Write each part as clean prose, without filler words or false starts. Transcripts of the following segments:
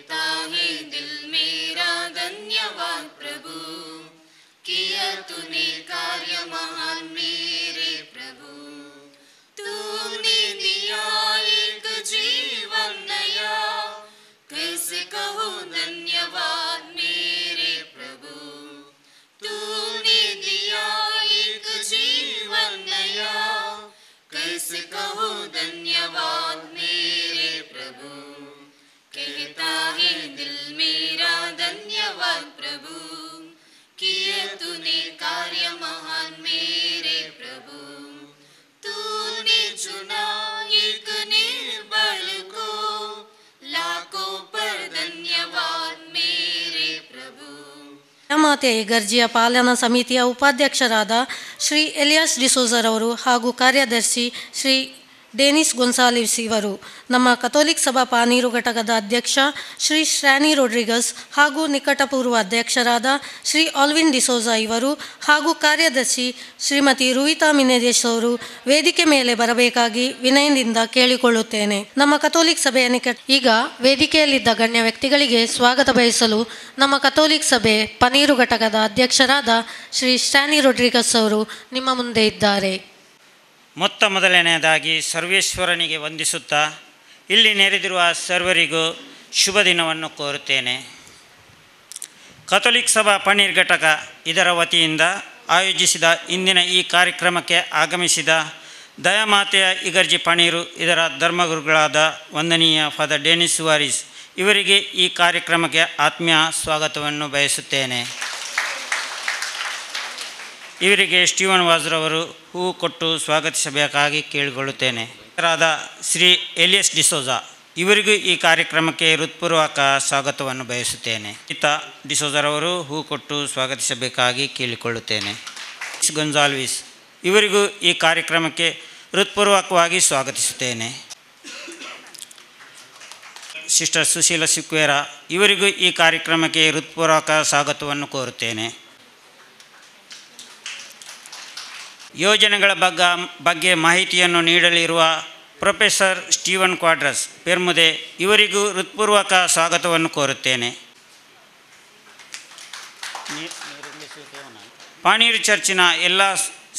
कहता है दिल मेरा धन्यवाद प्रभु, किया तूने कार्य महान मेरे प्रभु। तूने दिया एक जीवन नया, कैसे कहूँ धन्यवाद मेरे प्रभु। तूने दिया एक जीवन नया, कैसे कहूँ धन्यवाद मेरे प्रभु। कहता है दिल मेरा धन्यवाद प्रभु, किए तूने कार्य महान मेरे प्रभु। तूने चुना एक निर्बल को, लाखों पर धन्यवाद मेरे प्रभु। ಮಾತೆಯ ಇಗರ್ಜಿಯ ಪಾಲನಾ ಸಮಿತಿಯ ಉಪಾಧ್ಯಕ್ಷರಾದ ಶ್ರೀ ಎಲಿಯಾಸ್ ಡಿಸೋಜರವರು ಹಾಗೂ ಕಾರ್ಯದರ್ಶಿ ಶ್ರೀ ಡೇನಿಸ್ ಗೊಂಸಾಲಿಸ್ ಇವರು, ನಮ್ಮ ಕಥೋಲಿಕ್ ಸಭಾ ಪಾನೀರು ಘಟಕದ ಅಧ್ಯಕ್ಷ ಶ್ರೀ ಶ್ರಾನಿ ರೋಡ್ರಿಗಸ್ ಹಾಗೂ ನಿಕಟಪೂರ್ವ ಅಧ್ಯಕ್ಷರಾದ ಶ್ರೀ ಆಲ್ವಿನ್ ಡಿಸೋಜಾ ಇವರು ಹಾಗೂ ಕಾರ್ಯದರ್ಶಿ ಶ್ರೀಮತಿ ರುವಿತಾ ಮಿನೇಜಸ್ ಅವರು ವೇದಿಕೆ ಮೇಲೆ ಬರಬೇಕಾಗಿ ವಿನಯದಿಂದ ಕೇಳಿಕೊಳ್ಳುತ್ತೇನೆ. ನಮ್ಮ ಕಥೋಲಿಕ್ ಸಭೆಯ ಈಗ ವೇದಿಕೆಯಲ್ಲಿದ್ದ ಗಣ್ಯ ವ್ಯಕ್ತಿಗಳಿಗೆ ಸ್ವಾಗತ ಬಯಸಲು ನಮ್ಮ ಕಥೋಲಿಕ್ ಸಭೆ ಪನೀರು ಘಟಕದ ಅಧ್ಯಕ್ಷರಾದ ಶ್ರೀ ಸ್ಟ್ಯಾನಿ ರೋಡ್ರಿಗಸ್ ಅವರು ನಿಮ್ಮ ಮುಂದೆ ಇದ್ದಾರೆ. ಮೊತ್ತ ಮೊದಲನೆಯದಾಗಿ ಸರ್ವೇಶ್ವರನಿಗೆ ವಂದಿಸುತ್ತಾ ಇಲ್ಲಿ ನೆರೆದಿರುವ ಸರ್ವರಿಗೂ ಶುಭ ದಿನವನ್ನು ಕೋರುತ್ತೇನೆ. ಕಥೋಲಿಕ್ ಸಭಾ ಪನೀರ್ ಘಟಕ ಇದರ ವತಿಯಿಂದ ಆಯೋಜಿಸಿದ ಇಂದಿನ ಈ ಕಾರ್ಯಕ್ರಮಕ್ಕೆ ಆಗಮಿಸಿದ ದಯಾಮಾತೆಯ ಇಗರ್ಜಿ ಪಣೀರು ಇದರ ಧರ್ಮಗುರುಗಳಾದ ವಂದನೀಯ ಫಾದರ್ ಡೆನಿಸ್ ವಾರಿಸ್ ಇವರಿಗೆ ಈ ಕಾರ್ಯಕ್ರಮಕ್ಕೆ ಆತ್ಮೀಯ ಸ್ವಾಗತವನ್ನು ಬಯಸುತ್ತೇನೆ. ಇವರಿಗೆ ಸ್ಟೀವನ್ ವಾಜ್ರವರು ಹೂವು ಕೊಟ್ಟು ಸ್ವಾಗತಿಸಬೇಕಾಗಿ ಕೇಳಿಕೊಳ್ಳುತ್ತೇನೆ. ರಾದ ಶ್ರೀ ಎಲಿಯಸ್ ಡಿಸೋಜಾ ಇವರಿಗೂ ಈ ಕಾರ್ಯಕ್ರಮಕ್ಕೆ ಹೃತ್ಪೂರ್ವಕ ಸ್ವಾಗತವನ್ನು ಬಯಸುತ್ತೇನೆ. ಇತ ಡಿಸೋಜರವರು ಹೂ ಕೊಟ್ಟು ಸ್ವಾಗತಿಸಬೇಕಾಗಿ ಕೇಳಿಕೊಳ್ಳುತ್ತೇನೆ. ಗೊಂಜಾಲ್ವಿಸ್ ಇವರಿಗೂ ಈ ಕಾರ್ಯಕ್ರಮಕ್ಕೆ ಹೃತ್ಪೂರ್ವಕವಾಗಿ ಸ್ವಾಗತಿಸುತ್ತೇನೆ. ಸಿಸ್ಟರ್ ಸುಶೀಲ ಸಿಕ್ವೇರ ಇವರಿಗೂ ಈ ಕಾರ್ಯಕ್ರಮಕ್ಕೆ ಹೃತ್ಪೂರ್ವಕ ಸ್ವಾಗತವನ್ನು ಕೋರುತ್ತೇನೆ. ಯೋಜನೆಗಳ ಬಗ್ಗೆ ಮಾಹಿತಿಯನ್ನು ನೀಡಲಿರುವ ಪ್ರೊಫೆಸರ್ ಸ್ಟೀವನ್ ಕ್ವಾಡ್ರಸ್ ಪೆರ್ಮುದೆ ಇವರಿಗೂ ಹೃತ್ಪೂರ್ವಕ ಸ್ವಾಗತವನ್ನು ಕೋರುತ್ತೇನೆ. ಪಾಣೀರು ಚರ್ಚಿನ ಎಲ್ಲ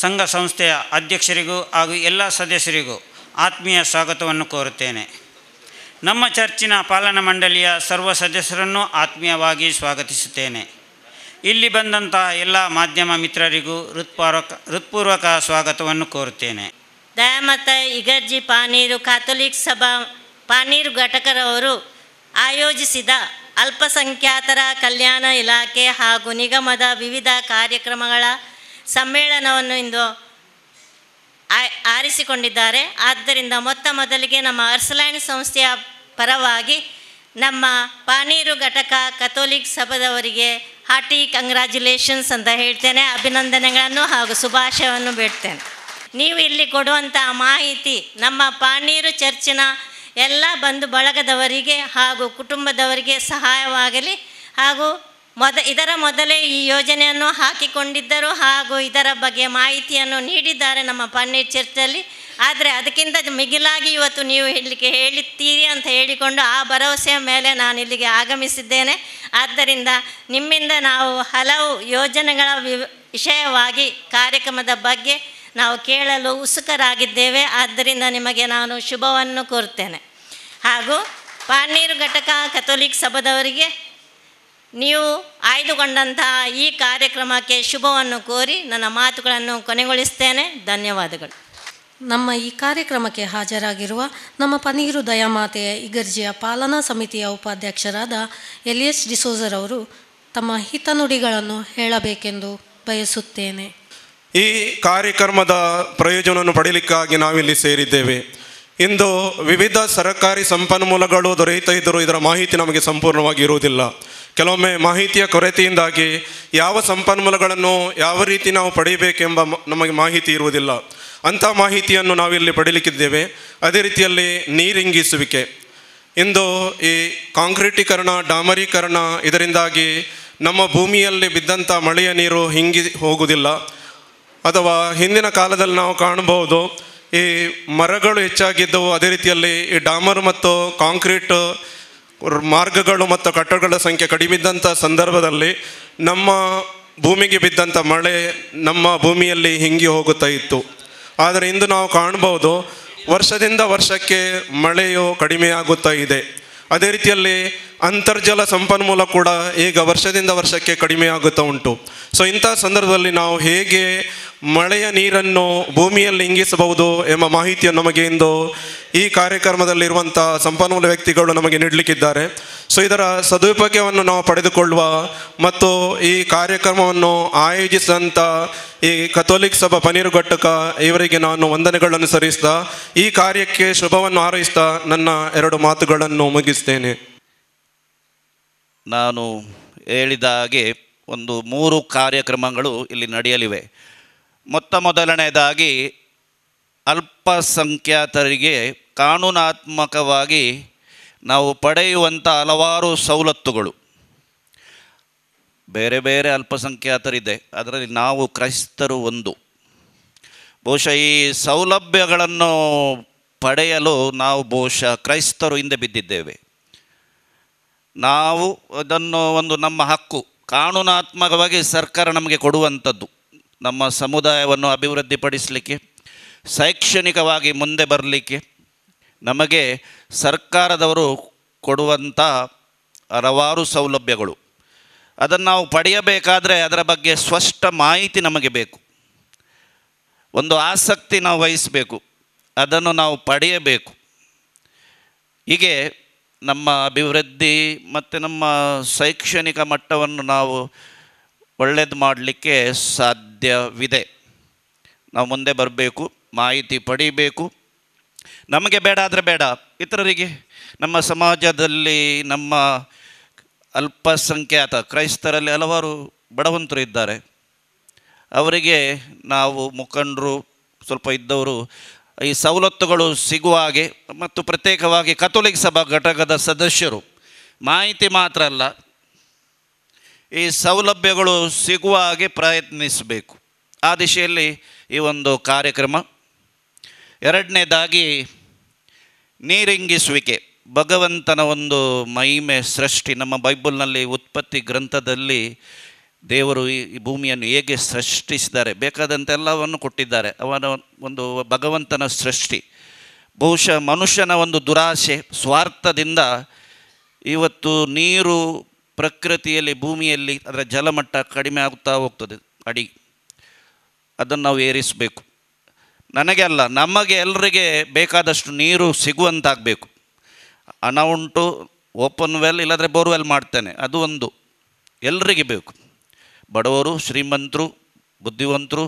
ಸಂಘ ಸಂಸ್ಥೆಯ ಅಧ್ಯಕ್ಷರಿಗೂ ಹಾಗೂ ಎಲ್ಲ ಸದಸ್ಯರಿಗೂ ಆತ್ಮೀಯ ಸ್ವಾಗತವನ್ನು ಕೋರುತ್ತೇನೆ. ನಮ್ಮ ಚರ್ಚಿನ ಪಾಲನಾ ಮಂಡಳಿಯ ಸರ್ವ ಸದಸ್ಯರನ್ನು ಆತ್ಮೀಯವಾಗಿ ಸ್ವಾಗತಿಸುತ್ತೇನೆ. ಇಲ್ಲಿ ಬಂದಂತಹ ಎಲ್ಲ ಮಾಧ್ಯಮ ಮಿತ್ರರಿಗೂ ಹೃತ್ಪೂರ್ವಕ ಸ್ವಾಗತವನ್ನು ಕೋರುತ್ತೇನೆ. ದಯಾಮತ ಇಗರ್ಜಿ ಪಾನೀರು ಕ್ಯಾಥೋಲಿಕ್ ಸಭಾ ಪಾನೀರು ಘಟಕರವರು ಆಯೋಜಿಸಿದ ಅಲ್ಪಸಂಖ್ಯಾತರ ಕಲ್ಯಾಣ ಇಲಾಖೆ ಹಾಗೂ ನಿಗಮದ ವಿವಿಧ ಕಾರ್ಯಕ್ರಮಗಳ ಸಮ್ಮೇಳನವನ್ನು ಇಂದು ಆರಿಸಿಕೊಂಡಿದ್ದಾರೆ. ಆದ್ದರಿಂದ ಮೊತ್ತ ಮೊದಲಿಗೆ ನಮ್ಮ ಅರ್ಸಲ್ಯಾಂಡ್ ಸಂಸ್ಥೆಯ ಪರವಾಗಿ ನಮ್ಮ ಪಾನೀರು ಘಟಕ ಕಥೋಲಿಕ್ ಸಭಾದವರಿಗೆ ಹಾರ್ಟಿ ಕಂಗ್ರ್ಯಾಚುಲೇಷನ್ಸ್ ಅಂತ ಹೇಳ್ತೇನೆ. ಅಭಿನಂದನೆಗಳನ್ನು ಹಾಗೂ ಶುಭಾಶಯವನ್ನು ಬೇಡ್ತೇನೆ. ನೀವು ಇಲ್ಲಿ ಕೊಡುವಂಥ ಮಾಹಿತಿ ನಮ್ಮ ಪಾನೀರು ಚರ್ಚಿನ ಎಲ್ಲ ಬಂಧು ಬಳಗದವರಿಗೆ ಹಾಗೂ ಕುಟುಂಬದವರಿಗೆ ಸಹಾಯವಾಗಲಿ. ಹಾಗೂ ಇದರ ಮೊದಲೇ ಈ ಯೋಜನೆಯನ್ನು ಹಾಕಿಕೊಂಡಿದ್ದರು ಹಾಗೂ ಇದರ ಬಗ್ಗೆ ಮಾಹಿತಿಯನ್ನು ನೀಡಿದ್ದಾರೆ ನಮ್ಮ ಪಾನೀರು ಚರ್ಚಲ್ಲಿ. ಆದರೆ ಅದಕ್ಕಿಂತ ಮಿಗಿಲಾಗಿ ಇವತ್ತು ನೀವು ಇಲ್ಲಿಗೆ ಹೇಳುತ್ತೀರಿ ಅಂತ ಹೇಳಿಕೊಂಡು ಆ ಭರವಸೆಯ ಮೇಲೆ ನಾನು ಇಲ್ಲಿಗೆ ಆಗಮಿಸಿದ್ದೇನೆ. ಆದ್ದರಿಂದ ನಿಮ್ಮಿಂದ ನಾವು ಹಲವು ಯೋಜನೆಗಳ ವಿಷಯವಾಗಿ ಕಾರ್ಯಕ್ರಮದ ಬಗ್ಗೆ ನಾವು ಕೇಳಲು ಉತ್ಸುಕರಾಗಿದ್ದೇವೆ. ಆದ್ದರಿಂದ ನಿಮಗೆ ನಾನು ಶುಭವನ್ನು ಕೋರ್ತೇನೆ. ಹಾಗೂ ಪಾನೀರು ಘಟಕ ಕಥೋಲಿಕ್ ಸಭಾದವರಿಗೆ ನೀವು ಆಯ್ದುಕೊಂಡಂತಹ ಈ ಕಾರ್ಯಕ್ರಮಕ್ಕೆ ಶುಭವನ್ನು ಕೋರಿ ನನ್ನ ಮಾತುಗಳನ್ನು ಕೊನೆಗೊಳಿಸ್ತೇನೆ. ಧನ್ಯವಾದಗಳು. ನಮ್ಮ ಈ ಕಾರ್ಯಕ್ರಮಕ್ಕೆ ಹಾಜರಾಗಿರುವ ನಮ್ಮ ಪನೀರು ದಯಾಮಾತೆಯ ಇಗರ್ಜಿಯ ಪಾಲನಾ ಸಮಿತಿಯ ಉಪಾಧ್ಯಕ್ಷರಾದ ಎಲಿಯಸ್ ಡಿಸೋಜರವರು ತಮ್ಮ ಹಿತನುಡಿಗಳನ್ನು ಹೇಳಬೇಕೆಂದು ಬಯಸುತ್ತೇನೆ. ಈ ಕಾರ್ಯಕ್ರಮದ ಪ್ರಯೋಜನವನ್ನು ಪಡೆಯಲಿಕ್ಕಾಗಿ ನಾವಿಲ್ಲಿ ಸೇರಿದ್ದೇವೆ. ಇಂದು ವಿವಿಧ ಸರ್ಕಾರಿ ಸಂಪನ್ಮೂಲಗಳು ದೊರೆಯುತ್ತಾ ಇದ್ದರೂ ಇದರ ಮಾಹಿತಿ ನಮಗೆ ಸಂಪೂರ್ಣವಾಗಿ ಇರುವುದಿಲ್ಲ. ಕೆಲವೊಮ್ಮೆ ಮಾಹಿತಿಯ ಕೊರತೆಯಿಂದಾಗಿ ಯಾವ ಸಂಪನ್ಮೂಲಗಳನ್ನು ಯಾವ ರೀತಿ ನಾವು ಪಡೆಯಬೇಕೆಂಬ ನಮಗೆ ಮಾಹಿತಿ ಇರುವುದಿಲ್ಲ. ಅಂಥ ಮಾಹಿತಿಯನ್ನು ನಾವಿಲ್ಲಿ ಪಡೀಲಿಕ್ಕಿದ್ದೇವೆ. ಅದೇ ರೀತಿಯಲ್ಲಿ ನೀರಿಂಗಿಸುವಿಕೆ, ಇಂದು ಈ ಕಾಂಕ್ರೀಟೀಕರಣ, ಡಾಮರೀಕರಣ ಇದರಿಂದಾಗಿ ನಮ್ಮ ಭೂಮಿಯಲ್ಲಿ ಬಿದ್ದಂಥ ಮಳೆಯ ನೀರು ಹಿಂಗಿ ಹೋಗುವುದಿಲ್ಲ. ಅಥವಾ ಹಿಂದಿನ ಕಾಲದಲ್ಲಿ ನಾವು ಕಾಣಬಹುದು ಈ ಮರಗಳು ಹೆಚ್ಚಾಗಿದ್ದವು. ಅದೇ ರೀತಿಯಲ್ಲಿ ಈ ಡಾಮರು ಮತ್ತು ಕಾಂಕ್ರೀಟ್ ಮಾರ್ಗಗಳು ಮತ್ತು ಕಟ್ಟಡಗಳ ಸಂಖ್ಯೆ ಕಡಿಮೆ ಇದ್ದಂಥ ಸಂದರ್ಭದಲ್ಲಿ ನಮ್ಮ ಭೂಮಿಗೆ ಬಿದ್ದಂಥ ಮಳೆ ನಮ್ಮ ಭೂಮಿಯಲ್ಲಿ ಹಿಂಗಿ ಹೋಗುತ್ತಾ ಇತ್ತು. ಆದರೆ ಇಂದು ನಾವು ಕಾಣ್ಬೋದು ವರ್ಷದಿಂದ ವರ್ಷಕ್ಕೆ ಮಳೆಯು ಕಡಿಮೆಯಾಗುತ್ತಾ ಇದೆ. ಅದೇ ರೀತಿಯಲ್ಲಿ ಅಂತರ್ಜಲ ಸಂಪನ್ಮೂಲ ಕೂಡ ಈಗ ವರ್ಷದಿಂದ ವರ್ಷಕ್ಕೆ ಕಡಿಮೆಯಾಗುತ್ತಾ ಉಂಟು. ಸೊ ಇಂಥ ಸಂದರ್ಭದಲ್ಲಿ ನಾವು ಹೇಗೆ ಮಳೆಯ ನೀರನ್ನು ಭೂಮಿಯಲ್ಲಿ ಇಂಗಿಸಬಹುದು ಎಂಬ ಮಾಹಿತಿಯನ್ನು ನಮಗೆ ಇಂದು ಈ ಕಾರ್ಯಕ್ರಮದಲ್ಲಿರುವಂಥ ಸಂಪನ್ಮೂಲ ವ್ಯಕ್ತಿಗಳು ನಮಗೆ ನೀಡಲಿಕ್ಕಿದ್ದಾರೆ. ಸೊ ಇದರ ಸದುಪಯೋಗವನ್ನು ನಾವು ಪಡೆದುಕೊಳ್ಳುವ ಮತ್ತು ಈ ಕಾರ್ಯಕ್ರಮವನ್ನು ಆಯೋಜಿಸಿದಂಥ ಈ ಕಥೋಲಿಕ್ ಸಭಾ ಪನೀರು ಘಟಕ ಇವರಿಗೆ ನಾನು ವಂದನೆಗಳನ್ನು ಸಲ್ಲಿಸ್ತಾ ಈ ಕಾರ್ಯಕ್ಕೆ ಶುಭವನ್ನು ಹಾರೈಸ್ತಾ ನನ್ನ ಎರಡು ಮಾತುಗಳನ್ನು ಮುಗಿಸ್ತೇನೆ. ನಾನು ಹೇಳಿದ ಹಾಗೆ ಒಂದು 3 ಕಾರ್ಯಕ್ರಮಗಳು ಇಲ್ಲಿ ನಡೆಯಲಿವೆ. ಮೊತ್ತ ಮೊದಲನೆಯದಾಗಿ ಅಲ್ಪಸಂಖ್ಯಾತರಿಗೆ ಕಾನೂನಾತ್ಮಕವಾಗಿ ನಾವು ಪಡೆಯುವಂಥ ಹಲವಾರು ಸವಲತ್ತುಗಳು, ಬೇರೆ ಬೇರೆ ಅಲ್ಪಸಂಖ್ಯಾತರಿದೆ, ಅದರಲ್ಲಿ ನಾವು ಕ್ರೈಸ್ತರು ಒಂದು. ಬಹುಶಃ ಈ ಸೌಲಭ್ಯಗಳನ್ನು ಪಡೆಯಲು ನಾವು ಬಹುಶಃ ಕ್ರೈಸ್ತರು ಹಿಂದೆ ಬಿದ್ದಿದ್ದೇವೆ. ನಾವು ಅದನ್ನು ಒಂದು ನಮ್ಮ ಹಕ್ಕು, ಕಾನೂನಾತ್ಮಕವಾಗಿ ಸರ್ಕಾರ ನಮಗೆ ಕೊಡುವಂಥದ್ದು, ನಮ್ಮ ಸಮುದಾಯವನ್ನು ಅಭಿವೃದ್ಧಿಪಡಿಸಲಿಕ್ಕೆ, ಶೈಕ್ಷಣಿಕವಾಗಿ ಮುಂದೆ ಬರಲಿಕ್ಕೆ ನಮಗೆ ಸರ್ಕಾರದವರು ಕೊಡುವಂಥ ಹಲವಾರು ಸೌಲಭ್ಯಗಳು, ಅದನ್ನು ನಾವು ಪಡೆಯಬೇಕಾದರೆ ಅದರ ಬಗ್ಗೆ ಸ್ಪಷ್ಟ ಮಾಹಿತಿ ನಮಗೆ ಬೇಕು, ಒಂದು ಆಸಕ್ತಿ ನಾವು ವಹಿಸಬೇಕು, ಅದನ್ನು ನಾವು ಪಡೆಯಬೇಕು. ಹೀಗೆ ನಮ್ಮ ಅಭಿವೃದ್ಧಿ ಮತ್ತು ನಮ್ಮ ಶೈಕ್ಷಣಿಕ ಮಟ್ಟವನ್ನು ನಾವು ಒಳ್ಳೆಯದು ಮಾಡಲಿಕ್ಕೆ ಸಾಧ್ಯವಿದೆ. ನಾವು ಮುಂದೆ ಬರಬೇಕು, ಮಾಹಿತಿ ಪಡೀಬೇಕು. ನಮಗೆ ಬೇಡ ಆದರೆ ಬೇಡ, ಇತರರಿಗೆ, ನಮ್ಮ ಸಮಾಜದಲ್ಲಿ ನಮ್ಮ ಅಲ್ಪಸಂಖ್ಯಾತ ಕ್ರೈಸ್ತರಲ್ಲಿ ಹಲವಾರು ಬಡವಂತರು ಇದ್ದಾರೆ, ಅವರಿಗೆ ನಾವು ಮುಖಂಡರು ಸ್ವಲ್ಪ ಇದ್ದವರು ಈ ಸವಲತ್ತುಗಳು ಸಿಗುವ ಹಾಗೆ ಮತ್ತು ಪ್ರತ್ಯೇಕವಾಗಿ ಕಥೋಲಿಕ್ ಸಭಾ ಘಟಕದ ಸದಸ್ಯರು ಮಾಹಿತಿ ಮಾತ್ರ ಅಲ್ಲ, ಈ ಸೌಲಭ್ಯಗಳು ಸಿಗುವ ಹಾಗೆ ಪ್ರಯತ್ನಿಸಬೇಕು. ಆ ದಿಶೆಯಲ್ಲಿ ಈ ಒಂದು ಕಾರ್ಯಕ್ರಮ. ಎರಡನೇದಾಗಿ ನೀರಿಂಗಿಸುವಿಕೆ, ಭಗವಂತನ ಒಂದು ಮಹಿಮೆ ಸೃಷ್ಟಿ. ನಮ್ಮ ಬೈಬಲ್ನಲ್ಲಿ ಉತ್ಪತ್ತಿ ಗ್ರಂಥದಲ್ಲಿ ದೇವರು ಈ ಭೂಮಿಯನ್ನು ಹೇಗೆ ಸೃಷ್ಟಿಸಿದ್ದಾರೆ, ಬೇಕಾದಂತೆಲ್ಲವನ್ನು ಕೊಟ್ಟಿದ್ದಾರೆ. ಅವನ ಒಂದು ಭಗವಂತನ ಸೃಷ್ಟಿ. ಬಹುಶಃ ಮನುಷ್ಯನ ಒಂದು ದುರಾಸೆ, ಸ್ವಾರ್ಥದಿಂದ ಇವತ್ತು ನೀರು ಪ್ರಕೃತಿಯಲ್ಲಿ, ಭೂಮಿಯಲ್ಲಿ ಅದರ ಜಲಮಟ್ಟ ಕಡಿಮೆ ಆಗ್ತಾ ಹೋಗ್ತದೆ ಅಡಿ. ಅದನ್ನು ನಾವು ಏರಿಸಬೇಕು. ನನಗೆ ಅಲ್ಲ, ನಮಗೆ ಎಲ್ಲರಿಗೆ ಬೇಕಾದಷ್ಟು ನೀರು ಸಿಗುವಂತಾಗಬೇಕು. ಹಣ ಉಂಟು, ಓಪನ್ ವೆಲ್ ಇಲ್ಲಾಂದರೆ ಬೋರ್ವೆಲ್ ಮಾಡ್ತೇನೆ, ಅದು ಒಂದು ಎಲ್ಲರಿಗೆ ಬೇಕು. ಬಡವರು, ಶ್ರೀಮಂತರು, ಬುದ್ಧಿವಂತರು,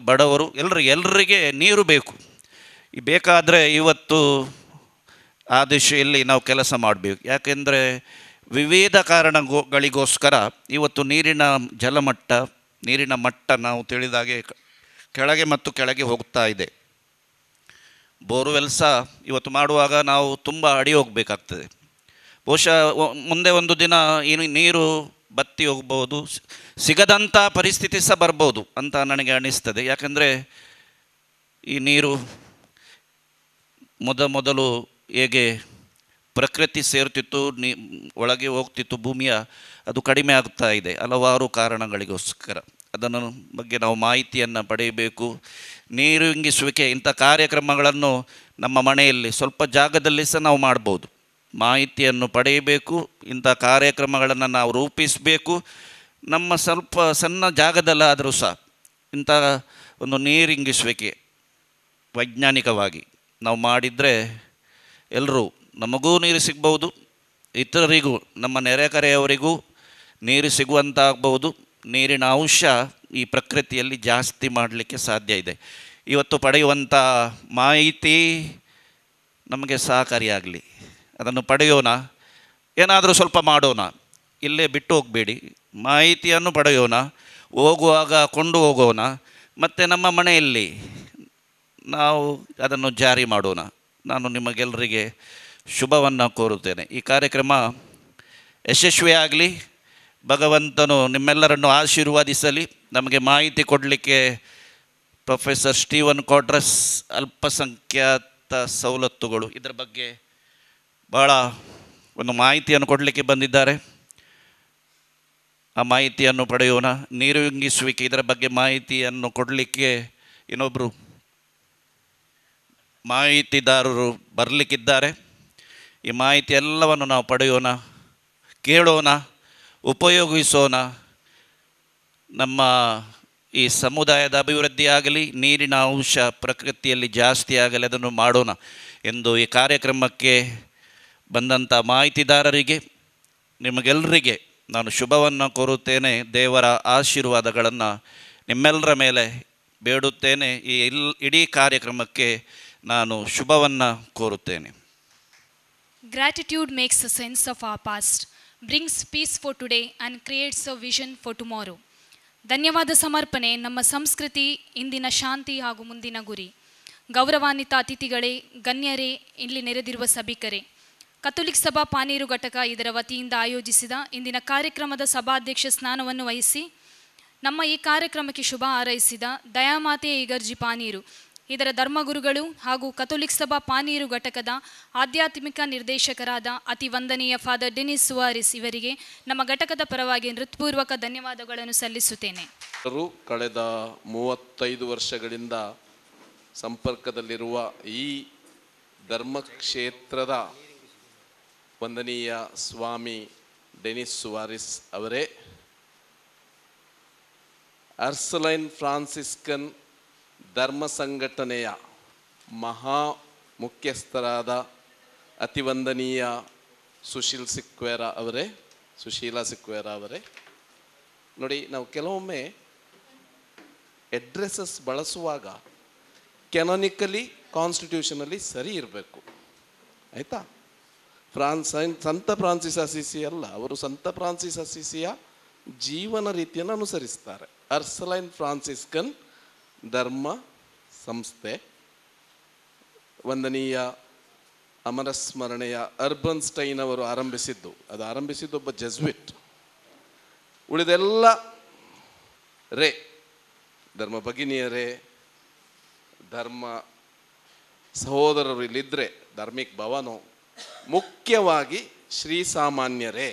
ಬಡವರು ಎಲ್ಲರಿಗೆ ನೀರು ಬೇಕು. ಈ ಬೇಕಾದರೆ ಇವತ್ತು ಆ ದಿಶೆಯಲ್ಲಿ ನಾವು ಕೆಲಸ ಮಾಡಬೇಕು. ಯಾಕೆಂದರೆ ವಿವಿಧ ಕಾರಣಗಳಿಗೋಸ್ಕರ ಇವತ್ತು ನೀರಿನ ಜಲಮಟ್ಟ, ನೀರಿನ ಮಟ್ಟ ನಾವು ತಿಳಿದಾಗೆ ಕೆಳಗೆ ಮತ್ತು ಕೆಳಗೆ ಹೋಗ್ತಾ ಇದೆ. ಬೋರ್ವೆಲ್ ಸಹ ಇವತ್ತು ಮಾಡುವಾಗ ನಾವು ತುಂಬ ಅಡಿ ಹೋಗಬೇಕಾಗ್ತದೆ. ಬಹುಶಃ ಮುಂದೆ ಒಂದು ದಿನ ಏನು ನೀರು ಬತ್ತಿ ಹೋಗ್ಬೋದು, ಸಿಗದಂಥ ಪರಿಸ್ಥಿತಿ ಸಹ ಬರ್ಬೋದು ಅಂತ ನನಗೆ ಅನ್ನಿಸ್ತದೆ. ಯಾಕೆಂದರೆ ಈ ನೀರು ಮೊದಲು ಹೇಗೆ ಪ್ರಕೃತಿ ಸೇರ್ತಿತ್ತು, ಒಳಗೆ ಹೋಗ್ತಿತ್ತು ಭೂಮಿಯ, ಅದು ಕಡಿಮೆ ಆಗ್ತಾ ಇದೆ ಹಲವಾರು ಕಾರಣಗಳಿಗೋಸ್ಕರ. ಅದನ್ನು ಬಗ್ಗೆ ನಾವು ಮಾಹಿತಿಯನ್ನು ಪಡೆಯಬೇಕು. ನೀರು ಇಂಗಿಸುವಿಕೆ ಇಂಥ ಕಾರ್ಯಕ್ರಮಗಳನ್ನು ನಮ್ಮ ಮನೆಯಲ್ಲಿ ಸ್ವಲ್ಪ ಜಾಗದಲ್ಲಿ ಸಹ ನಾವು ಮಾಡ್ಬೋದು. ಮಾಹಿತಿಯನ್ನು ಪಡೆಯಬೇಕು, ಇಂಥ ಕಾರ್ಯಕ್ರಮಗಳನ್ನು ನಾವು ರೂಪಿಸಬೇಕು. ನಮ್ಮ ಸ್ವಲ್ಪ ಸಣ್ಣ ಜಾಗದಲ್ಲಾದರೂ ಸಹ ಇಂಥ ಒಂದು ನೀರಿಂಗಿಸುವಿಕೆ ವೈಜ್ಞಾನಿಕವಾಗಿ ನಾವು ಮಾಡಿದರೆ ಎಲ್ಲರೂ, ನಮಗೂ ನೀರು ಸಿಗ್ಬೋದು, ಇತರರಿಗೂ, ನಮ್ಮ ನೆರೆಕರೆಯವರಿಗೂ ನೀರು ಸಿಗುವಂತಾಗ್ಬೋದು. ನೀರಿನ ಅಂಶ ಈ ಪ್ರಕೃತಿಯಲ್ಲಿ ಜಾಸ್ತಿ ಮಾಡಲಿಕ್ಕೆ ಸಾಧ್ಯ ಇದೆ. ಇವತ್ತು ಪಡೆಯುವಂಥ ಮಾಹಿತಿ ನಮಗೆ ಸಹಕಾರಿಯಾಗಲಿ, ಅದನ್ನು ಪಡೆಯೋಣ, ಏನಾದರೂ ಸ್ವಲ್ಪ ಮಾಡೋಣ, ಇಲ್ಲೇ ಬಿಟ್ಟು ಹೋಗಬೇಡಿ. ಮಾಹಿತಿಯನ್ನು ಪಡೆಯೋಣ, ಹೋಗುವಾಗ ಕೊಂಡು ಹೋಗೋಣ, ಮತ್ತು ನಮ್ಮ ಮನೆಯಲ್ಲಿ ನಾವು ಅದನ್ನು ಜಾರಿ ಮಾಡೋಣ. ನಾನು ನಿಮಗೆಲ್ಲರಿಗೆ ಶುಭವನ್ನು ಕೋರುತ್ತೇನೆ. ಈ ಕಾರ್ಯಕ್ರಮ ಯಶಸ್ವಿಯಾಗಲಿ, ಭಗವಂತನು ನಿಮ್ಮೆಲ್ಲರನ್ನು ಆಶೀರ್ವಾದಿಸಲಿ. ನಮಗೆ ಮಾಹಿತಿ ಕೊಡಲಿಕ್ಕೆ ಪ್ರೊಫೆಸರ್ ಸ್ಟೀವನ್ ಕ್ವಾಡ್ರಸ್ ಅಲ್ಪಸಂಖ್ಯಾತ ಸವಲತ್ತುಗಳು ಇದರ ಬಗ್ಗೆ ಭಾಳ ಒಂದು ಮಾಹಿತಿಯನ್ನು ಕೊಡಲಿಕ್ಕೆ ಬಂದಿದ್ದಾರೆ. ಆ ಮಾಹಿತಿಯನ್ನು ಪಡೆಯೋಣ. ನೀರು ಇಂಗಿಸುವಿಕೆ ಇದರ ಬಗ್ಗೆ ಮಾಹಿತಿಯನ್ನು ಕೊಡಲಿಕ್ಕೆ ಇನ್ನೊಬ್ಬರು ಮಾಹಿತಿದಾರರು ಬರಲಿಕ್ಕಿದ್ದಾರೆ. ಈ ಮಾಹಿತಿ ಎಲ್ಲವನ್ನು ನಾವು ಪಡೆಯೋಣ, ಕೇಳೋಣ, ಉಪಯೋಗಿಸೋಣ. ನಮ್ಮ ಈ ಸಮುದಾಯದ ಅಭಿವೃದ್ಧಿಯಾಗಲಿ, ನೀರಿನ ಅಂಶ ಪ್ರಕೃತಿಯಲ್ಲಿ ಜಾಸ್ತಿ ಆಗಲಿ, ಅದನ್ನು ಮಾಡೋಣ ಎಂದು ಈ ಕಾರ್ಯಕ್ರಮಕ್ಕೆ ಬಂದಂಥ ಮಾಹಿತಿದಾರರಿಗೆ ನಿಮಗೆಲ್ಲರಿಗೆ ನಾನು ಶುಭವನ್ನು ಕೋರುತ್ತೇನೆ. ದೇವರ ಆಶೀರ್ವಾದಗಳನ್ನು ನಿಮ್ಮೆಲ್ಲರ ಮೇಲೆ ಬೇಡುತ್ತೇನೆ. ಈ ಇಡೀ ಕಾರ್ಯಕ್ರಮಕ್ಕೆ ನಾನು ಶುಭವನ್ನು ಕೋರುತ್ತೇನೆ. Gratitude makes a sense of our past, brings peace for today and creates a vision for tomorrow. ಧನ್ಯವಾದ ಸಮರ್ಪಣೆ ನಮ್ಮ ಸಂಸ್ಕೃತಿ, ಇಂದಿನ ಶಾಂತಿ ಹಾಗೂ ಮುಂದಿನ ಗುರಿ. ಗೌರವಾನ್ವಿತ ಅತಿಥಿಗಳೇ, ಗಣ್ಯರೇ, ಇಲ್ಲಿ ನೆರೆದಿರುವ ಸಭಿಕರೇ, ಕಥೋಲಿಕ್ ಸಭಾ ಪಾನೀರು ಘಟಕ ಇದರ ವತಿಯಿಂದ ಆಯೋಜಿಸಿದ ಇಂದಿನ ಕಾರ್ಯಕ್ರಮದ ಸಭಾಧ್ಯಕ್ಷ ಸ್ಥಾನವನ್ನು ವಹಿಸಿ ನಮ್ಮ ಈ ಕಾರ್ಯಕ್ರಮಕ್ಕೆ ಶುಭ ಹಾರೈಸಿದ ದಯಾಮಾತೆಯ ಇಗರ್ಜಿ ಪಾನೀರು ಇದರ ಧರ್ಮಗುರುಗಳು ಹಾಗೂ ಕಥೋಲಿಕ್ ಸಭಾ ಪಾನೀರು ಘಟಕದ ಆಧ್ಯಾತ್ಮಿಕ ನಿರ್ದೇಶಕರಾದ ಅತಿ ವಂದನೀಯ ಫಾದರ್ ಡೆನಿಸ್ ಸುವಾರಿಸ್ ಇವರಿಗೆ ನಮ್ಮ ಘಟಕದ ಪರವಾಗಿ ಹೃತ್ಪೂರ್ವಕ ಧನ್ಯವಾದಗಳನ್ನು ಸಲ್ಲಿಸುತ್ತೇನೆ. ಕಳೆದ 35 ವರ್ಷಗಳಿಂದ ಸಂಪರ್ಕದಲ್ಲಿರುವ ಈ ಧರ್ಮಕ್ಷೇತ್ರದ ವಂದನೀಯ ಸ್ವಾಮಿ ಡೆನಿಸ್ ಸುವಾರಿಸ್ ಅವರೇ, ಅರ್ಸಲೈನ್ ಫ್ರಾನ್ಸಿಸ್ಕನ್ ಧರ್ಮ ಸಂಘಟನೆಯ ಮಹಾ ಮುಖ್ಯಸ್ಥರಾದ ಅತಿವಂದನೀಯ ಸುಶೀಲ್ ಸಿಕ್ವೇರ ಅವರೇ, ಸುಶೀಲಾ ಸಿಕ್ವೇರ ಅವರೇ. ನೋಡಿ, ನಾವು ಕೆಲವೊಮ್ಮೆ ಅಡ್ರೆಸಸ್ ಬಳಸುವಾಗ ಕೆನಾನಿಕಲಿ ಕಾನ್ಸ್ಟಿಟ್ಯೂಷನಲ್ಲಿ ಸರಿ ಇರಬೇಕು, ಆಯಿತಾ? ಸಂತ ಫ್ರಾನ್ಸಿಸ್ ಅಸಿಸಿ ಅಲ್ಲ, ಅವರು ಸಂತ ಫ್ರಾನ್ಸಿಸ್ ಅಸಿಸಿಯ ಜೀವನ ರೀತಿಯನ್ನು ಅನುಸರಿಸ್ತಾರೆ. ಅರ್ಸಲೈನ್ ಫ್ರಾನ್ಸಿಸ್ಕನ್ ಧರ್ಮ ಸಂಸ್ಥೆ ವಂದನೀಯ ಅಮರಸ್ಮರಣೆಯ ಅರ್ಬನ್ ಸ್ಟೈನ್ ಅವರು ಆರಂಭಿಸಿದ್ದು. ಅದು ಆರಂಭಿಸಿದ್ದು ಒಬ್ಬ ಜೆಸ್ವಿಟ್. ಉಳಿದೆಲ್ಲ ರೇ ಧರ್ಮ ಭಗಿನಿಯರೇ, ಧರ್ಮ ಸಹೋದರರು ಇಲ್ಲಿದ್ದರೆ ಧಾರ್ಮಿಕ ಭವನೋ, ಮುಖ್ಯವಾಗಿ ಶ್ರೀ ಸಾಮಾನ್ಯರೇ,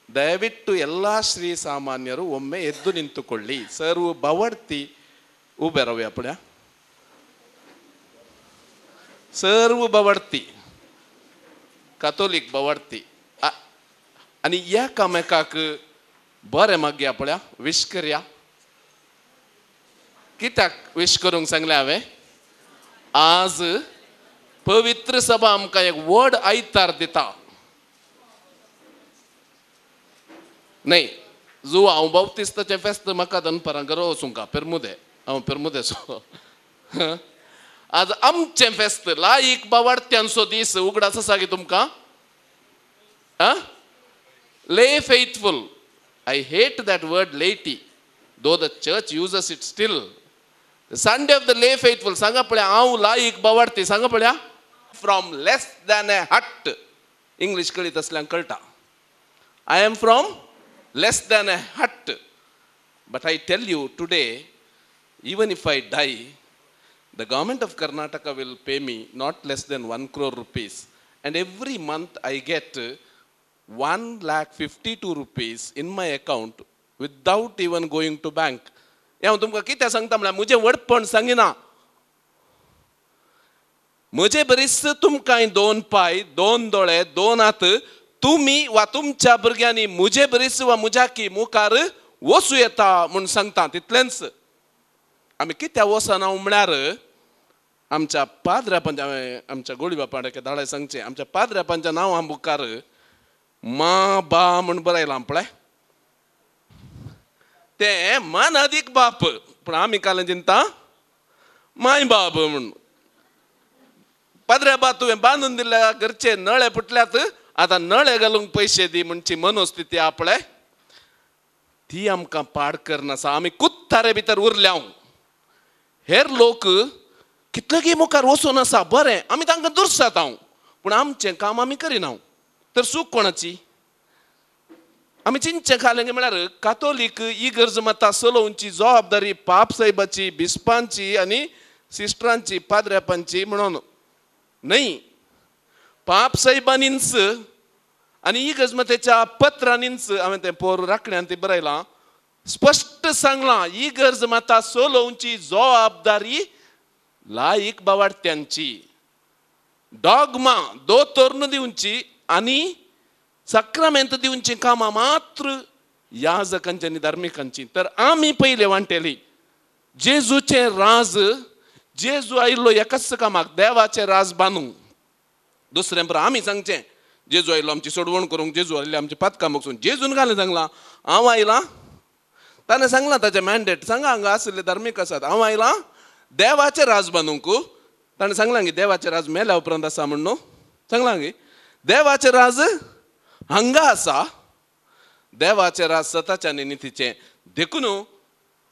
ದಯವಿಟ್ಟು ಎಲ್ಲ ಶ್ರೀ ಸಾಮಾನ್ಯರು ಒಮ್ಮೆ ಎದ್ದು ನಿಂತುಕೊಳ್ಳಿ. ಸರ್ವ ಬವಡ್ತಿ ಉಬೆರವೆ ಅಪ್ಪಣ ಸರ್ವ ಬವಡ್ತಿ ಕಥೋಲಿಕ್ ಬವಡ್ತಿ आनी एकामेकाक बरें मागीर आपल्या विश करया. कित्याक विश करूंक सांगलें हांवें? आज पवित्र सभा आमकां एक व्हड आयतार दिता. न्हय जू हांव बाप्तिस्ताचें फेस्त म्हाका दनपारां घरा वचूंक पेरमुदे, हांव पेरमुदेचो. आज आमचें फेस्त लायक बावाडत्यांचो दीस उगडास आसा गे तुमकां? आं, lay faithful. I hate that word laity, though the church uses it still. Sunday of the lay faithful. सांगा पळया, हांव लायक बावाडती सांगा पळया. From less than a hut, English कळीत आसल्यांक कळटा. I am from less than a hut. But I tell you today, even if I die, the government of Karnataka will pay me not less than 1 crore rupees. And every month I get 1,52,000 rupees in my account without even going to bank. हांव तुमकां कितें सांगता म्हळ्यार म्हजें व्हडपण सांगिना. म्हजे बरीच तुमकां 2 पांय, 2 दोळे, 2 हात, तुमी वा तुमच्या भुरग्यांनी म्हजे बरीच वा म्हज्या मुखार वचूं येता म्हूण सांगता. तितलेंच. आमी कित्याक वचना म्हळ्यार आमच्या पाद्र्यापांच्या, आमच्या गोळी बापाक दाळे सांगचें, आमच्या पाद्र्यापांच्या नांवा मुखार मा बा म्हूण बरयलां पळय, तें मानादीक बाप, पूण आमी काल चिंता माय बाब म्हूण. पाद्र्या बा तुवें बांदून दिल्ल्या घरचे नळे फुटल्यात, आतां नळे घालूंक पयशे दी म्हणची मनोस्थिती आपले ती आमकां पाड करनासा. आमी कुत्तारे भितर उरल्या. हेर लोक कितलेगी मुखार वचून आसा, बरें, आमी तांकां दुर्सात हांव, पूण आमचें काम आमी करिना. तर चूक कोणाची? आमी चिंतचें खालें म्हळ्यार कातोलीक इगर्ज माता चलोवची जबाबदारी पाप साहेबाची, बिस्पांची आनी सिस्टरांची, पाद्र्यापांची म्हणून न्हय. पाप साहेबांनीच आनी इगर्ज मातेच्या पत्रांनीच हांवें तें पोर राखण्यान ती बरयलां, स्पश्ट सांगलां इगर्ज माता चलोवची जबाबदारी लायक बावाडत्यांची, डॉगमा दोतोर्न दिवची आनी साक्रामेंत दिवची कामां मात्र याजकांची आनी धार्मिकांची. तर आमी पयले वांटेली जेजूचें राज, जेजू आयिल्लो एकाच कामाक, देवाचें राज बांदूंक. दुसरें परा आमी सांगचें जेजू आयलो आमची सोडवण करूंक, जेजू आयिल्ले आमची पातकां बगसूंक. जेजून घालें सांगलां हांव आयलां, ताणें सांगलां ताचें मॅन्डेट सांगा हांगा आशिल्ले धार्मीक आसात, हांव आयलां देवाचें राज बांदूंक. ताणें सांगलां की देवाचें राज मेल्या उपरांत आसा म्हण न्हू, सांगलां की देवाचें राज हांगा आसा, देवाचें राज सताचें आनी नितीचें. देखून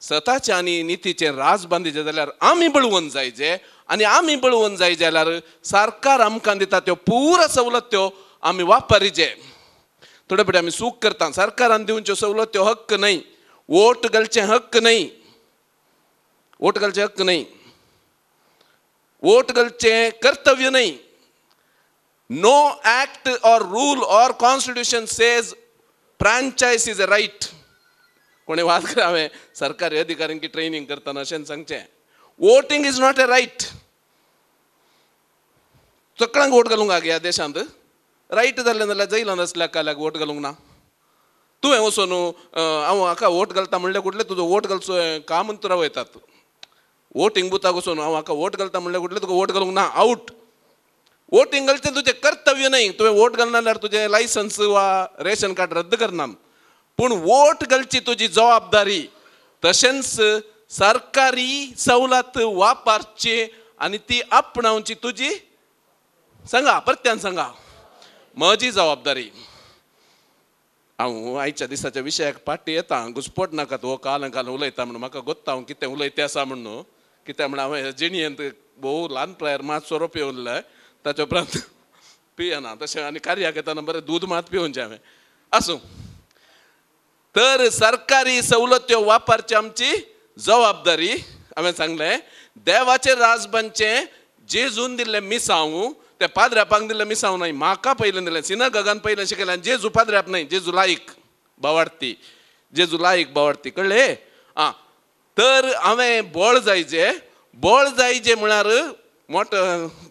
सताचें आनी नितीचें राज बांदिचें जाल्यार आमी बळवंत जायचे, आनी आमी बळवंत जाय जाल्यार सरकार आमकां दिता त्यो पुरा सवलत्यो आमी वापरिचे. थोडे फावटी आमी चूक करता, सरकारान दिवच्यो सवलत्यो हक्क न्हय, वोट घालचें हक्क न्हय, वोट घालचें हक्क न्हय, वोट घालचें कर्तव्य न्हय. No act or rule or constitution says franchise is a right. कोणी वाद कर हांवें सरकारी अधिकाऱ्यांकी ट्रेनिंग करतना अशें सांगचें, voting is not a right. सगळ्यांक वोट घालूंक ह्या देशांत रायट जालें जाल्यार जैलान आसल्या काल्याक वोट घालूंक ना. तुवें वचून हांव हाका वोट घालता म्हणल्यार कुठलें तुजो वोट घालचो काम तुरा वयतात. वोटींग बुथाक वचून हांव हाका वोट घालता म्हणल्यार कुठलें तुका वोट घालूंक ना, आवट. वोटींग घालचें तुजें कर्तव्य न्हय, तुवें वोट घालना जाल्यार तुजें लायसन्स वा रेशन कार्ड रद्द करना, पूण वोट घालची तुजी जबाबदारी. तशेंच सरकारी सवलत वापरची आनी ती आपणावची तुजी, सांगा परत्यान सांगा, म्हजी जबाबदारी. हांव आयच्या दिसाच्या विशयाक फाटी येता, घुसपोट नाकात हो काल काल उलयता म्हणून म्हाका गोत्ता हांव कितें उलयता आसा म्हणून. कित्याक म्हणून हांवें जिणयेंत भोव ल्हान प्रायर मात सोरो पिवल्ले, ताच्या उपरांत पियना तशें, आनी कार्याक येतना बरें दूद मात पिवचें हांवें. आसूं, तर सरकारी सवलत्यो वापरची आमची जबाबदारी. हांवें सांगलें देवाचें राज बांदचें जेजून दिल्लें मिसांव, ते पाद्र्यापांक दिल्लें मिसांव न्हय, म्हाका पयलें दिलें सिनागगान पयलें शिकयलें. जेजू पाद्र्याप न्हय, जेजू लायक बावाडती, जेजू लायक बावाडती, कळ्ळें? आं, तर हांवें बळ जायचे, बळ जायचे म्हळ्यार मोठो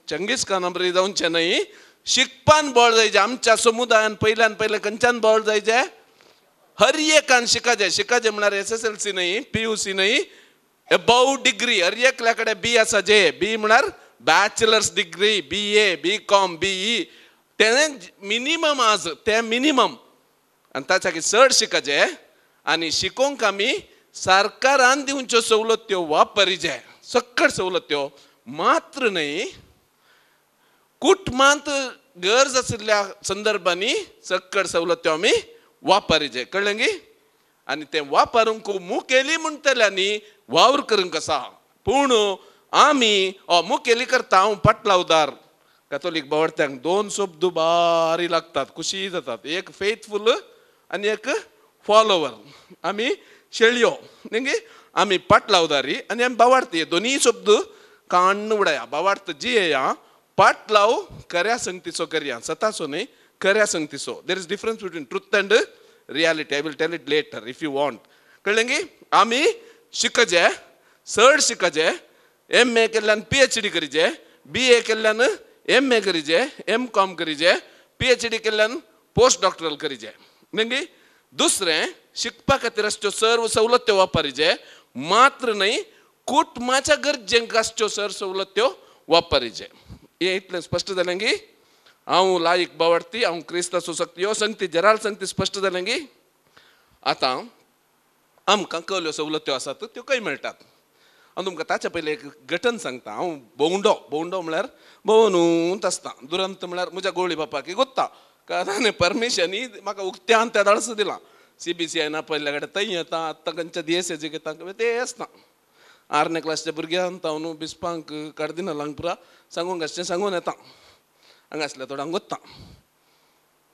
चंगीस खान बरी जावचें न्हय, शिकपान बळ जायचें. आमच्या समुदायान पयल्यान पयलें खंयच्यान बळ जायचें, हर एकान शिकाचें. शिकाचें म्हळ्यार SSLC न्हय, PUC न्हय, एबाव डिग्री. हर एकल्या कडेन बी आसा, जे बी म्हळ्यार bachelors degree, BA, BCom, BE, तें मिनिमम आज, तें मिनिमम. आनी ताच्या चड शिकाचें आनी शिकोवंक आमी सरकारान दिवच्यो सवलत्यो वापरिचे, सकट सवलत्यो मात्र न्हय, कुटुंबांत गरज आशिल्ल्या संदर्भांनी सकट सवलत्यो आमी वापरिचे, कळ्ळें गी? आनी तें वापरूंक मुखेली म्हणटल्यांनी वावर करूंक आसा. पूण आमी मुखेली करता. हांव पाटलावदार कॅथोलीक बावडत्यांक दोन शब्द बारी लागतात, खुशी जातात, एक फेथफूल आनी एक फॉलोवर. आमी शेळयो न्ही, आमी पाटलावदारी आनी आमी बावाडती, दोनूय शब्द काण्ण उडया. बावार्थ जियेया, पाटलाव खऱ्या संगतीचो करया, सताचो न्हय, खऱ्या संगतीचो. There is difference between truth and reality. I will tell it later if you want. कळ्ळें की? आमी शिकचे, चड शिकचे, MA केल्ल्यान PhD करीचे, BA केल्ल्यान MA करीचे, MCom करीचे, PhD केल्ल्यान पोस्ट डॉक्टरल करीचे. न्ही? दुसरें शिकपा खातीर आसच्यो सर्व सवलत्यो वापरिचे, मात्र न्हय कुटुंबाच्या गरजेंक आसच्यो सर सवलत्यो वापरिचे. हें इतलें स्पश्ट जालें की? हांव लायक बावडती, हांव क्रिस्ताचो संगती, ह्यो संगती जेराल संगती स्पश्ट जालें की? आतां आमकां कहल्यो सवलत्यो आसात त्यो खंय मेळटात? हांव तुमकां ताच्या पयलीं एक घटन सांगता. हांव भोंवडो, भोंवडो म्हळ्यार भोंवनूत आसता. दुरंत म्हळ्यार म्हज्या गोळी बापाक गोत्ता, कारण परमिशनी म्हाका उक्त्यान त्या दाळस दिलां. CBCI ना पयल्या कडेन थंय येता, आतां खंयच्या DSAG येता ते आसता. आरण्या क्लासच्या भुरग्यांक हांव न्हू बिस्पांक कार्दिनालांक पुरा सांगूंक आसचें सांगून येता, हांगा आसल्या थोड्यांक गोत्ता.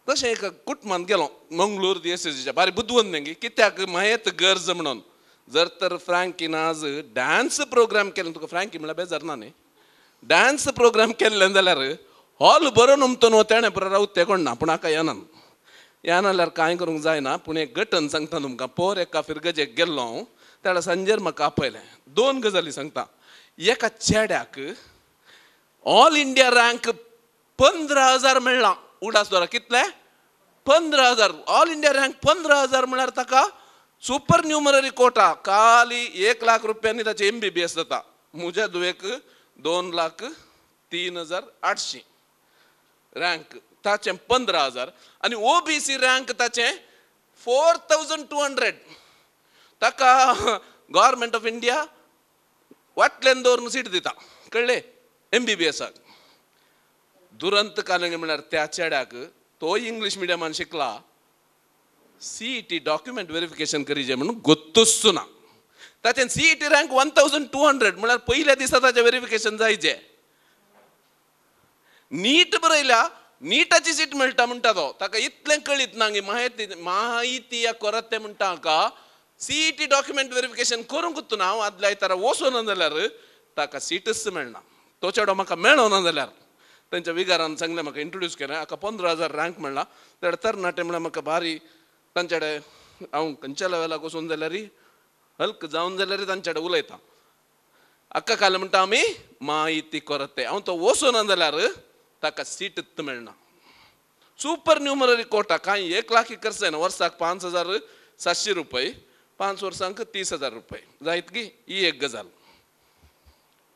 तशें एक कुटुंबांत गेलो मंगळूर DSAGच्या, बारी बुदवंत न्ही, कित्याक मायत गरज म्हणून. जर तर फ्रँकीन आज डान्स प्रोग्राम केले, तुका फ्रँकी म्हळ्यार बेजार ना न्ही, डान्स प्रोग्राम केल्ले जाल्यार हॉल बरो नमतो न्हू तेणें पुरा रावत तें कोण ना, पूण हाका येना. ह्या नाल्यार कांय करूंक जायना पूण एक घटन सांगता तुमकां. पोर एका फिरगजेक गेल्लो हांव, तेणें सांजेर म्हाका आपयलें. दोन गजाली सांगता. एका चेड्याक ऑल इंडिया रँक 15,000 मेळ्ळा. उडास दवरा कितले? 15,000. ऑल इंडिया रँक 15,000 म्हळ्यार ताका सुपर न्यूमररी कोटा, खाली 1 लाख रुपयांनी ताचें MBBS जाता. म्हज्या धुवेक 2,03,800 रँक, ताचें 15,000. आनी OBC rank ताचें 4,200. ताका गव्हर्मेंट ऑफ इंडिया वाटल्यान दवरून सीट दिता, कळ्ळें, MBBSाक. दुरंत कालंगी म्हळ्यार त्या चेड्याक, तोय इंग्लीश मिडियमान शिकला, CET document verification करीजे म्हणून गोत्तूच ना. ताचें CET rank 1,200 म्हळ्यार पयल्या दिसा ताचें वेरिफिकेशन जायचें. नीट बरयल्या, नीटाची सीट मेळटा म्हणटा तो. ताका इतलें कळीत ना की माहिती करत तें म्हणटा हाका CET document verification करूंकूच ना. हांव आदल्या आयतारा वचना जाल्यार ताका सीटच मेळना. तो चेडो म्हाका मेळना जाल्यार तांच्या विगारान सांगलें, म्हाका इंट्रोड्यूस केलें, हाका 15,000 रँक मेळ्ळा. जाल्यार तरणाटे म्हळ्यार म्हाका भारी तांचे कडेन हांव खंयच्या लेवलाक वचून जाल्यार हल्क जावन जाल्यार तांचे कडेन उलयता. अक्का काल म्हणटा आमी माहिती करत ते. हांव तो वचना जाल्यार ताका सीटच मेळना. सुपर न्यूमररी कोटा, कांय 1 लाख खर्च जायना, वर्साक 5,700 रुपये, 5 वर्सांक 30,000 रुपये जायत की. ही एक गजाल.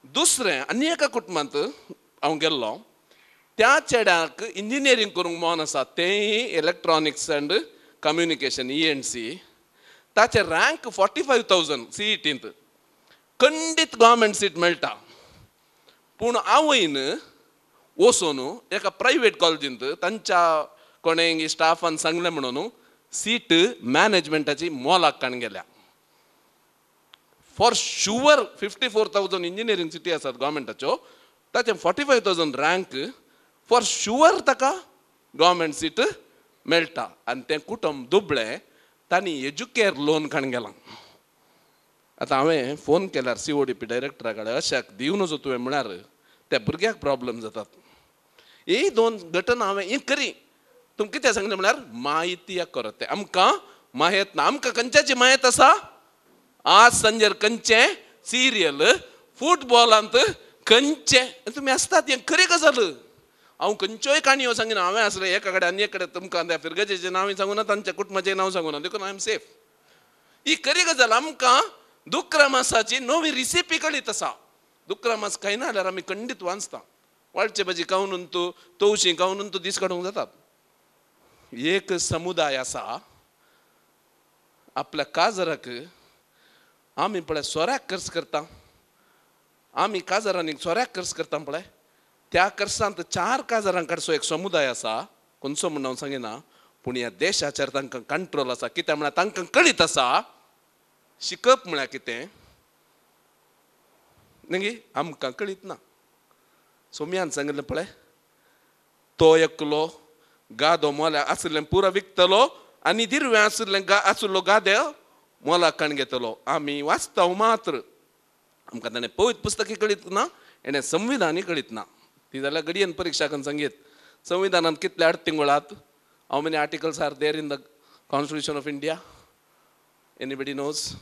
दुसरें, आनी एका कुटुंबांत हांव गेल्लो, त्या चेड्याक इंजिनियरींग करूंक मन आसा, तेंय इलेक्ट्रॉनिक्स अँड कम्युनिकेशन ENC. ताचें रँक 45,000 CETंत, खंडीत गव्हर्मेंट सीट मेळटा. पूण आवयन वचून एका प्रायवेट कॉलेजींत तांच्या कोणें स्टाफान सांगलें म्हणून सीट मॅनेजमेंटाची मोलाक काण गेल्या. फॉर शुअर 54,000 इंजिनियरींग सिटी आसात गव्हर्मेंटाच्यो, ताचें 45,000 रँक, फॉर शुअर ताका गव्हर्मेंट सीट मेळटा. आनी तें कुटुंब दुबळें, तांणी एज्युकेर लोन काण गेलां. आतां हांवें फोन केल्यार CODP डायरेक्टरा कडेन, अशाक दिवन वचो तुवें म्हळ्यार त्या भुरग्याक प्रॉब्लम जातात. ही दोन घटना हांवें ही करी. तुमकां कितें सांगलें म्हळ्यार माहिती करत तें आमकां माहीत ना. आमकां खंयच्याची माहीत आसा? आज सांजेर खंयचें सिरियल फुटबॉलांत खंयचें तुमी आसतात. हें खरी गजाल. हांव खंयच्योय काणयो सांगिना. हांवें आसलें एका कडेन आनी एक कडेन तुमकां त्या फिरगजेचें नांवूय सांगूना, तांच्या कुटुंबाचें नांव सांगूना, देखून I am safe. ही खरी गजाल. आमकां दुकरा मासाची नवी रिसिपी कळीत आसा. दुकरा मास खायना जाल्यार आमी खंडीत वांचता. वाळचे भाजी खावन तूं तवशीं खावन तूं दीस काडूंक जातात. एक समुदाय आसा आपल्या काजराक आमी पळय सोऱ्याक खर्च करता, आमी काजरांनी सोऱ्याक खर्च करता पळय, त्या खर्चांत 4 काजरां काडचो एक समुदाय आसा. खंयचो म्हूण हांव सांगिना, पूण ह्या देशाचेर तांकां कंट्रोल आसा. कित्याक म्हळ्यार तांकां कळीत आसा शिकप म्हळ्यार कितें न्ही, आमकां कळीत ना. सोम्यान सांगिल्लें पळय, तो एकलो गादो मोल्या आशिल्लें पुरो विकतलो आनी दिरवें आशिल्लें आशिल्लो गादे मोला काण घेतलो. आमी वाचता मात्र, आमकां ताणें पवित्र पुस्तकी कळीत ना, हेणें संविधानूय कळीत ना. ती जाल्यार घडयेन परिक्षा करून सांगीत संविधानांत कितले आडतिंगळात, how many articles are there in the constitution of India, anybody knows?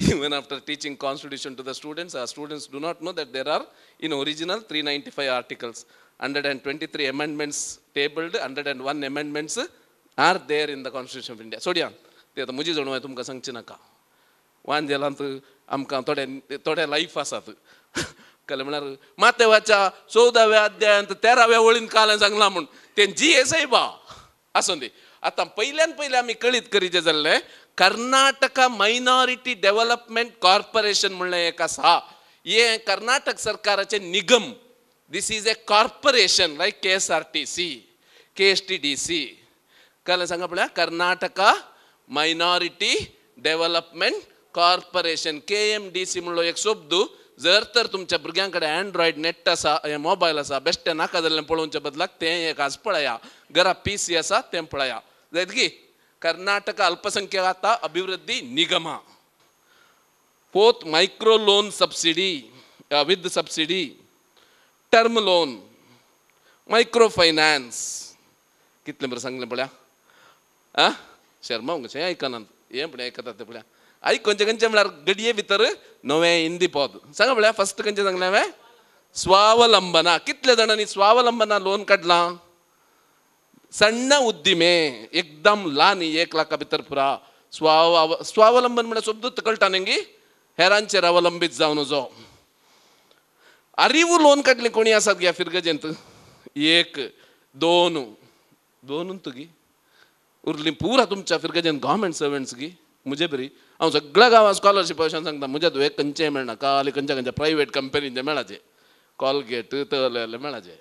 Even after teaching constitution to the students, our students do not know that there are in original 395 articles, 123 amendments tabled, 101 amendments are there in the constitution of India. सोडया ते आतां म्हजी जाणवाय तुमकां सांगची नाका. वांजेलांत आमकां थोडे थोडे life आसात. कळ्ळें म्हळ्यार मातेवाच्या 14व्या अध्यायांत 13व्या वळीन काल सांगलां म्हूण तें जी एस I बा आसूं दी. आतां पयल्यान पयलें आमी कळीत करीचें जाल्लें कर्नाटका मायनॉरिटी डेव्हलपमेंट कॉर्पोरेशन म्हणलें एक आसा. हें कर्नाटक सरकाराचें Nigam. This is a corporation like KSRTC, KSTDC. कळ्ळें सांगा पळया, Karnataka minority development corporation KMDC म्हणलो एक शब्द. जर तर तुमच्या भुरग्यां कडेन एन्ड्रॉयड नेट आसा, मोबायल आसा, बेश्टें नाका जाल्लें पळोवच्या बदलाक तें एक आज पळया, घरा PC आसा तें पळया जायत की. कर्नाटक अल्पसंख्याक अभिवृद्धी Nigam. Fourth, micro loan subsidy with subsidy, term loan, micro finance. कितलें बरें सांगलें पळया. आ शर्मा कशें आयकना हें पळय आयकतात ते पळय आयक खंयचे खंयचे म्हळ्यार गडये भितर नवें हिंदी पद सांगा पळया फस्ट खंयचें सांगलें हांवें स्वावलंबना कितले जाणांनी स्वावलंबना लोन काडलां सण्ण उद्दिमे एकदम ल्हान 1 लाखा भितर पुरा स्वावलंबन म्हळ्यार शब्द कळटा न्ही हेरांचेर अवलंबीत जावन जो अरिवू लोन काडलें कोणी आसात गे फिरगजेंत 1 2 2 तुगी उरली पुरा तुमच्या फिरगजेंत गव्हर्मेंट सर्वंट्स गी म्हजे बरी हांव सगळ्या गांवांत स्कॉलरशीप अशें सांगता म्हज्या तुवें खंयचें मेळना काली खंयच्या खंयच्या प्रायवेट कंपनीचें मेळाचें कॉलगेट तले मेळाचें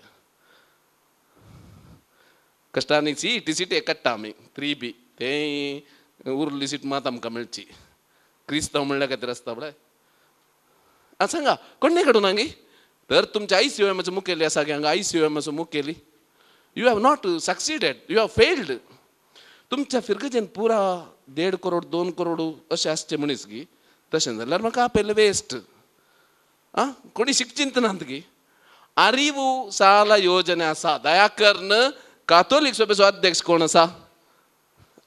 कश्टांनी सीट सीट एक काडटा आमी 3B तें उरली सीट मात आमकां मेळची क्रिस्तांव म्हणल्या खातीर आसता पळय आं सांगा कोण काडूं ना गी तर तुमच्या ICOMचो मुखेली आसा गे हांगा ICOMचो मुखेली you have not succeeded you have failed तुमच्या फिरगजेन पुरा 1.5 करोड 2 करोड अशें आसचें मनीस गी तशें जाल्यार म्हाका आपयलें वेस्ट आं कोणी शिकचिंतनात गी अरिवू साला योजना आसा दयाकर्न कातोलीक सभेचो अध्यक्ष कोण आसा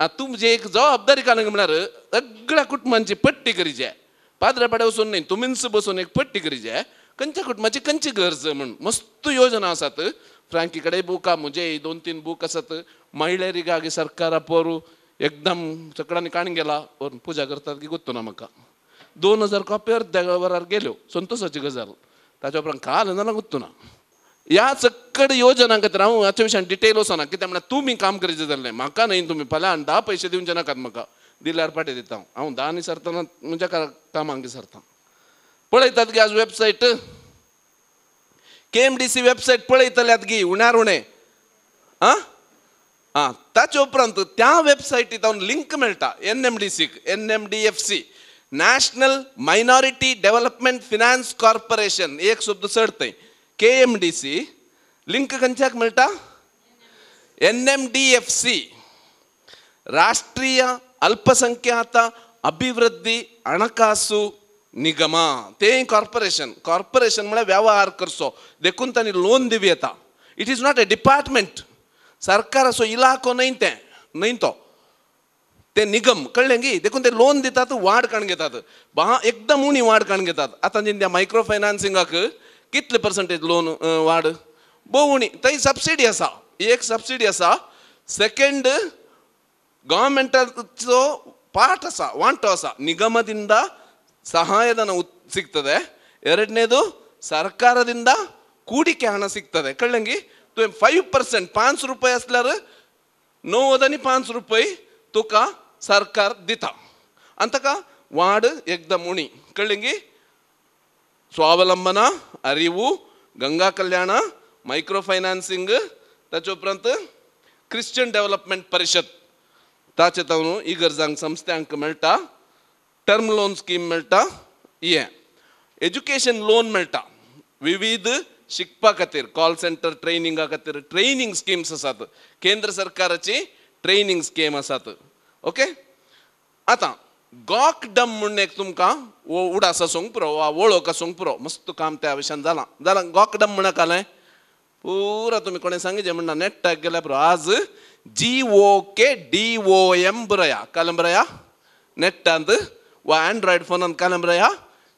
आं तुमची एक जबाबदारी काडूंक म्हळ्यार सगळ्या कुटुंबांची पट्टी करीचे पाद्रे पाड्या वचून न्ही तुमीच बसून एक पट्टी करीचे खंयच्या कुटुंबाची खंयची गरज म्हण मस्त योजना आसात फ्रांकी कडेन बूक आहा म्हजे 2-3 बूक आसात महिळेरिगागी सरकारा पोरू एकदम सगळ्यांनी काण गेला पूजा करतात की गोत्तो ना म्हाका 2000 कॉपी अर्द्या वरार गेल्यो संतोषाची गजाल ताच्या उपरांत काल जाल्यार गोत्तो ना ह्या चक्कड योजना खातीर हांव हाच्या विशयान डिटेल वचना कित्याक म्हळ्यार तुमी काम करीचें जाल्लें म्हाका न्ही तुमी फाल्यां आनी 10 पयशे दिवचे नाकात म्हाका दिल्यार फाटीं दिता हांव हांव 10 न्ही सरतना म्हज्या कामांक सरता पळयतात गी आज वेबसायट KMDC वेबसायट पळयतल्यात गी उण्यार उणें आं आं ताचे उपरांत त्या वेबसायटी तावन लिंक मेळटा NMDCक NMDFC national minority development finance corporation एक शब्द चड थंय KMDC link खंयच्याक मेळटा NMDFC राष्ट्रीय अल्पसंख्यात अभिवृद्धी हणकासू निगम तें कॉर्पोरेशन कॉर्पोरेशन म्हळ्यार वेव्हार करचो देखून तांणी लोन दिवं येता it is not a department सरकाराचो इलाको न्हय तें न्हय तो ते निगम कळ्ळें गी देखून ते लोन दितात वाड काडून घेतात बा एकदम उणी वाड काडून घेतात आतां त्या मायक्रो फायनान्सिंगाक कितले पर्संटेज लोन वाड भोव उणी थंय सबसिडी आसा एक सबसिडी आसा सेकेंड गव्हर्मेंटाचो पार्ट आसा वांटो आसा ನಿಗಮದಿಂದ ಸಹಾಯಧನ ಸಿಗ್ತದೆ ಎರಡನೇದು ಸರ್ಕಾರದಿಂದ ಕೂಡಿಕೆ ಹಣ ಸಿಗ್ತದೆ ಕಳ್ಳಂಗಿ तुवें 5% 5 रुपये आसल्यार 9 आनी 5 रुपये तुका सरकार दिता आनी ताका वाड एकदम उणी कळ्ळें स्वावलंबना अरिवू गंगा कल्याण मायक्रो फायनान्सिंग ताचे उपरांत क्रिश्चन डेव्हलपमेंट परिशद ताचे तावन इगर्जांक संस्थांक मेळटा टर्म लोन स्कीम मेळटा हें एज्युकेशन लोन मेळटा विविध शिकपा खातीर कॉल सेंटर ट्रेनिंगा खातीर ट्रेनिंग स्किम्स आसात केंद्र सरकाराची ट्रेनिंग स्कीम आसात ओके आतां गॉकडम म्हूण एक तुमकां उडास आसूंक पुरो वा वळख आसूंक पुरो मस्त काम त्या विशयान जालां जालां गॉकडम म्हणून घालें पुरा तुमी कोणें सांगिचें म्हणना नेटाक गेल्यार पुरो आज GOKDOM बरया कालम बरया नेटांत वा एंड्रॉयड फोनांत कालम बरया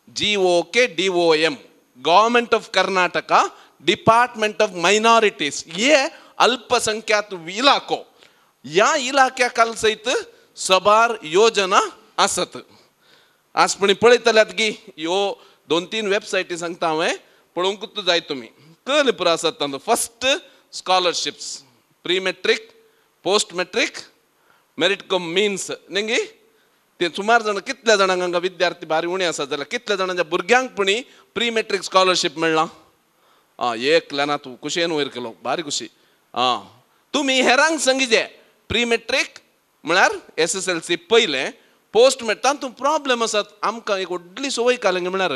GOKDOM government of Karnataka department of minorities हे अल्पसंख्यात इलाको ह्या इलाक्या खाल सयत सबार योजना आसत आज पण पळयतल्यात गी ह्यो 2-3 वेबसायटी सांगता हांवें पळोवंकूच जाय तुमी कळ्ळें पुरो आसात तांचो first scholarships pre matric post matric merit cum means न्ही ते सुमार जाणां कितल्या जाणांक हांगा विद्यार्थी भारी उणें आसा जाल्यार कितल्या जाणांच्या भुरग्यांक पुणी प्री मॅट्रीक स्कॉलरशीप मेळ्ळां आं एकल्यान तूं खुशयेन वयर केलो भारी खुशी आं तुमी हेरांक सांगिचें प्री मॅट्रीक म्हळ्यार SSLC पयलें पोस्ट मॅट्रीक तातूंत प्रॉब्लम आसात आमकां एक व्हडली संवय काडली म्हळ्यार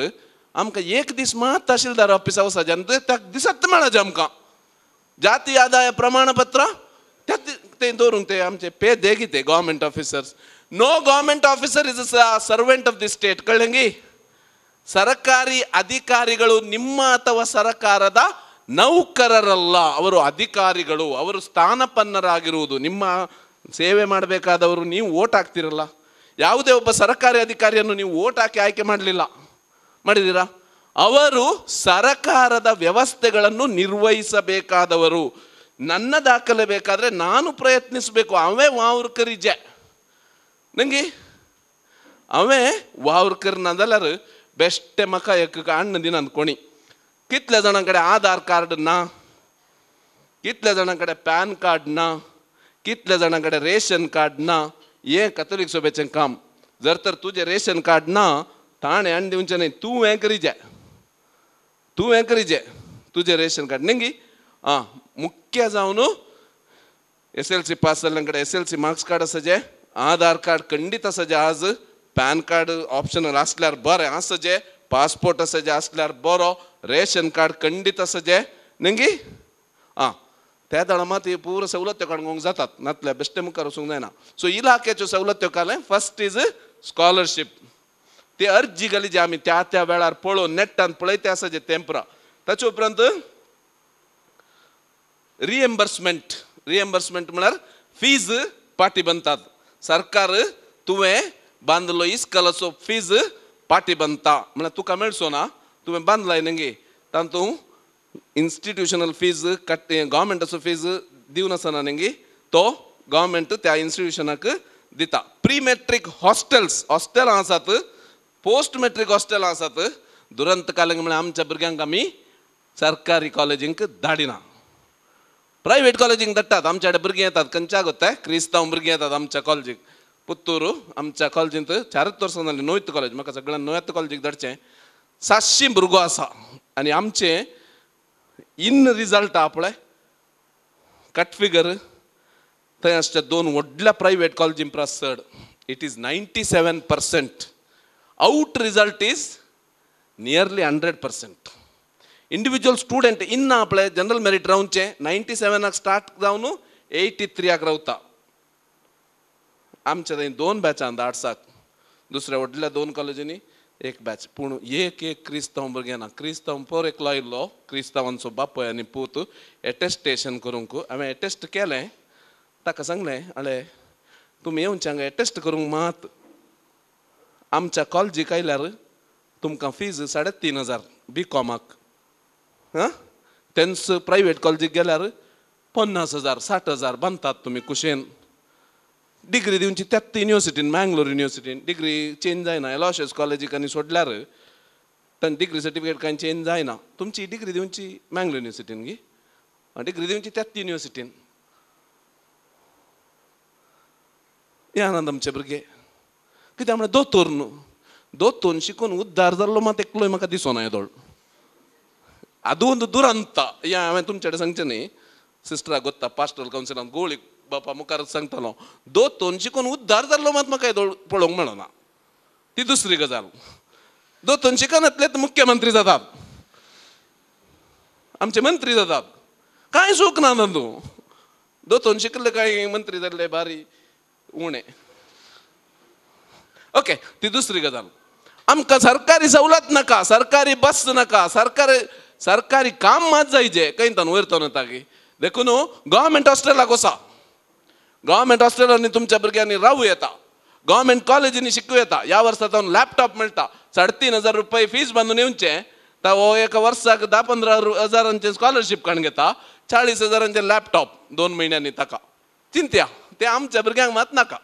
आमकां एक दीस मात तहसीलदार ऑफिसा वचपाचें आनी त्या दिसात मेळाचें आमकां जाती आदाय प्रमाणपत्र त्या ते दवरूंक ते आमचे पे दे ते government officers no government officer is a servant of the state ಕಳ್ಳಂಗಿ ಸರ್ಕಾರಿ ಅಧಿಕಾರಿಗಳು ನಿಮ್ಮ ಅಥವಾ ಸರ್ಕಾರದ ನೌಕರರಲ್ಲ ಅವರು ಅಧಿಕಾರಿಗಳು ಅವರು ಸ್ಥಾನಪನ್ನರಾಗಿರುವುದು ನಿಮ್ಮ ಸೇವೆ ಮಾಡಬೇಕಾದವರು ನೀವು ಓಟ್ ಹಾಕ್ತಿರಲ್ಲ. ಯಾವುದೇ ಒಬ್ಬ ಸರ್ಕಾರಿ ಅಧಿಕಾರಿಯನ್ನು ನೀವು ಓಟ್ ಹಾಕಿ ಆಯ್ಕೆ ಮಾಡಲಿಲ್ಲ, ಮಾಡಿದ್ದೀರಾ? ಅವರು ಸರಕಾರದ ವ್ಯವಸ್ಥೆಗಳನ್ನು ನಿರ್ವಹಿಸಬೇಕಾದವರು. ನನ್ನ ದಾಖಲೆ ಬೇಕಾದರೆ ನಾನು ಪ್ರಯತ್ನಿಸಬೇಕು. ಅವೇ ವಾವ್ರಕರಿಜೆ ನಂಗೆ ಅವೇ ವಾವ್ರಕರ್ ನಂದಲ್ಲರು ಬೆಸ್ಟೆ ಮಕ ಎಕ್ಕ ಅಣ್ಣ ದಿನ ಅಂದ್ಕೊಣಿ. ಕಿತ್ಲೆ ಜನ ಕಡೆ ಆಧಾರ್ ಕಾರ್ಡ್ನ, ಕಿತ್ಲೆ ಜನ ಕಡೆ ಪ್ಯಾನ್ ಕಾರ್ಡ್ನ, कितले जाणां कडेन रेशन कार्ड ना. हें कथोलीक सभेचें काम. जर तर तुजें रेशन कार्ड ना ताणें हाडून दिवचें न्हय, तूं हें करीजे, तूं हें करीजे तुजें रेशन कार्ड न्ही. आं मुख्य जावन SLC पास जाल्ल्या कडेन SLC marks card आसाचें, आधार कार्ड खंडीत आसाचें, आज पॅन कार्ड ऑप्शनल आसल्यार बरें आसाचें, पासपोर्ट आसाचें आसल्यार बरो, रेशन कार्ड खंडीत आसाचें न्ही. आं त्या दळा मात ही पुरो सवलत्यो काडूंक जातात, नातल्या बेश्टे मुखार वचूंक जायना. सो इलाख्याच्यो सवलत्यो काडलें. फर्स्ट is scholarship, ती अर्जी घाली जी आमी त्या त्या वेळार पळोवन नेटान पळयते आसा जे तेंपरा. ताचे उपरांत रिएम्बर्समेंट, रिएम्बर्समेंट म्हळ्यार फीज पाटी बांदतात. सरकार तुवें बांदलो इस्कलाचो फीज पाटी बांदता म्हळ्यार तुका मेळचो ना, तुवें बांदलाय न्ही, तातूंत इन्स्टिट्युशनल फीज कट गव्हर्मेंटाचो फीज दिवन आसना न्ही, तो गव्हर्मेंट त्या इन्स्टिट्युशनाक दिता. प्री मॅट्रीक हॉस्टेल्स, हॉस्टेलां आसात, पोस्ट मॅट्रीक हॉस्टेलां आसात. दुरंत कालंग म्हळ्यार आमच्या भुरग्यांक आमी सरकारी कॉलेजींक धाडिना, प्रायवेट कॉलेजींक धाडटात. आमच्या कडेन भुरगीं येतात खंयच्या गोताय क्रिस्तांव भुरगीं येतात आमच्या कॉलेजीक. पुत्तूर आमच्या कॉलेजींत 4 वर्सां जालीं, नोयत कॉलेज, म्हाका सगळ्यांक नोयत कॉलेजीक धाडचें. 700 भुरगो आसा आनी आमचें इन रिजल्ट आहा पळय कट फिगर थंय आसच्या 2 व्हडल्या प्रायवेट कॉलेजीं परस चड. It is 97%. Out result is nearly 100%. Individual student in ना पळय जनरल मेरीट रावचें 97 स्टार्ट जावन 83 रावता. आमच्या थंय 2 बॅचां आर्ट्साक, दुसऱ्या व्हडल्या 2 कॉलेजींनी 1 बॅच. पूण एक एक क्रिस्तांव भुरगें ना. क्रिस्तांव पोर एकलो आयिल्लो, क्रिस्तांवांचो बापूय आनी पूत एटेस्टेशन करूंक. हांवें एटेस्ट केलें, ताका सांगलें आले तुमी येवचे हांगा एटेस्ट करूंक मात आमच्या कॉलेजीक आयल्यार तुमकां फीज 3500 बी कॉमाक, हां तेंच प्रायवेट कॉलेजीक गेल्यार 50,000 60,000 बांदतात तुमी कुशेन. डिग्री दिवची त्याच युनिवर्सिटीन, मँगलोर युनिवर्सिटीन डिग्री चेंज जायना. एलॉशियस कॉलेजीक आनी सोडल्यार तांची डिग्री सर्टिफिकेट कांय चेंज जायना. तुमची डिग्री दिवची मँगलोर युनिवर्सिटीन गी, डिग्री दिवची त्याच युनिवर्सिटीन. हे आनंद आमचे भुरगे कित्याक म्हळ्यार दोतोर न्हू, दोतोर शिकून उद्धार जाल्लो मात एकलोय म्हाका दिसोना येदोळ. आदूं दुरंत हें हांवें तुमचे कडेन सांगचें न्ही, सिस्टराक गोत्ता पास्टरल कावन्सिलान गोळी बापा मुखारच सांगतालो, दोतोन शिकून उद्धार जाल्लो मात म्हाका येदोळ पळोवंक मेळना. ती दुसरी गजाल. दोतोन शिकनातलेच मुख्यमंत्री जातात, आमचे मंत्री जातात, कांय चूक ना तातूंत. दोतोन शिकले कांय मंत्री जाल्ले बारी उणें. ओके, ती दुसरी गजाल. आमकां सरकारी सवलत नाका, सरकारी बस नाका, सरकारी काम मात जायचे खंय तान वयर तो येता की. देखून गव्हर्मेंट हॉस्टेलाक वसा, गव्हर्मेंट हॉस्टेलांनी तुमच्या भुरग्यांनी रावूं येता, गव्हर्मेंट कॉलेजींनी शिकूं येता. ह्या वर्सा तावन लॅपटॉप मेळटा, 3500 रुपये फीज बांदून येवचें, तर हो एका वर्साक 10-15 हजारांचे स्कॉलरशीप काडून घेता, 40,000 लॅपटॉप 2 म्हयन्यांनी ताका. चिंत्या ते आमच्या भुरग्यांक मात नाका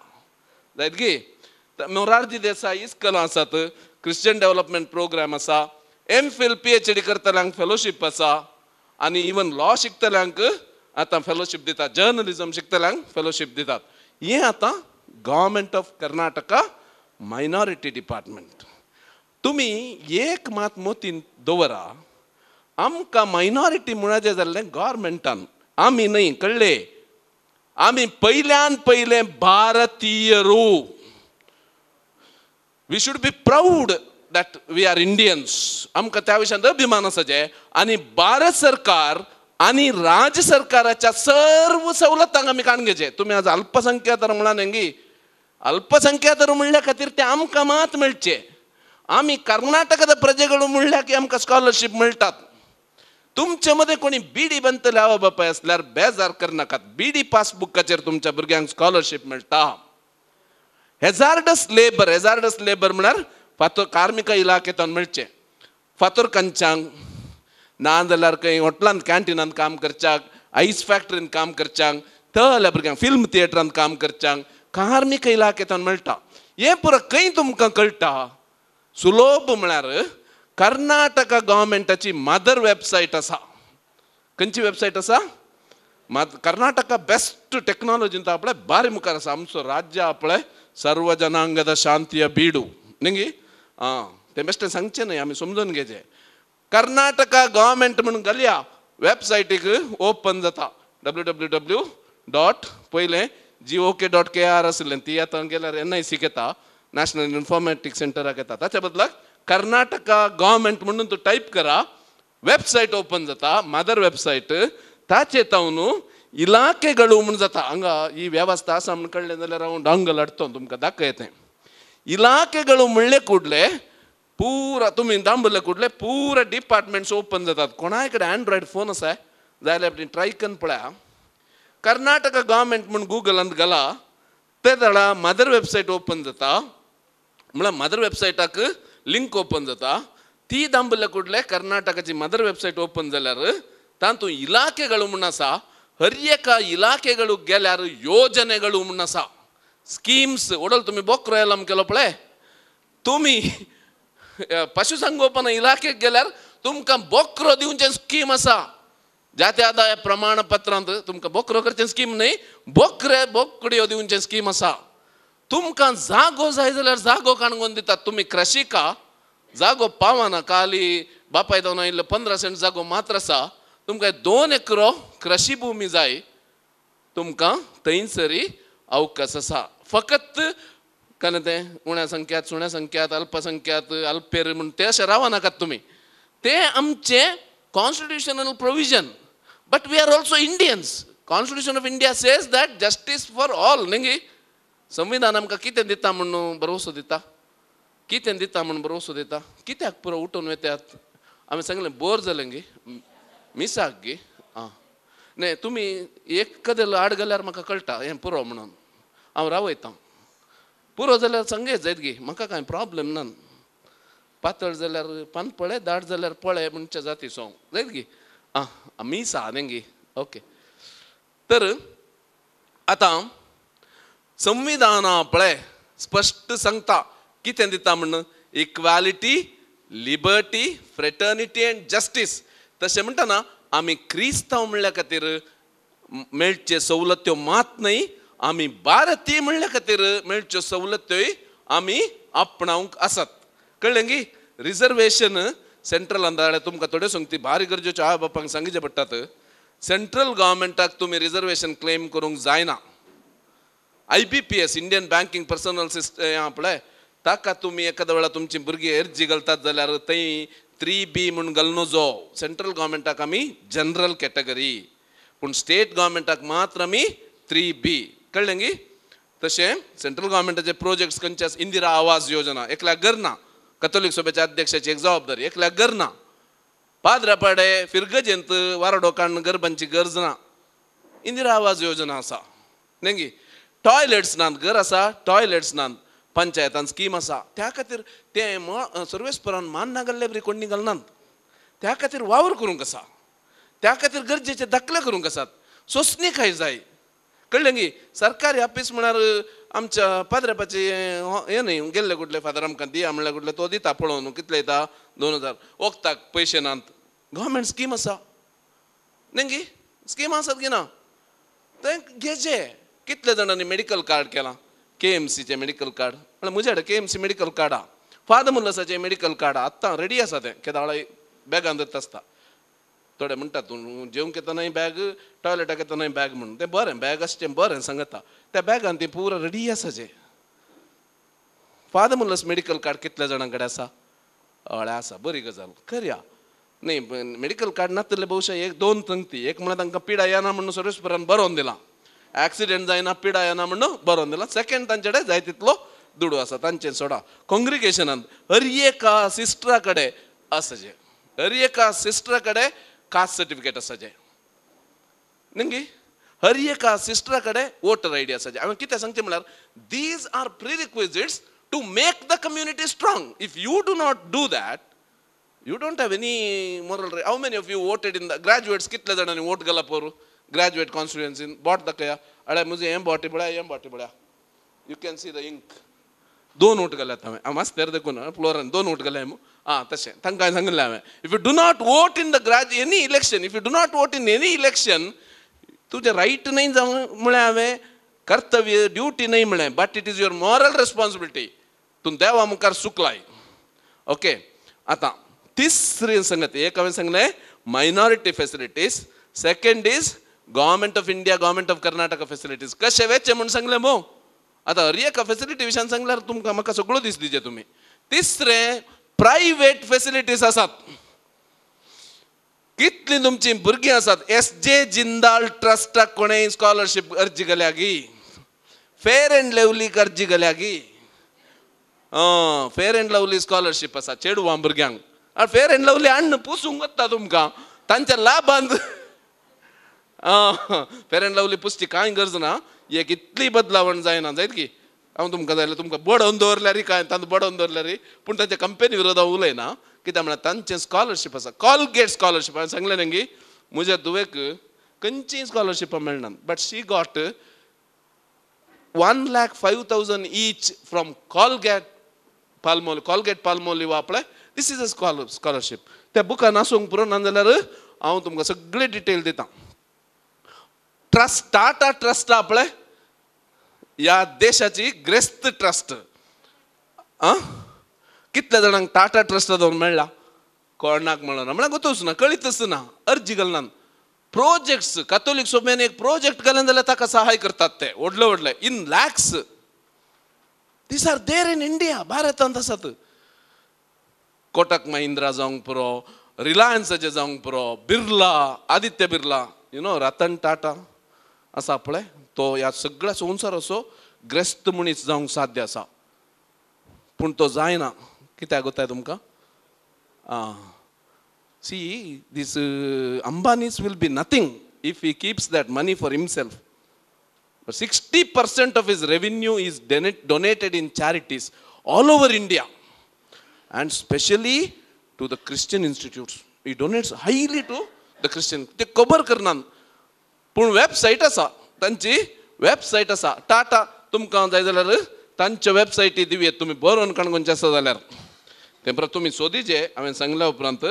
जायत गी. मोरारजी देसाय इस्कलां आसात, क्रिश्चन डेव्हलपमेंट प्रोग्राम आसा, MPhil PhD करतल्यांक फेलोशीप आसा, आनी इवन लॉ शिकतल्यांक आतां फेलोशीप दितात, जर्नलिजम शिकतल्यांक फेलोशीप दितात. हें आतां government of Karnataka minority department. तुमी एक मात मोतीन दवरा, आमकां मायनॉरिटी म्हणचे जाल्लें गव्हर्मेंटान, आमी न्हय. कळ्ळे? आमी पयल्यान पयले भारतीयरू. We should be proud that we are Indians. आमकां त्या विशयांत अभिमान आसा जे. आनी भारत सरकार आनी राज्य सरकाराच्या सर्व सवलतांक आमी काडून घेवचें. तुमी आज अल्पसंख्यातर म्हणा न्ही, अल्पसंख्यातर म्हणल्या खातीर ते आमकां मात मेळचें. आमी कर्नाटकाच्या प्रजेकडून म्हणल्या की आमकां स्कॉलरशीप मेळटात. तुमचे मदें कोणी बिडी बांदतले आवय बापाय आसल्यार बेजार करनाकात. बिडी पासबुकाचेर तुमच्या भुरग्यांक स्कॉलरशीप मेळटा. हेजार्डस लेबर, हेजार्डस लेबर म्हळ्यार फातर कार्मिक इलाखेंतल्यान मेळचें, फातर कंचांक ना जाल्यार खंय हॉटेलांत कॅन्टिनांत काम करच्याक, आयस फॅक्टरींत काम करच्यांक, तल्या भुरग्यांक फिल्म थिएटरांत काम करच्यांक कार्मिक इलाखेंतल्यान मेळटा. हें पुरो खंय तुमकां कळटा? सुलभ म्हळ्यार कर्नाटका गव्हर्मेंटाची मदर वेबसायट आसा. खंयची वेबसायट आसा? कर्नाटका बेस्ट टॅक्नोलॉजींत आपले बारी मुखार आसा. आमचो राज्य आपले सर्व जनांगद शांतीय बीडू न्ही. आं तें बेश्टें सांगचें न्हय, आमी समजून घेवचें. कर्नाटका गव्हर्मेंट म्हणून घालया वेबसायटीक ओपन जाता. www dot पयलें gok.kr आशिल्लें, ती आतां गेल्यार NIC येता, नॅशनल इन्फॉर्मेटिक्स सेंटराक येता. ताच्या बदलाक कर्नाटका गव्हर्मेंट म्हणून तूं टायप करा, वेबसायट ओपन जाता, मदर वेबसायट. ताचे तावन इलाखेಗಳು म्हूण जाता. हांगा ही वेवस्था आसा म्हूण कळ्ळें जाल्यार हांव डांगल हाडटलो तुमकां दाखयतें. इलाखेಗಳು म्हणले कुडले पुरा तुमी दांबले कुडले पुरा डिपार्टमेंट्स ओपन जातात. कोणाय कडेन एन्ड्रॉयड फोन आसा जाल्यार आपली ट्राय करून पळया. कर्नाटका गव्हर्मेंट म्हूण गुगलांत घाला ते जाणा मदर वेबसायट ओपन जाता. म्हळ्यार मदर वेबसायटाक लिंक ओपन जाता. ती दांबले कुडले कर्नाटकाची मदर वेबसायट ओपन जाल्यार तातूंत इलाखेಗಳು म्हूण आसा. हर एका इलाखेಗಳು गेल्यार योजनेಗಳು म्हूण आसा, स्किम्स. ओडल तुमी बोकरो एलाम केलो पळय, तुमी पशुसंगोपन इलाखेक गेल्यार तुमकां बोकरो दिवचें स्कीम आसा. जाती आदाय प्रमाणपत्रांत तुमकां बोकरो करचें स्कीम न्हय, बोकरे बोकड्यो दिवचें स्कीम आसा. तुमकां जागो जाय जाल्यार जागो काणकोण दितात. तुमी कृषिका जागो पावना, काली बापाय जावन आयिल्लो 15 सेंट जागो मात्र आसा, तुमकां 2 एकरो कृषी भूमी जाय, तुमकां थंयसरी अवकाश आसा. फकत कन तें उण्या संख्यात सुण्या संख्यात अल्पसंख्यात अल्पेर म्हूण ते अशें रावनाकात तुमी. ते आमचें constitutional provision, but we are also Indians. Constitution of India says that justice for all न्ही. संविधान आमकां कितें दिता म्हूण भरवसो दिता, कितें दिता म्हूण भरवसो दिता. कित्याक पुरो उठून वतात? आमी सांगलें बोर जालें गे मिसाक गे. आं न्ही तुमी एक कदेल आड घाल्यार म्हाका कळटा हें पुरो म्हणून हांव रावयता. पुरो जाल्यार सांगय जायत गे, म्हाका कांय प्रोब्लेम ना. पातळ जाल्यार पान पळय, दाट जाल्यार पळय म्हणचे जाती सोंग जायत गे. आं मिसा न्ही गे ओके. तर आतां संविधाना पळय स्पश्ट सांगता कितें दिता म्हण, equality, liberty, fraternity and justice. तशें म्हणटना आमी क्रिस्तांव म्हणल्या खातीर मेळचे सवलत्यो मात न्हय, आमी भारतीय म्हणल्या खातीर मेळच्यो सवलत्योय आमी आपणावंक आसात. कळ्ळें गी? रिजर्वेशन सेंट्रलान जाल्यार तुमकां थोड्यो सांगती भारी गरजेच्यो आवय बापांक सांगचे पडटात. सेंट्रल गव्हर्मेंटाक तुमी रिजर्वेशन क्लेम करूंक जायना. IBPS Indian banking personnel system पळय ताका तुमी एखाद्या वेळार तुमची भुरगीं अर्जी घालतात जाल्यार थंय 3B म्हूण घालून जो. सेंट्रल गव्हर्मेंटाक आमी जनरल कॅटेगरी, पूण स्टेट गव्हर्मेंटाक मात्र आमी 3B. कळ्ळें गी? तशें सेंट्रल गव्हर्मेंटाचे प्रोजेक्ट्स खंयचे आसा, इंदिरा आवास योजना एकल्याक घर ना, कथोलीक सभेच्या अध्यक्षाची एक जबाबदारी, एकल्याक घर ना, पाद्रा पाडे फिरगजेंत वारडो काडून गरबांची गरज ना, इंदिरा आवास योजना आसा न्ही गी. टॉयलेट्स नात, घर आसा टॉयलेट्स नात, पंचायतान स्कीम आसा. त्या खातीर तें सर्वेस्परान मान ना घाल्ले बरी कोण घालनात. त्या खातीर वावर करूंक आसा, त्या खातीर गरजेचे दाखले करूंक आसात, सोंसणीकाय जाय. कळ्ळें गी? सरकारी ऑफीस म्हळ्यार आमच्या पाद्रेपाचे हें न्हय, गेल्ले कुडले फादर आमकां दिया म्हणल्यार कुडले तो दिता पळोवन कितले येता 2000, वखदाक पयशे नात. गव्हर्मेंट स्कीम आसा न्ही गी, स्कीम आसात की ना तें घेचे. कितले जाणांनी मेडिकल कार्ड केलां, KMCचें मेडिकल कार्ड, म्हळ्यार म्हज्या कडेन KMC medical card आहा, फादर मुल्लासाचें मेडिकल कार्ड आहा, आत्तां रेडी आसा तें, केदाळाय बॅगान दवरता आसता. थोडे म्हणटात तूं जेवंक येतनाय बॅग, टॉयलेटाक येतनाय बॅग म्हणून, तें बरें बॅग आसचें बरें सांगता. त्या बॅगान तें पुरो रेडी आसा. जें फादर मुल्लास मेडिकल कार्ड कितल्या जाणां कडेन आसा? हय आसा, बरी गजाल करया न्ही. मेडिकल कार्ड नातले बहुशा 1-2 संगती, एक म्हळ्यार तांकां पिडा येना म्हणून सर्वेस्परान बरोवन दिलां, एक्सिडेंट जायना पिडा येना म्हणून बरोवन दिलां. सेकंड तांचे कडेन जाय तितलो दुडू आसा तांचें सोडा. काँग्रिगेशनान हर एका सिस्टरा कडेन आसा, जें हर एका सिस्टरा कडेन कास्ट सर्टिफिकेट आसाचें न्ही, हर एका सिस्टरा कडेन वोटर I D आसाचें. हांवें कितें सांगचें म्हळ्यार these are prerequisites to make the community strong. If you do not do that you don't have any moral right. How many of you voted in the graduates? कितले जाणांनी vote घाला पोरू graduate कॉन्स्टिट्युएन्सीन बोट दाखया. अरे म्हजें हें बोट पळया, हें बोट पळया, you can see the ink. दोन वोट घाल्यात हांवें, हांव मास्तर देखून फ्लोरान दोन वोट घाले. आं तशें तांकां हांवें सांगिल्लें हांवें, if you do not vote in the any election, if you do not vote in any election, तुजें रायट न्हय जावं म्हळें हांवें, कर्तव्य ड्युटी न्हय म्हळें, but it is your moral responsibility. तूं देवा मुखार चुकलाय. ओके, आतां तिसरी संगत एक हांवें सांगलें minority facilities, second is government of India, government of Karnataka facilities. कशें वेचें म्हूण सांगलें भोव. आतां हर एका फेसिलिटी विशयान सांगल्यार तुमकां म्हाका सगळो दीस दिचे तुमी. तिसरें प्रायवेट फेसिलिटीज आसात. कितलीं तुमचीं भुरगीं आसात एस जे जिंदाल ट्रस्टाक कोणेय स्कॉलरशीप अर्जी घाल्या गी, फेर एंड लवलीक अर्जी घाल्या गी. फेर एंड लवली स्कॉलरशीप आसा चेडवां भुरग्यांक. फेर एंड लवली हाडून पुसूंक वता तुमकां तांच्या लाभान. फेर एंड लवली पुसची कांय गरज ना, एक इतली बदलावण जायना जायत की हांव तुमकां जाल्यार तुमकां बडोवन दवरल्यार कांय तांकां बडोवन दवरल्यार, पूण तांच्या कंपनी विरोध हांव उलयना. कित्याक म्हळ्यार तांचें स्कॉलरशीप आसा, कॉलगेट स्कॉलरशीप. हांवें सांगलें न्ही म्हज्या धुवेक खंयचीय स्कॉलरशिपां मेळना, but she got 1,05,000 each from Colgate Palmolive, Colgate Palmolive आपले. This is a scholarship. त्या बुकान आसूंक पुरो, ना जाल्यार हांव तुमकां सगळी डिटेल दितां. ट्रस्ट, टाटा ट्रस्ट आपले ह्या देशाची ग्रेस्त ट्रस्ट. आं कितल्या जाणांक टाटा ट्रस्ट जावन मेळ्ळा? कोणाक मेळना म्हळ्यार गोतूच ना, कळीतच ना, अर्जी घालना. प्रोजेक्ट्स कॅथोलीक सभेन एक प्रोजेक्ट घालें जाल्यार ताका सहाय करतात ते व्हडले व्हडले in lakhs. These are there in India, भारतांत आसात. कोटक महिंद्रा जावंक पुरो, रिलायन्साचे जावंक पुरो, Birla, Aditya Birla, you know Ratan Tata आसा पळय, तो ह्या सगळ्या संवसाराचो ग्रेस्त मनीस जावंक साध्य आसा, पूण तो जायना. कित्याक गोताय तुमकां? आं see this Ambanis will be nothing if he keeps that money for himself. 60% of his revenue is donated in charities all over India and specially to the Christian institutes. He donates highly to the Christian. ते खबर करनात, पूण website आसा तांची, website आसा टाटा. तुमकां जाय जाल्यार तांच्या वेबसायटी दिवयेत तुमी बरोवन काणकोणचे आसा जाल्यार तें परत तुमी सोदीचे. हांवें सांगल्या उपरांत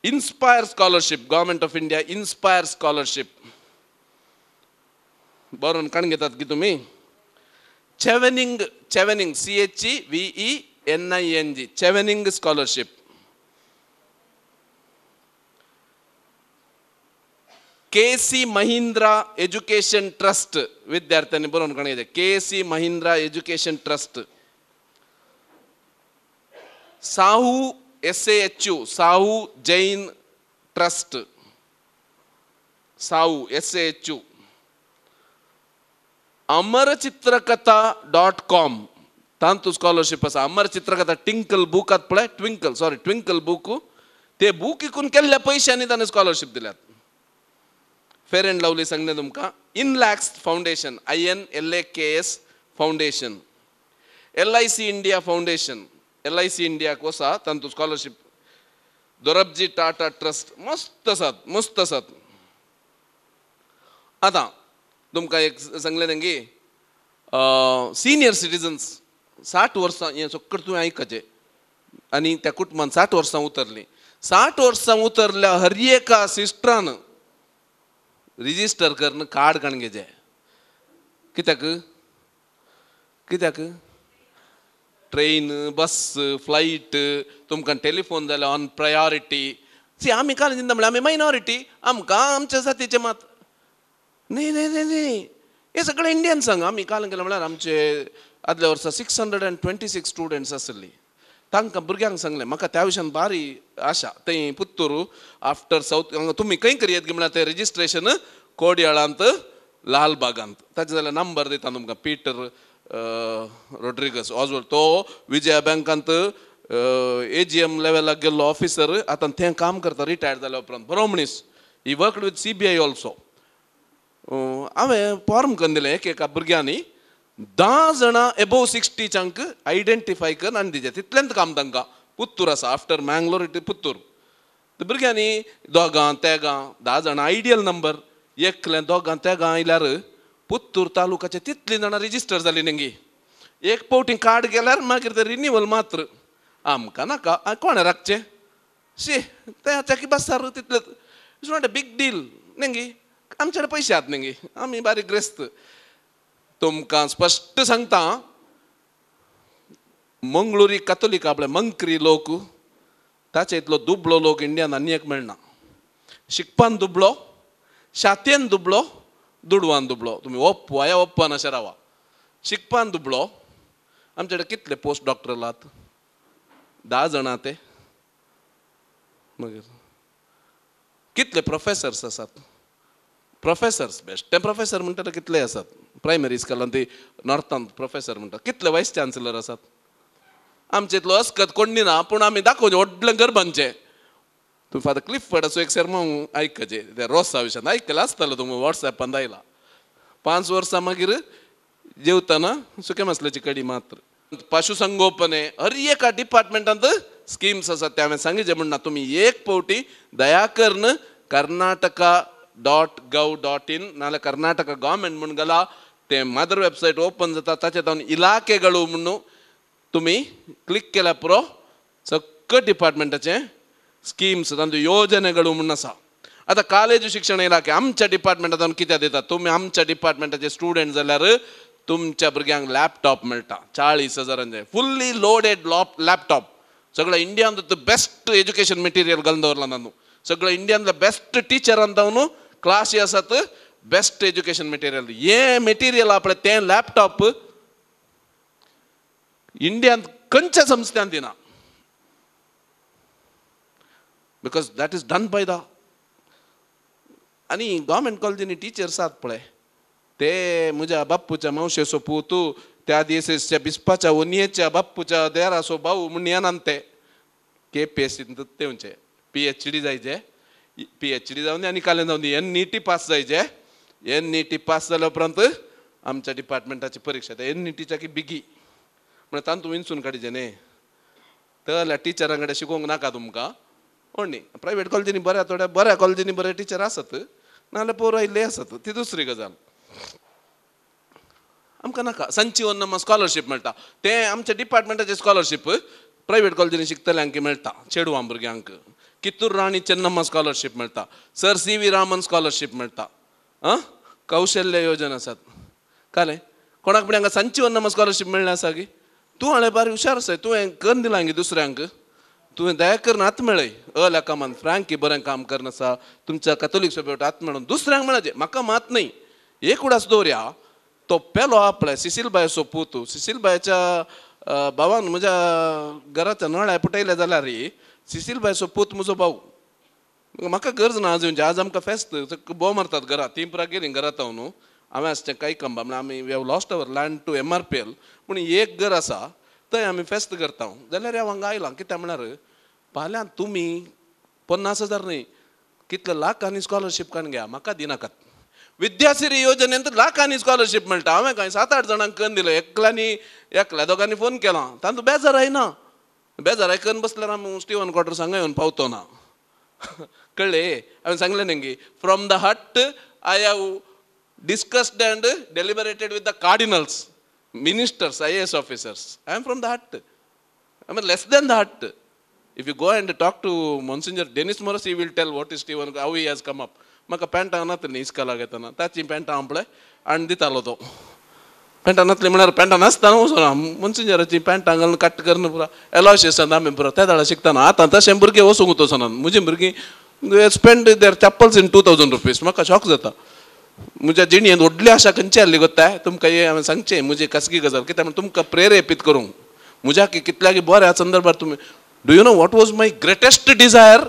inspire scholarship, government of India inspire scholarship बरोवन काण घेतात की तुमी. Chevening, Chevening CHEVENING, Chevening scholarship. KC Mahindra education trust विद्यार्थ्यांनी बरोवन काण घेतले, KC Mahindra education trust. Sahu SAHU, Sahu Jain trust, Sahu SAHU. Amarchitrakatha.com तांतू scholarship आसा. अमर चित्रकथा टिंकल बूक आत पळय, ट्विंकल, सॉरी ट्विंकल बूक, ते बूक विकून केल्ल्या पयशांनी ताणें स्कॉलरशीप दिल्यात. फेर एंड लवली सांगलें तुमकां. Inlaks foundation, INLAKS foundation. LIC India foundation, LIC इंडियाक वसा तांतू स्कॉलरशीप. दोरबजी टाटा ट्रस्ट, मस्त आसात, मस्त आसात. आतां तुमकां एक सांगलें न्ही, सिनियर सिटीजन्स 60 वर्सां हें सगळें तुवें आयकचें आनी त्या कुटुंबान 60 वर्सां उतरलीं. 60 वर्सां उतरल्या हर एका सिस्टरान रिजिस्टर करून कार्ड काडून घेवचें. कित्याक? कित्याक? ट्रेन, बस, फ्लायट, तुमकां टेलिफोन जाल्यार ऑन प्रायोरिटी. सी आमी काल चिंता म्हळ्यार आमी मायनॉरिटी, आमकां आमच्या जातीचें मात न्ही न्ही न्ही न्ही, हे सगळे इंडियन सांग. आमी काल केलें म्हळ्यार आमचे आदल्या वर्सा 626 स्टुडंट्स आसली. तांकां भुरग्यांक सांगलें, म्हाका त्या विशयान बारी आशा. थंय पुत्तूर आफ्टर सावथ तुमी खंय करयेत गी म्हळ्यार तें रजिस्ट्रेशन कोडयाळांत लालबागांत. ताचें जाल्यार नंबर दिता तुमकां, पीटर रोड्रिगस ऑजवॉल्ड, तो विजया बँकांत AGM लेवलाक गेल्लो ऑफिसर आतां थंय काम करता रिटायर्ड जाल्या उपरांत बरो मनीस. He worked with CBI also. हांवें फॉर्म करून दिलें एक एका भुरग्यांनी 10 जाणां एबोव 60च्यांक आयडेंटिफाय करून आनी दिचें तितलेंच काम तांकां. पुत्तूर आसा आफ्टर मँगलोर it Puttur. भुरग्यांनी 2 3 10 जाणां आयडियल नंबर एकलें 2 3 आयल्यार पुत्तूर तालुकाचे तितलीं जाणां रिजिस्टर जालीं न्ही. एक पावटी कार्ड गेल्यार मागीर तें रिन्युअल मात्र आमकां नाका कोणें राखचें शी तें चाकी बसार तितलें. It's not a big deal न्ही. आमचे कडेन पयशे आसात न्ही, आमी बारीक ग्रेस्त. तुमकां स्पश्ट सांगता मंगळुरी कातोलिक आपले मंक्री लोक ताचे इतलो दुबळो लोक इंडियान आनी एक मेळना. शिकपान दुबळो, शातेन दुबळो, दुडवान दुबळो. तुमी ओप्पा ओप्पान अशें रावा. शिकपान दुबळो. आमचे कडेन कितले पोस्ट डॉक्टर आसात? 10 जाणां ते. मागीर कितले प्रोफेसर्स आसात? प्रोफेसर्स बेस्ट ते प्रोफेसर म्हणटा ते कितले आसात प्रायमरी स्कुलान ते नॉर्थान प्रोफेसर म्हणटा. कितले वायस चान्सलर आसात? आमचे इतलो अस्कत कोण ना पूण आमी दाखोवचें व्हडलें गर्भांचें. तुमी फादर क्लिफर्डाचो एक सेर्मांव आयकचें ते रोसा विशयान आयकलें आसतलें तुमी वॉट्सएपान आयला. 5 वर्सां मागीर जेवतना सुके मसल्याची कडी मात्र. पशुसंगोपने हर एका डिपार्टमेंटांत स्किम्स आसात ते हांवें सांगितलें म्हण ना. तुमी एक पावटी दया करून karnataka.gov.in नाल्यार कर्नाटका गव्हर्मेंट म्हूण घाला ते मदर वेबसायट ओपन जाता. ताचे जावन इलाकेಗಳು म्हणून तुमी क्लिक केल्या पुरो सगळं डिपार्टमेंटाचे स्किम्स तांच्यो योजनेಗಳು म्हूण आसा. आतां कॉलेज शिक्षण इलाखे आमच्या डिपार्टमेंटांत कित्याक दिता? तुमी आमच्या डिपार्टमेंटाचे स्टुडंट जाल्यार तुमच्या भुरग्यांक लॅपटॉप मेळटा 40,000 फुल्ली लोडेड लॅपटॉप. सगळ्या इंडियांत बेस्ट एज्युकेशन मटेरियल घालून दवरलां तांदूळ. सगळ्या इंडियांतल्या बेस्ट टिचरान जावन क्लासी आसात बेस्ट एज्युकेशन मटेरियल. हें मटेरियल आपलें तें लॅपटॉप इंडियांत खंयच्या संस्थ्यान दिना because that is done by the. आनी गव्हर्मेंट कॉलेजींनी टिचर्स आसात पळय ते म्हज्या बाप्पूच्या मावशेचो पूत त्या दिसाच्या बिस्पाच्या ओनयेच्या बाप्पूच्या देराचो भाऊ म्हूण येनात ते KPSC तेवचे PhD जायचे PhD जावन आनी कालें जावन NET पास जायचे. NET पास जाल्या उपरांत आमच्या डिपार्टमेंटाची परिक्षा ते NETच्या की बिगी म्हळ्यार तातूंत विंचून काडचें न्ही. तर टिचरां कडेन शिकोवंक नाका तुमकां कोण न्ही. प्रायवेट कॉलेजींनी बऱ्या थोड्या बऱ्या कॉलेजींनी बरे टिचर आसत नाजाल्यार पोर आयिल्ले आसत ती दुसरी गजाल. आमकां नाका. संजीवनम्मा स्कॉलरशीप मेळटा तें आमच्या डिपार्टमेंटाचें स्कॉलरशीप प्रायवेट कॉलेजींनी शिकतल्यांक मेळटा चेडवां भुरग्यांक. कित्तूर राणी चेन्नम्मा स्कॉलरशीप मेळटा, सर CV Raman scholarship मेळटा, आं कौशल्य योजना आसात. कालें कोणाक पण हांगा संजीवनम्मा स्कॉलरशीप मेळ्ळें आसा की तूं हाणें बारी हुशार आसाय तुवें करून दिलां गे दुसऱ्यांक. तुवें दया करून हात मेळय अल्या कामान फ्रांकी बरें काम करून आसा तुमच्या कॅथोलीक सभेवट हात मेळून दुसऱ्यांक मेळचें म्हाका मात न्ही. एक उडास दवरया तो पेलो आपल्या सिसिलबायचो पूत सिसिलबायच्या भावान म्हज्या घराच्या नळ्या पुटयल्या जाल्यार सिसिलबायचो पूत म्हजो भाऊ. म्हाका गरज ना आज येवची. आज आमकां फेस्त बोव मारतात घरा ती पुरा गेली घरांत हांव न्हू हांवें आसचें कांय कंबा म्हळ्यार आमी we have lost our land to MRPL पूण एक घर आसा थंय आमी फेस्त करता जाल्यार हांव हांगा आयलां. कित्याक म्हळ्यार फाल्यां तुमी 50,000 न्ही कितले लाखांनी स्कॉलरशीप काडून घ्या म्हाका दिनाकात. विद्यासिरी योजनेंत लाखांनी स्कॉलरशीप मेळटा. हांवें कांय 7-8 जाणांक करून दिलें एकल्यांनी एकल्या दोगांनी फोन केला तांतूं बेजार आयना. बेजार आयकन बसल्यार आमी स्टिवन क्वार्टर्स हांगा येवन पावतो ना. कळ्ळें? हांवें सांगलें न्ही from the hut I have discussed and deliberated with the cardinals, ministers, IAS officers. I am from the hut. I am less than the hut. If you go and talk to Monsignor Dennis Morris, he will tell what is Stephen, how he has come up. म्हाका पॅन्टां नातली इस्कॉलाक येतना ताची पॅन्टां हांव पळय हाडून दितालो तो. पॅन्टां नातली म्हळ्यार पॅन्टां नासतना वचना मोन्सिंजराची पॅन्टां घालून कट करून पुरा एलॉशियसान आमी पुरा त्या दाडा शिकतना. आतां तशें भुरगे वचूंक वचना. म्हजी भुरगीं spend their chappals in 2000 rupees. म्हाका शॉक जाता. म्हज्या जिणेंत व्हडली आशा खंयची आहली गोत्ताय तुमकां हें हांवें सांगचें म्हजी खासगी गजाल कित्याक म्हण तुमकां प्रेरेपीत करूंक म्हज्या कितल्याक बऱ्या संदर्भार तुमी do you know what was my greatest desire.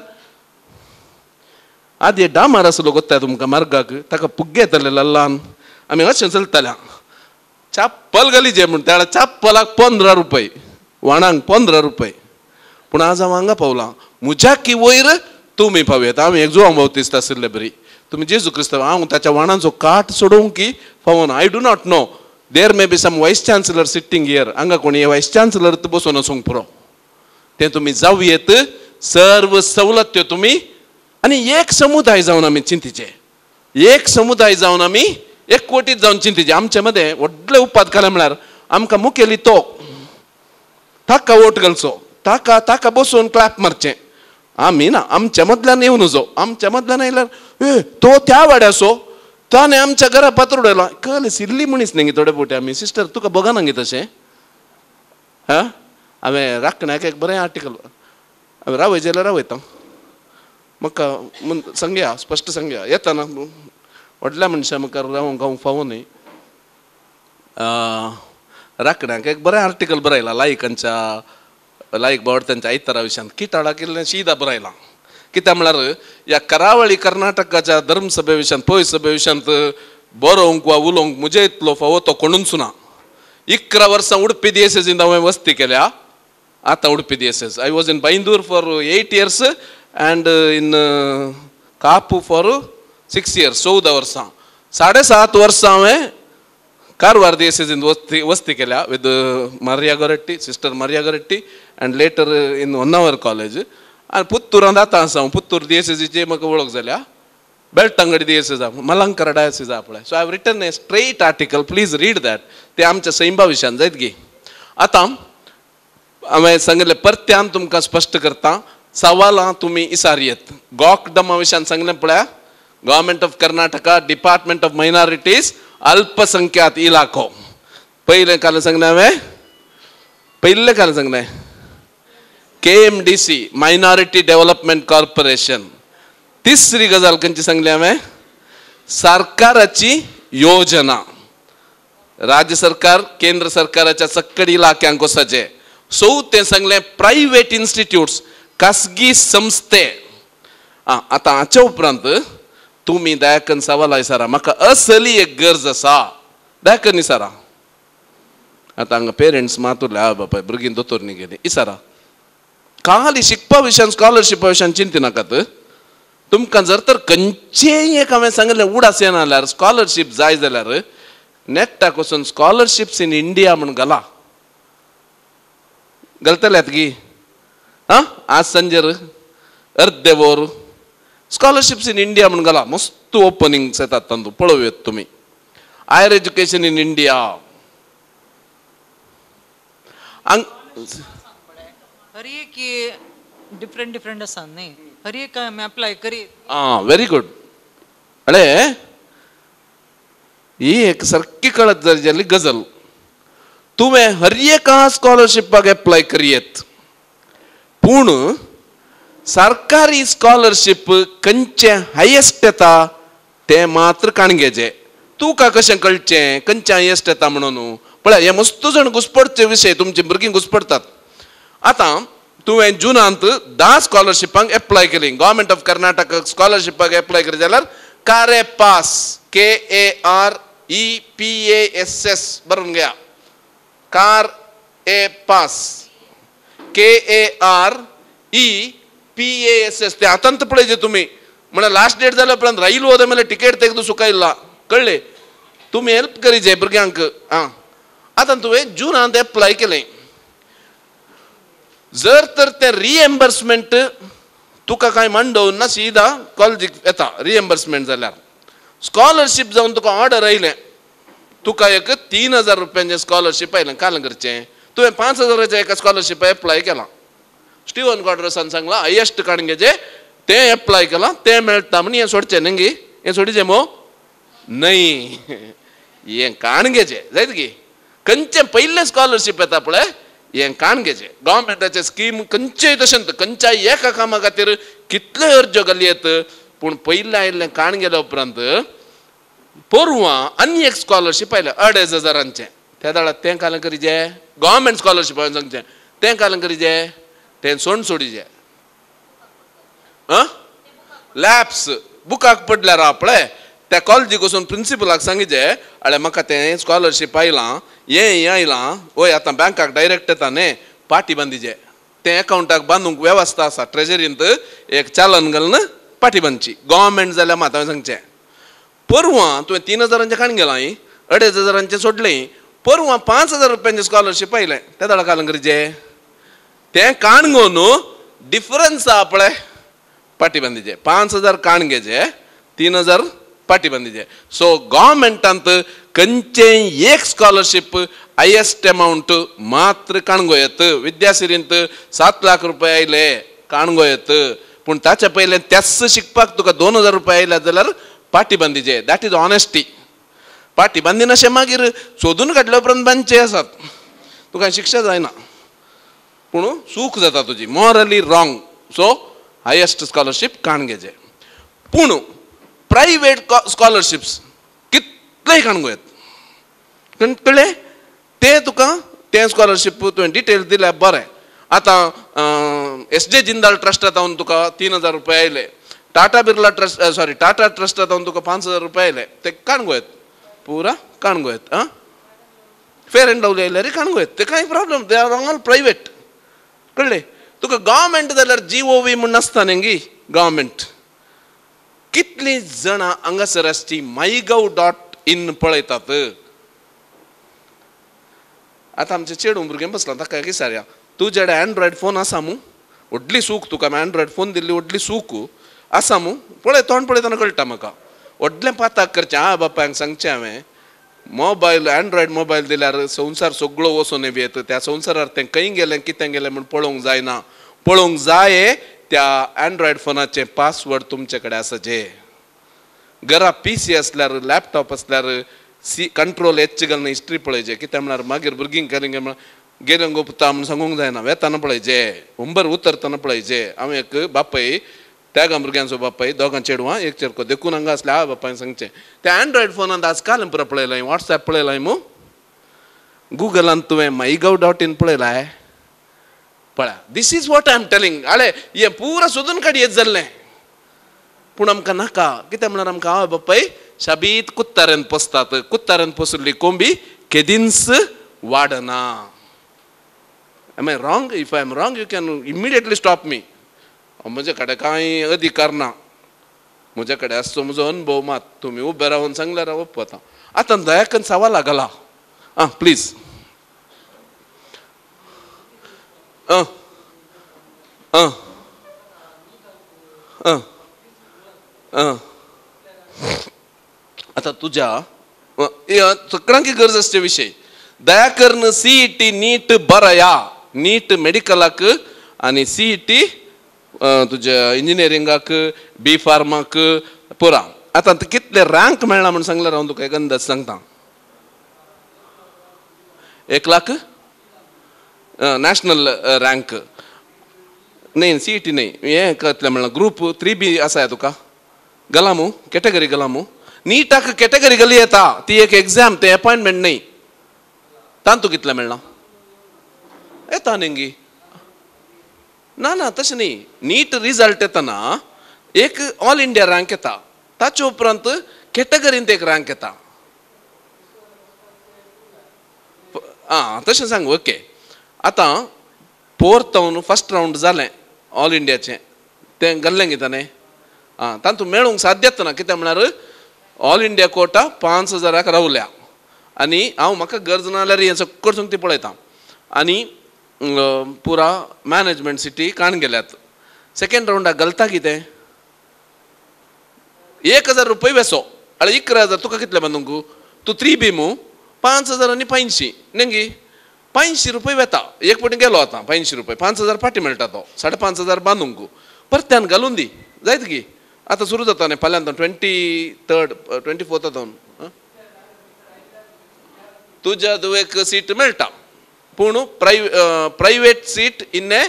आदी डामार आसलो गोत्ताय तुमकां मार्गाक ताका पुग्गे येताले ल्हान आमी अशें चलताल्या चप्पल घाली जे म्हण त्या चप्पलाक 15 रुपये वाणांक 15 रुपये. पूण आज हांव हांगा पावलां म्हज्या की वयर तुमी पावयात. हांव एक जुवांव बावतिस्त आशिल्ले बरी तुमी जेजू क्रिस्तांव हांव ताच्या वाणांचो काट सोडोवंक की फावना. I do not know there may be some vice chancellor sitting here. हांगा कोणी वायस चान्सलर बसून वचूंक पुरो तें तुमी जावं येत. सर्व सवलत्यो तुमी आनी एक समुदाय जावन आमी चिंतीचे एक समुदाय जावन आमी एकवटीत जावन चिंतीचे. आमचे मदें व्हडले उपाद केले म्हळ्यार आमकां मुखेली तो ताका वोट घालचो ताका ताका बसून क्लॅप मारचें. आमी ना आमच्या मदल्यान येवन जो आमच्या मदल्यान आयल्यार ए तो त्या वाड्याचो ताणें आमच्या घरा पात्र उडयला कळ्ळें सिल्ली मनीस न्ही थोडे फावटी आमी. सिस्टर तुका बघना गे तशें हा. हांवें राखण्याक एक बरें आर्टिकल हांवें रावय जाल्यार रावयता म्हाका सांगया स्पश्ट सांगया येताना व्हडल्या मनशां मुखार रावंक हांव फावो न्ही. राखण्याक एक बरें आर्टिकल बरयलां लायकांच्या लायक बावडत्यांच्या आयतारा विशयांत किटाळा केल्लें शिदा बरयलां. कित्याक म्हळ्यार ह्या करावळी कर्नाटकाच्या धर्मसभे विशयांत पय सभे विशयांत बरोवंक वा उलोवंक म्हजे इतलो फावो तो कोणूच ना. 11 वर्सां उडपी दियेसेजींत हांवें वस्ती केल्या. आतां Udupi diocese I was in Byndoor for 8 years and in Kapu for 6 years 14 वर्सां 7.5 वर्सां हांवें कारवार दियेसेजींत वस्ती केल्या with Maria Goretti sister Maria Goretti and later in Honnavar college. आनी पुत्तुरांत आतां आसा हांव पुत्तूर दियेसेजीची म्हाका वळख जाल्या. बेलटंगडी दियेसेज आहा मलंकरा डायसीज आहा पळय. So I have written a straight article please read that. तें आमच्या सैंबा विशयान जायत गी. आतां हांवें सांगिल्लें परत्यान तुमकां स्पश्ट करता सवालां तुमी इसारयेत. गॉकडमा विशयान सांगलें पळया government of Karnataka department of minorities अल्पसंख्यात इलाखो. पयलें काल सांगलें हांवें पयलें काल सांगलें KMDC minority development corporation. तिसरी गजाल खंयची सांगली हांवें सरकाराची योजना राज्य सरकार केंद्र सरकाराच्या सक्कड इलाख्यांक वचचें. चवथें सांगलें प्रायवेट इन्स्टिट्यूट्स खासगी संस्थे. आं आतां हाचे उपरांत तुमी दयाकन सवाल आयसारा म्हाका असली एक गरज आसा दयाकन इसारा. आतां हांगा पेरंट्स मात उरले हय बापाय भुरगीं दोतोर न्ही गेली इसारा. खाली शिकपा विशयान स्कॉलरशिपा विशयान चिंतिनाकात. तुमकां जर तर खंयचेय एक हांवें सांगिल्लें उडास येना जाल्यार स्कॉलरशीप जाय जाल्यार नेटाक वचून स्कॉलरशिप्स इन इंडिया म्हूण घाला घालतल्यात गी आं आज सांजेर अर्दे वर स्कॉलरशिप्स इन इंडिया म्हूण घाला मस्त ओपनिंग्स येतात तातूंत पळोवयात तुमी. हायर एज्युकेशन इन इंडिया हांग हर एक डिफरंट डिफरंट आसा न्ही हर एक आमी अप्लाय करीत. आं व्हेरी गुड. अळे ही एक सारकी कळत जाल्ली गजल. तुवें हर एका स्कॉलरशिपाक एप्लाय करयेत पूण सरकारी स्कॉलरशीप खंयचें हायेस्ट येता तें मात्र काणगेचें. तुका कशें कळचें खंयचें हायेस्ट येता म्हणून पळय हे मस्त जाण घुसपडचे विशय तुमचे भुरगीं घुसपडटात. आतां तुवें जुनांत 10 स्कॉलरशिपांक एप्लाय केली गव्हर्मेंट ऑफ कर्नाटक स्कॉलरशिपाक एप्लाय केली जाल्यार कारे पास KAREPASS बरोवन घेया कार ए पास KAREPASS ते आतांत पळयचे तुमी म्हळ्यार लास्ट डेट जाल्या उपरांत रायल वता म्हळ्यार टिकेट तेगदू सुकायला कळ्ळें. तुमी हेल्प करीजे भुरग्यांक. आं आतां तुवें जुनांत एप्लाय केलें जर तर तें रिएम्बर्समेंट तुका कांय मांडोवन ना सीधा कॉलेजीक येता रिएम्बर्समेंट जाल्यार स्कॉलरशीप जावन तुका ऑर्डर आयलें तुका एक 3000 रुपयांचें स्कॉलरशीप आयलें काल करचें तुवें 5000 एका स्कॉलरशीप एप्लाय केलां. स्टिवन क्वाड्रसान सांगलां हायेस्ट काडून घेचें तें एप्लाय केलां तें मेळटा म्हण हें सोडचें न्ही गी हें सोडचें मो न्हय हें काडून घेचें जायत गी. खंयचें पयलें स्कॉलरशीप येता पळय हें काडून घेचें. गव्हर्मेंटाचें स्कीम खंयचेय तशें खंयच्याय एका कामा खातीर कितल्यो अर्ज्यो घाली येत पूण पयलें आयिल्लें काडून गेल्या उपरांत पोरवां आनी एक स्कॉलरशीप आयलें 2500 त्या वेळार तें काल करीजे गव्हर्मेंट स्कॉलरशीप हांवें सांगचें तें काल करीजे तें सोड सोडीजे आं लॅप्स बुकाक पडल्यार आहा पळय त्या कॉलेजीक वचून प्रिंसिपलाक सांगिजे अळे म्हाका तें स्कॉलरशीप आयलां हें हें आयलां वय आतां बँकाक डायरेक्ट येता न्ही पाटी बांदिजे तें एकावंटाक बांदूंक वेवस्था आसा ट्रेजरींत एक चालन घालून पाटी बांदची गव्हर्मेंट जाल्यार मात हांवें सांगचें परवां तुवें 3,000 काण गेलां 2,500 सोडलें परवां 5,000 रुपयांचें स्कॉलरशीप आयलें ते दाडा घालूंक गरजे तें काण घेवन डिफरन्स आहा पळय पाटी बांदीचे 5,000 काण घेचे 3,000 पाटी बांदीचे. सो गव्हर्मेंटांत खंयचें एक स्कॉलरशीप हायेस्ट एमावंट मात्र काणगो येत. विद्यासिरींत 7 लाख रुपया आयले काणगो येत पूण ताच्या पयलें त्याच शिकपाक तुका 2,000 रुपया आयले जाल्यार पाटी बांदीचे. That is honesty. पाटी बांदिनाशें मागीर सोदून काडल्या उपरांत बांदचे आसात तुका शिक्षा जायना पूण चूक जाता तुजी morally wrong. So highest scholarship काण घेचे. पूण प्रायवेट स्कॉलरशिप्स कितलेय काणगो येत कळ्ळें तें तुका तें स्कॉलरशीप तुवें डिटेल्स दिल्यार बरें. आतां एस जे जिंदाल ट्रस्टांत तुका 3,000 रुपया आयले टाटा बिर्ला ट्रस्ट सॉरी टाटा ट्रस्टांत तुका 5,000 रुपया आयले ते काणगो येत पुरा काणगो येत. आं फेर एंड लवली आयल्यार काणगो येत ते कांय problem they are all private कळ्ळें. तुका गव्हर्मेंट जाल्यार जी ओ व्ही म्हूण नासता न्ही गव्हर्मेंट कितलीं जाणां हांगासर आसची mygov.in पळयतात. आतां आमचें चेडूं भुरगें बसलां ताका विचारया तुजे कडेन एन्ड्रॉयड फोन आसा मू व्हडली सूख तुका एन्ड्रॉयड फोन दिल्ली व्हडली सूख आसा मू पळय तोंड पळयतना कळटा म्हाका व्हडलें पाताक करचें आ बापायक सांगचें हांवें मोबायल एन्ड्रॉयड मोबायल दिल्यार संवसार सगळो वचून येत त्या संवसारार तें खंय गेलें कितें गेलें म्हूण पळोवंक जायना. पळोवंक जाय त्या एन्ड्रॉयड फोनाचें पासवर्ड तुमचे कडेन आसा जे घरा पी सी आसल्यार लॅपटॉप आसल्यार सी कंट्रोल एच घालून हिस्ट्री पळयचे कितें म्हळ्यार मागीर भुरगीं गेलीं म्हळ्यार गेलें गो पुता म्हूण सांगूंक जायना वेताना पळयचे हुंबर उतरतना पळयचे. हांव एक बापय त्यागा भुरग्यांचो बापाय दोगां चेडवां एक चेडको देखून हांगा आसल्या आवय बापायन सांगचें त्या एन्ड्रॉयड फोनांत आज काल पुरा पळयलां वॉट्सएप पळयलां मू गुगलान तुवें mygov.in पळयलां पळय this is what I am telling. आळे हें पुरा सोदून काड येत जाल्लें पूण आमकां नाका कितें म्हळ्यार आमकां आवय बापाय शाबीत कुत्तारेन पोसतात कुत्तारेन पोसली कोंबी केदींच वाडना. Am I wrong? If I am wrong you can immediately stop me. म्हजे कडेन कांय अधिकार ना म्हजे कडेन आसचो म्हजो अनुभव मात तुमी उबे रावन सांगल्यार हांव वता. आतां दयाकन सवाल लागला आं प्लीज. आं आं आं आं आतां तुज्या सगळ्यांकी गरज आसचे विशय दया करून सी ई टी नीट बरया नीट मेडिकलाक आनी सी ई टी तुज्या इंजिनियरिंगाक बी फार्माक पुरा. आतां कितले रँक मेळ्ळा म्हूण सांगल्यार हांव तुका एक अंदाज सांगता 1 लाख नॅशनल रँक न्ही सी ई टी न्ही हें कितलें म्हणलां ग्रूप 3B आसा तुका गला मू कॅटेगरी गला मू नीटाक कॅटेगरी गली येता ती एक एग्जाम तें अपॉयंटमेंट न्ही तांतू कितलें मेळ्ळां येता न्ही ना ना तशें न्ही नीट रिजल्ट येतना एक ऑल इंडिया रँक येता ताचे उपरांत कॅटेगरींत एक रँक येता. आं तशें सांग ओके. आतां फोर्थ फर्स्ट रावंड जालें ऑल इंडियाचें तें घाल्लें कितें न्ही आं तातूंत मेळूंक साध्य ना कितें म्हळ्यार ऑल इंडिया कोटा 5,000 रावल्या आनी हांव म्हाका गरज ना जाल्यार हें सगळं ती पळयता आनी पुरा मॅनेजमेंट सिटी काण गेल्यात. सेकेंड रावंडाक घालता कितें 1,000 रुपये वेसो आनी 11,000 तुका कितले बांदूंक तूं 3B मू 5,000 आनी 500 न्ही 500 रुपये वेता एक पटी गेलो आतां 500 रुपये 5,000 फाटीं मेळटा तो 5,500 बांदूंक परत्यान घालून दी जायत की आतां सुरू जाता न्ही फाल्यां 23rd 24th जावन तुज्या एक सीट मेळटा पूण private seat in a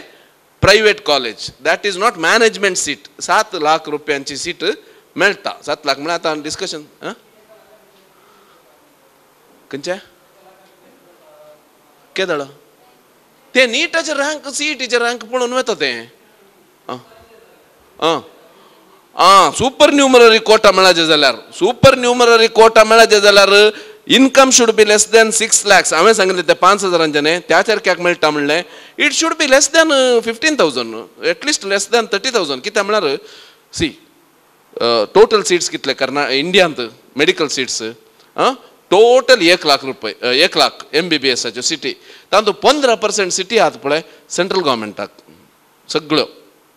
private college that is not management seat. 7 lakh रुपयांची सीट मेळटा 7 लाख म्हळ्यार आतां डिस्कशन खंयचें केदळ तें नीटाचें रँक सी ई टीचें रँक पळोवन वता तें. आं आं आं सुपर न्यूमररी कोटा मेळाचें जाल्यार सुपर न्यूमररी कोटा मेळाचें जाल्यार Income should be less than 6 lakhs. हांवें सांगिल्लें ते 5,000 न्ही त्या चरक्याक मेळटा म्हणलें it should be less than 15,000, at least less than 30,000. कित्याक म्हळ्यार सी टोटल सीट्स कितले इंडियांत मेडिकल सीट्स टोटल 1 लाख रुपये, 1 लाख MBBSाच्यो सिटी, तातूंत 15% सिटी आहात पळय सेंट्रल गव्हर्मेंटाक सगळ्यो,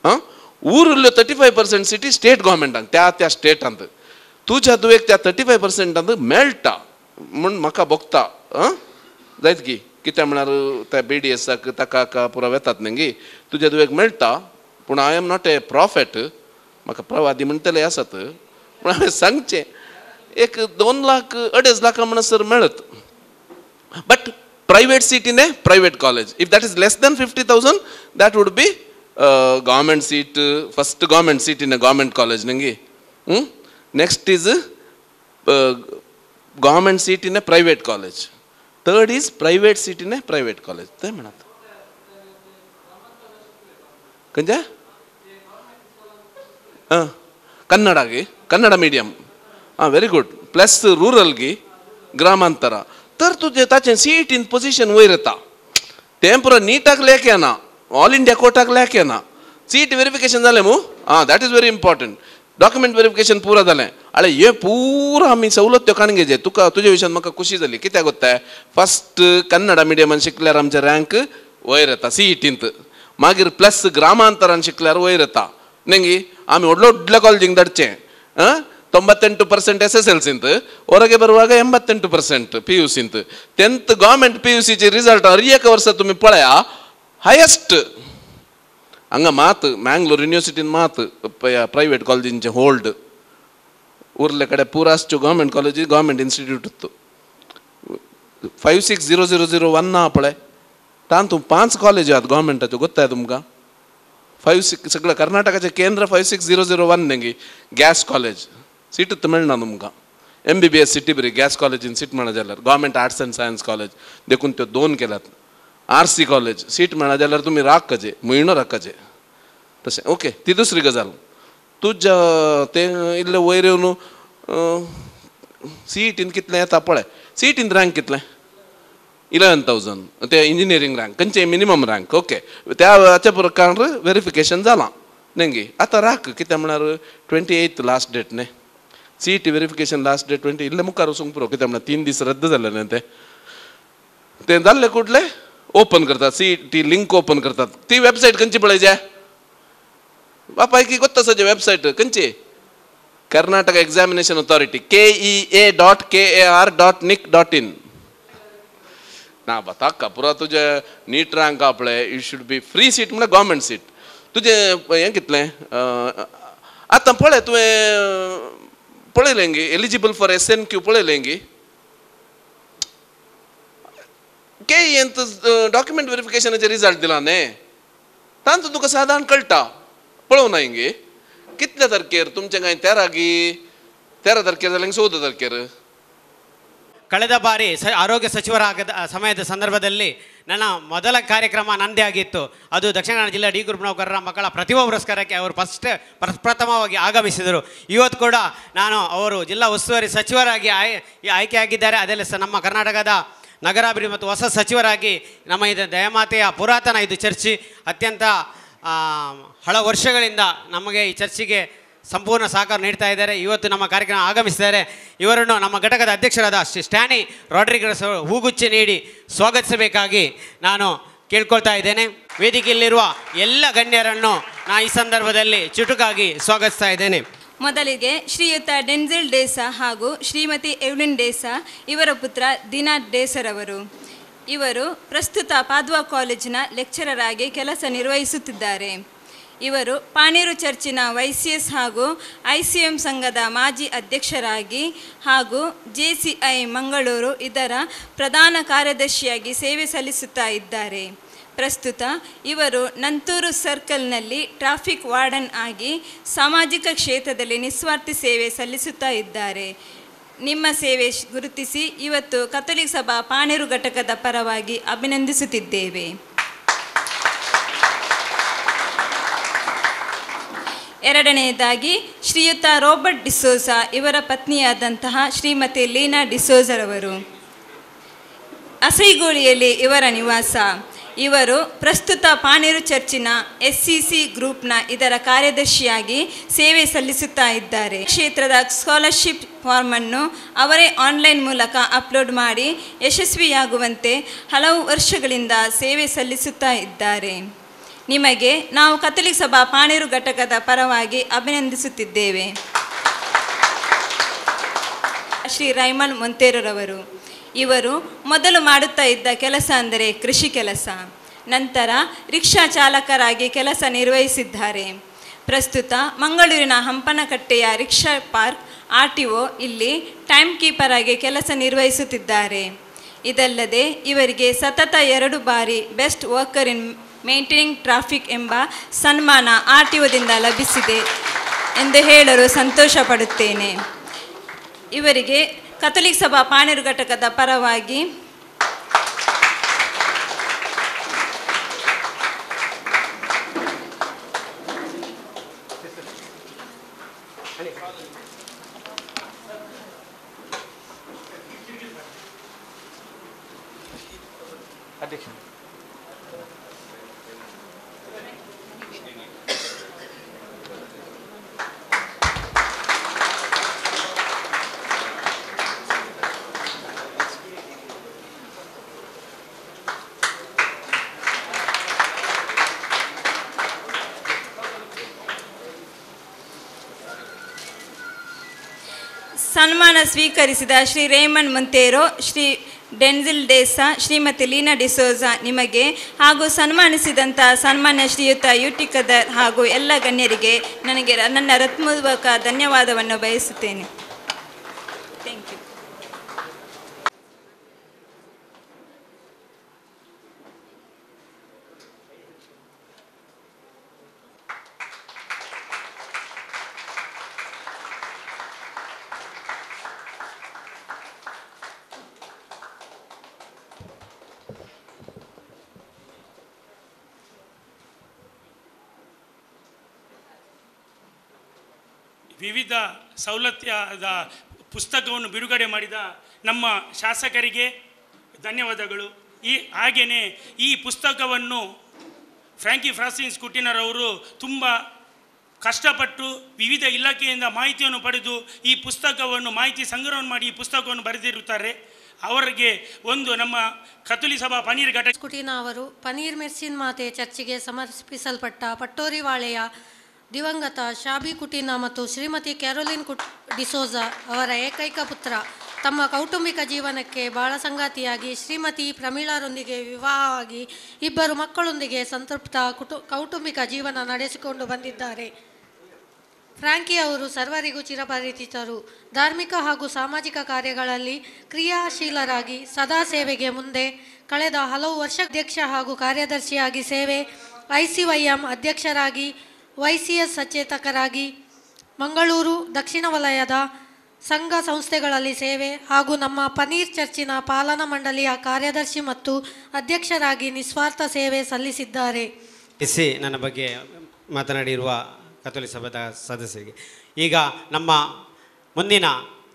आं उरिल्ल्यो 35% सिटी स्टेट गव्हर्मेंटाक त्या त्या स्टेटांत. तुज्या दुवेक त्या 35%ांत मेळटा म्हूण म्हाका भोगता. आं जायत की कित्याक म्हळ्यार त्या BDSाक ताका पुरा वेतात न्ही गी, तुज्या दुवेक मेळटा. पूण I am not a prophet, म्हाका प्रवादी म्हणटले आसात, पूण हांवें सांगचें एक 2 लाख 2.5 लाखां म्हणसर मेळत. But private seat in a private college if that is less than 50,000 that would be government seat, first government seat in a government college न्ही. Next is government seat in a private college, third is private seat in a private college. तें म्हणत खंयच्या कन्नडा गी, Kannada medium, आं very good, plus rural गी ग्रामांतर, तर तुजें ताचें सीट इन पोजिशन वयर येता. तें पुरो नीटाक लेख येना, ऑल इंडिया कोटाक लेख येना. सीट वेरिफिकेशन जालें मू, आं that is very important. Document verification पुरा जालें. आळे हे पुरा आमी सवलत त्यो काडून घेवचे. तुका तुजे विशयान म्हाका खुशी जाली. कित्याक गोत्ताय, फस्ट कन्नडा मिडियमान शिकल्यार आमचें रँक वयर येता CETंत, मागीर प्लस ग्रामांतरान शिकल्यार वयर येता न्ही गी. आमी व्हडलो व्हडल्या कॉलेजींक धाडचें, आं 98% SSLCಂತ, ಹೊರಗೆ ಬರುವಾಗ 88% PUCಂತ. 10th government PUCचे रिजल्ट हर एक वर्सा तुमी पळया हायेस्ट. हांगा मात मँगलोर युनिवर्सिटीन मात प्रायवेट कॉलेजींचे होल्ड, उरले कडेन पुरा आसच्यो गव्हर्मेंट कॉलेजी गव्हर्मेंट इन्स्टिट्यूट. 560001 ना पळय, तातूंत 5 कॉलेजी आहात गव्हर्मेंटाच्यो, गोत्ताय तुमकां. 5 6 सगळं कर्नाटकाचें केंद्र 56001 न्ही. गॅस कॉलेज सीट मेळना तुमकां, MBBS सिटी बरी गॅस कॉलेजीन सीट मेळना जाल्यार, government arts and science college देखून त्यो 2 केल्यात. RC college seat मेळना जाल्यार तुमी राखचे, म्हयनो राखचे तशें. ओके, ती दुसरी गजाल. तुज्या तें इल्लें वयर येवन CETन कितलें येता पळय. CETन रँक कितलें, 11,000, ते इंजिनियरींग रँक खंयचें मिनिमम रँक. ओके, त्या हाच्या प्रकार वेरिफिकेशन जालां न्ही गी. आतां राख, कित्याक म्हळ्यार 28 लास्ट डेट न्ही, CET verification last date 20, इल्लें मुखार वचूंक पुरो, कित्याक म्हळ्यार 3 दीस रद्द जाले न्ही. तें तें जाल्लें कुडलें ओपन करतात, CET link open करतात. ती वेबसायट खंयची पळयच्या बापायकी गोत्ता सजे वेबसायट खंयची, कर्नाटक examination authority KEA.KAR.nic.in. ना बा ताका पुरा तुजें नीट रँक आहा पळय, you should be free seat म्हळ्यार गव्हर्मेंट सीट. तुजें हें कितलें आतां पळय, तुवें पळयलें गी एलिजिबल फॉर SNQ पळयलें गी, KEAंत डॉक्युमेंट वेरिफिकेशनाचे रिजल्ट दिला न्ही, तातूंत तुका सादारण कळटा. पळोवना गे कितल्या तारखेर तुमचें कांय 13 गी, 13 तारखेर जाल्यार 14 ತಾರೀಖು. ಕಳೆದ ಬಾರಿ ಆರೋಗ್ಯ ಸಚಿವರಾಗದ ಸಮಯದ ಸಂದರ್ಭದಲ್ಲಿ ನನ್ನ ಮೊದಲ ಕಾರ್ಯಕ್ರಮ ನನ್ನದೇ ಆಗಿತ್ತು. ಅದು ದಕ್ಷಿಣ ಕನ್ನಡ ಜಿಲ್ಲಾ ಡಿ ಗ್ರೂಪ್ ನೌಕರರ ಮಕ್ಕಳ ಪ್ರತಿಭಾ ಪುರಸ್ಕಾರಕ್ಕೆ ಅವರು ಫಸ್ಟ್ ಪ್ರಥಮವಾಗಿ ಆಗಮಿಸಿದರು. ಇವತ್ತು ಕೂಡ ನಾನು ಅವರು ಜಿಲ್ಲಾ ಉಸ್ತುವಾರಿ ಸಚಿವರಾಗಿ ಆಯ್ಕೆಯಾಗಿದ್ದಾರೆ. ಅದೆಲ್ಲ ಸಹ ನಮ್ಮ ಕರ್ನಾಟಕದ ನಗರಾಭಿವೃದ್ಧಿ ಮತ್ತು ಹೊಸ ಸಚಿವರಾಗಿ ನಮ್ಮ ಇದು ದಯಮಾತೆಯ ಪುರಾತನ ಇದು ಚರ್ಚಿ ಅತ್ಯಂತ ಹಳ ವರ್ಷಗಳಿಂದ ನಮಗೆ ಈ ಚರ್ಚಿಗೆ ಸಂಪೂರ್ಣ ಸಹಕಾರ ನೀಡ್ತಾ ಇದ್ದಾರೆ. ಇವತ್ತು ನಮ್ಮ ಕಾರ್ಯಕ್ರಮ ಆಗಮಿಸಿದ್ದಾರೆ. ಇವರನ್ನು ನಮ್ಮ ಘಟಕದ ಅಧ್ಯಕ್ಷರಾದ ಶ್ರೀ ಸ್ಟ್ಯಾನಿ ರಾಡ್ರಿಗಸ್ ಹೂಗುಚ್ಚೆ ನೀಡಿ ಸ್ವಾಗತಿಸಬೇಕಾಗಿ ನಾನು ಕೇಳ್ಕೊಳ್ತಾ ಇದ್ದೇನೆ. ವೇದಿಕೆಯಲ್ಲಿರುವ ಎಲ್ಲ ಗಣ್ಯರನ್ನು ನಾನು ಈ ಸಂದರ್ಭದಲ್ಲಿ ಚುಟುಕಾಗಿ ಸ್ವಾಗತಿಸ್ತಾ ಇದ್ದೇನೆ. ಮೊದಲಿಗೆ ಶ್ರೀಯುತ ಡೆನ್ಜಿಲ್ ಡೇಸಾ ಹಾಗೂ ಶ್ರೀಮತಿ ಎವ್ಲಿನ್ ಡೇಸಾ ಇವರ ಪುತ್ರ ದಿನಾ ಡೇಸರವರು. ಇವರು ಪ್ರಸ್ತುತ ಪಾದ್ವಾ ಕಾಲೇಜಿನ ಲೆಕ್ಚರರ್ ಆಗಿ ಕೆಲಸ ನಿರ್ವಹಿಸುತ್ತಿದ್ದಾರೆ. ಇವರು ಪಾಣೀರು ಚರ್ಚಿನ YCS ಹಾಗೂ ICM ಸಂಘದ ಮಾಜಿ ಅಧ್ಯಕ್ಷರಾಗಿ ಹಾಗೂ JCI Mangaluru ಇದರ ಪ್ರಧಾನ ಕಾರ್ಯದರ್ಶಿಯಾಗಿ ಸೇವೆ ಸಲ್ಲಿಸುತ್ತಾ ಇದ್ದಾರೆ. ಪ್ರಸ್ತುತ ಇವರು ನಂತೂರು ಸರ್ಕಲ್ನಲ್ಲಿ ಟ್ರಾಫಿಕ್ ವಾರ್ಡನ್ ಆಗಿ ಸಾಮಾಜಿಕ ಕ್ಷೇತ್ರದಲ್ಲಿ ನಿಸ್ವಾರ್ಥ ಸೇವೆ ಸಲ್ಲಿಸುತ್ತಾ ಇದ್ದಾರೆ. ನಿಮ್ಮ ಸೇವೆ ಗುರುತಿಸಿ ಇವತ್ತು ಕಥೋಲಿಕ ಸಭಾ ಪಾಣೀರು ಘಟಕದ ಪರವಾಗಿ ಅಭಿನಂದಿಸುತ್ತಿದ್ದೇವೆ. ಎರಡನೆಯದಾಗಿ ಶ್ರೀಯುತ ರಾಬರ್ಟ್ ಡಿಸೋಜಾ ಇವರ ಪತ್ನಿಯಾದಂತಹ ಶ್ರೀಮತಿ ಲೀನಾ ಡಿಸೋಜರವರು. ಅಸೈಗೋಳಿಯಲ್ಲಿ ಇವರ ನಿವಾಸ. ಇವರು ಪ್ರಸ್ತುತ ಪಾಣೇರು ಚರ್ಚಿನ SCC ಗ್ರೂಪ್ನ ಇದರ ಕಾರ್ಯದರ್ಶಿಯಾಗಿ ಸೇವೆ ಸಲ್ಲಿಸುತ್ತಾ ಇದ್ದಾರೆ. ಕ್ಷೇತ್ರದ ಸ್ಕಾಲರ್ಶಿಪ್ ಫಾರ್ಮನ್ನು ಅವರೇ ಆನ್ಲೈನ್ ಮೂಲಕ ಅಪ್ಲೋಡ್ ಮಾಡಿ ಯಶಸ್ವಿಯಾಗುವಂತೆ ಹಲವು ವರ್ಷಗಳಿಂದ ಸೇವೆ ಸಲ್ಲಿಸುತ್ತಾ ಇದ್ದಾರೆ. ನಿಮಗೆ ನಾವು ಕಥೋಲಿಕ ಸಭಾ ಪಾಣೇರು ಘಟಕದ ಪರವಾಗಿ ಅಭಿನಂದಿಸುತ್ತಿದ್ದೇವೆ. ಶ್ರೀ ರೈಮನ್ ಮೊಂತೇರರವರು. ಇವರು ಮೊದಲು ಮಾಡುತ್ತಾ ಇದ್ದ ಕೆಲಸ ಅಂದರೆ ಕೃಷಿ ಕೆಲಸ, ನಂತರ ರಿಕ್ಷಾ ಚಾಲಕರಾಗಿ ಕೆಲಸ ನಿರ್ವಹಿಸಿದ್ದಾರೆ. ಪ್ರಸ್ತುತ ಮಂಗಳೂರಿನ ಹಂಪನಕಟ್ಟೆಯ ರಿಕ್ಷಾ ಪಾರ್ಕ್ RTO ಇಲ್ಲಿ ಟೈಮ್ ಕೀಪರ್ ಆಗಿ ಕೆಲಸ ನಿರ್ವಹಿಸುತ್ತಿದ್ದಾರೆ. ಇದಲ್ಲದೆ ಇವರಿಗೆ ಸತತ 2 ಬಾರಿ best worker in maintaining traffic ಎಂಬ ಸನ್ಮಾನ RTOದಿಂದ ಲಭಿಸಿದೆ ಎಂದು ಹೇಳಲು ಸಂತೋಷ ಪಡುತ್ತೇನೆ. ಇವರಿಗೆ ಕಥೋಲಿಕ ಸಭಾ ಪಾಣೇರು ಘಟಕದ ಪರವಾಗಿ ಸನ್ಮಾನ ಸ್ವೀಕರಿಸಿದ ಶ್ರೀ ರೇಮನ್ ಮೊಂತೇರೋ, ಶ್ರೀ ಡೆನ್ಜಿಲ್ ಡೇಸಾ, ಶ್ರೀಮತಿ ಲೀನಾ ಡಿಸೋಜಾ ನಿಮಗೆ ಹಾಗೂ ಸನ್ಮಾನಿಸಿದಂಥ ಸನ್ಮಾನ್ಯ ಶ್ರೀಯುತ ಯುಟಿ ಖದರ್ ಹಾಗೂ ಎಲ್ಲ ಗಣ್ಯರಿಗೆ ನನಗೆ ನನ್ನ ಹೃತ್ಪೂರ್ವಕ ಧನ್ಯವಾದವನ್ನು ಬಯಸುತ್ತೇನೆ. Thank you. ವಿವಿಧ ಸವಲತ್ತಿನ ಪುಸ್ತಕವನ್ನು ಬಿಡುಗಡೆ ಮಾಡಿದ ನಮ್ಮ ಶಾಸಕರಿಗೆ ಧನ್ಯವಾದಗಳು. ಹಾಗೆಯೇ ಈ ಪುಸ್ತಕವನ್ನು ಫ್ರಾಂಕಿ ಫ್ರಾನ್ಸಿಸ್ ಕುಟಿನರವರು ತುಂಬ ಕಷ್ಟಪಟ್ಟು ವಿವಿಧ ಇಲಾಖೆಯಿಂದ ಮಾಹಿತಿಯನ್ನು ಪಡೆದು ಈ ಪುಸ್ತಕವನ್ನು ಮಾಹಿತಿ ಸಂಗ್ರಹವನ್ನು ಮಾಡಿ ಈ ಪುಸ್ತಕವನ್ನು ಬರೆದಿರುತ್ತಾರೆ. ಅವರಿಗೆ ಒಂದು ನಮ್ಮ ಕಥೋಲಿಕ ಸಭಾ ಪನೀರ್ ಘಟಕ ಕುಟಿನ ಅವರು ಪನೀರ್ ಮೆರ್ಸಿನ್ ಮಾತೆ ಚರ್ಚಿಗೆ ಸಮರ್ಪಿಸಲ್ಪಟ್ಟ ಪಟ್ಟೋರಿವಾಳೆಯ ದಿವಂಗತ ಶಾಬಿ ಕುಟಿನ ಮತ್ತು ಶ್ರೀಮತಿ ಕ್ಯಾರೋಲಿನ್ ಡಿಸೋಜಾ ಅವರ ಏಕೈಕ ಪುತ್ರ. ತಮ್ಮ ಕೌಟುಂಬಿಕ ಜೀವನಕ್ಕೆ ಬಾಳ ಸಂಗಾತಿಯಾಗಿ ಶ್ರೀಮತಿ ಪ್ರಮೀಳಾರೊಂದಿಗೆ ವಿವಾಹವಾಗಿ 2 ಮಕ್ಕಳೊಂದಿಗೆ ಸಂತೃಪ್ತ ಕೌಟುಂಬಿಕ ಜೀವನ ನಡೆಸಿಕೊಂಡು ಬಂದಿದ್ದಾರೆ. ಫ್ರಾಂಕಿ ಅವರು ಸರ್ವರಿಗೂ ಚಿರಪರಿಚಿತರು. ಧಾರ್ಮಿಕ ಹಾಗೂ ಸಾಮಾಜಿಕ ಕಾರ್ಯಗಳಲ್ಲಿ ಕ್ರಿಯಾಶೀಲರಾಗಿ ಸದಾ ಸೇವೆಗೆ ಮುಂದೆ ಕಳೆದ ಹಲವು ವರ್ಷ ಅಧ್ಯಕ್ಷ ಹಾಗೂ ಕಾರ್ಯದರ್ಶಿಯಾಗಿ ಸೇವೆ, ICYM ಅಧ್ಯಕ್ಷರಾಗಿ, YCS ಸಚೇತಕರಾಗಿ, ಮಂಗಳೂರು ದಕ್ಷಿಣ ವಲಯದ ಸಂಘ ಸಂಸ್ಥೆಗಳಲ್ಲಿ ಸೇವೆ ಹಾಗೂ ನಮ್ಮ ಪನೀರ್ ಚರ್ಚಿನ ಪಾಲನಾ ಮಂಡಳಿಯ ಕಾರ್ಯದರ್ಶಿ ಮತ್ತು ಅಧ್ಯಕ್ಷರಾಗಿ ನಿಸ್ವಾರ್ಥ ಸೇವೆ ಸಲ್ಲಿಸಿದ್ದಾರೆ. ನನ್ನ ಬಗ್ಗೆ ಮಾತನಾಡಿರುವ ಕಥೋಲಿಕ ಸಭಾದ ಸದಸ್ಯರಿಗೆ ಈಗ ನಮ್ಮ ಮುಂದಿನ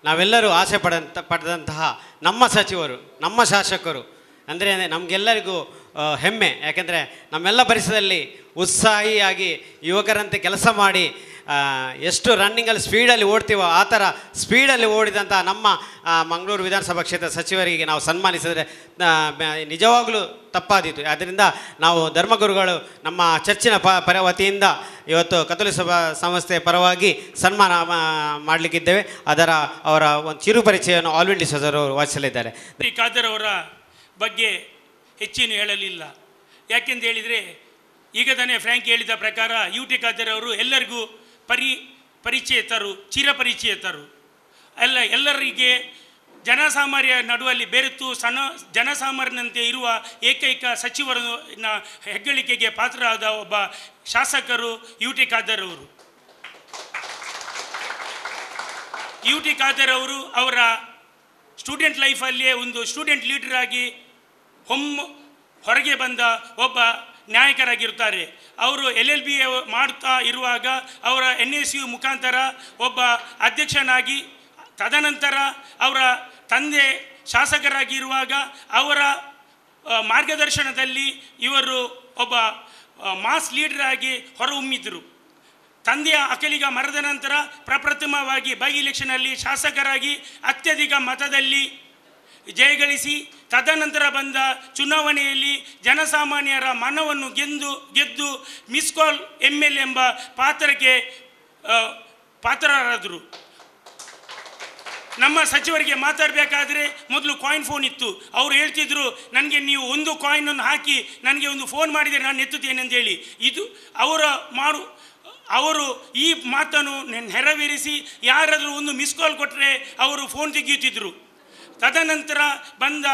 ನಾವೆಲ್ಲರೂ ಆಸೆ ಪಡೆದಂತಹ ನಮ್ಮ ಸಚಿವರು, ನಮ್ಮ ಶಾಸಕರು ಅಂದರೆ ನಮಗೆಲ್ಲರಿಗೂ ಹೆಮ್ಮೆ. ಯಾಕೆಂದರೆ ನಮ್ಮೆಲ್ಲ ಪರಿಸರದಲ್ಲಿ ಉತ್ಸಾಹಿಯಾಗಿ ಯುವಕರಂತೆ ಕೆಲಸ ಮಾಡಿ ಎಷ್ಟು ರನ್ನಿಂಗಲ್ಲಿ ಸ್ಪೀಡಲ್ಲಿ ಓಡ್ತೀವೋ ಆ ಥರ ಸ್ಪೀಡಲ್ಲಿ ಓಡಿದಂಥ ನಮ್ಮ ಮಂಗಳೂರು ವಿಧಾನಸಭಾ ಕ್ಷೇತ್ರ ಸಚಿವರಿಗೆ ನಾವು ಸನ್ಮಾನಿಸಿದರೆ ನಿಜವಾಗಲೂ ತಪ್ಪಾದೀತು. ಆದ್ದರಿಂದ ನಾವು ಧರ್ಮಗುರುಗಳು ನಮ್ಮ ಚರ್ಚಿನ ಪರ ವತಿಯಿಂದ ಇವತ್ತು ಕಥೋಲಿಕ ಸಭಾ ಸಂಸ್ಥೆಯ ಪರವಾಗಿ ಸನ್ಮಾನ ಮಾಡಲಿಕ್ಕಿದ್ದೇವೆ. ಅದರ ಅವರ ಒಂದು ಚಿರು ಪರಿಚಯವನ್ನು ಆಲ್ವಿನ್ ಡಿಸೋಜರ್ ಅವರು ವಾಚಿಸಲಿದ್ದಾರೆ. ಖಾದರ್ ಅವರ ಬಗ್ಗೆ ಹೆಚ್ಚೇನು ಹೇಳಲಿಲ್ಲ. ಯಾಕೆಂದು ಹೇಳಿದರೆ ಈಗ ತಾನೇ ಫ್ರ್ಯಾಂಕ್ ಹೇಳಿದ ಪ್ರಕಾರ ಯು ಟಿ ಖಾದರ್ ಅವರು ಎಲ್ಲರಿಗೂ ಪರಿಚಯಿತರು, ಚಿರಪರಿಚಯಿತರು. ಎಲ್ಲರಿಗೆ ಜನಸಾಮಾನ್ಯ ನಡುವಲ್ಲಿ ಬೆರೆತು ಜನಸಾಮಾನ್ಯನಂತೆ ಇರುವ ಏಕೈಕ ಸಚಿವರನ್ನ ಹೆಗ್ಗಳಿಕೆಗೆ ಪಾತ್ರರಾದ ಒಬ್ಬ ಶಾಸಕರು ಯು ಟಿ ಖಾದರ್ ಅವರು. ಯು ಟಿ ಖಾದರ್ ಅವರು ಅವರ ಸ್ಟೂಡೆಂಟ್ ಲೈಫಲ್ಲಿಯೇ ಒಂದು ಸ್ಟೂಡೆಂಟ್ ಲೀಡರಾಗಿ ಹೊರಗೆ ಬಂದ ಒಬ್ಬ ನಾಯಕರಾಗಿರುತ್ತಾರೆ. ಅವರು LLB ಮಾಡುತ್ತಾ ಇರುವಾಗ ಅವರ NSU ಮುಖಾಂತರ ಒಬ್ಬ ಅಧ್ಯಕ್ಷನಾಗಿ, ತದನಂತರ ಅವರ ತಂದೆ ಶಾಸಕರಾಗಿರುವಾಗ ಅವರ ಮಾರ್ಗದರ್ಶನದಲ್ಲಿ ಇವರು ಒಬ್ಬ ಮಾಸ್ ಲೀಡರಾಗಿ ಹೊರಹೊಮ್ಮಿದ್ದರು. ತಂದೆಯ ಅಕಲಿಗ ಮರದ ನಂತರ ಪ್ರಪ್ರಥಮವಾಗಿ ಬೈ ಎಲೆಕ್ಷನಲ್ಲಿ ಶಾಸಕರಾಗಿ ಅತ್ಯಧಿಕ ಮತದಲ್ಲಿ ಜಯಗಳಿಸಿ, ತದನಂತರ ಬಂದ ಚುನಾವಣೆಯಲ್ಲಿ ಜನಸಾಮಾನ್ಯರ ಮನವನ್ನು ಗೆದ್ದು ಮಿಸ್ ಕಾಲ್ ML ಎಂಬ ಪಾತ್ರಕ್ಕೆ ಪಾತ್ರರಾದರು. ನಮ್ಮ ಸಚಿವರಿಗೆ ಮಾತಾಡಬೇಕಾದ್ರೆ ಮೊದಲು ಕಾಯಿನ್ ಫೋನ್ ಇತ್ತು. ಅವರು ಹೇಳ್ತಿದ್ರು, ನನಗೆ ನೀವು ಒಂದು ಕಾಯಿನನ್ನು ಹಾಕಿ ನನಗೆ ಒಂದು ಫೋನ್ ಮಾಡಿದರೆ ನಾನು ಎತ್ತುತ್ತೇನೆ ಅಂತೇಳಿ. ಇದು ಅವರು ಈ ಮಾತನ್ನು ನೆರವೇರಿಸಿ ಯಾರಾದರೂ ಒಂದು ಮಿಸ್ ಕಾಲ್ ಕೊಟ್ಟರೆ ಅವರು ಫೋನ್ ತೆಗೆಯುತ್ತಿದ್ದರು. ತದನಂತರ ಬಂದ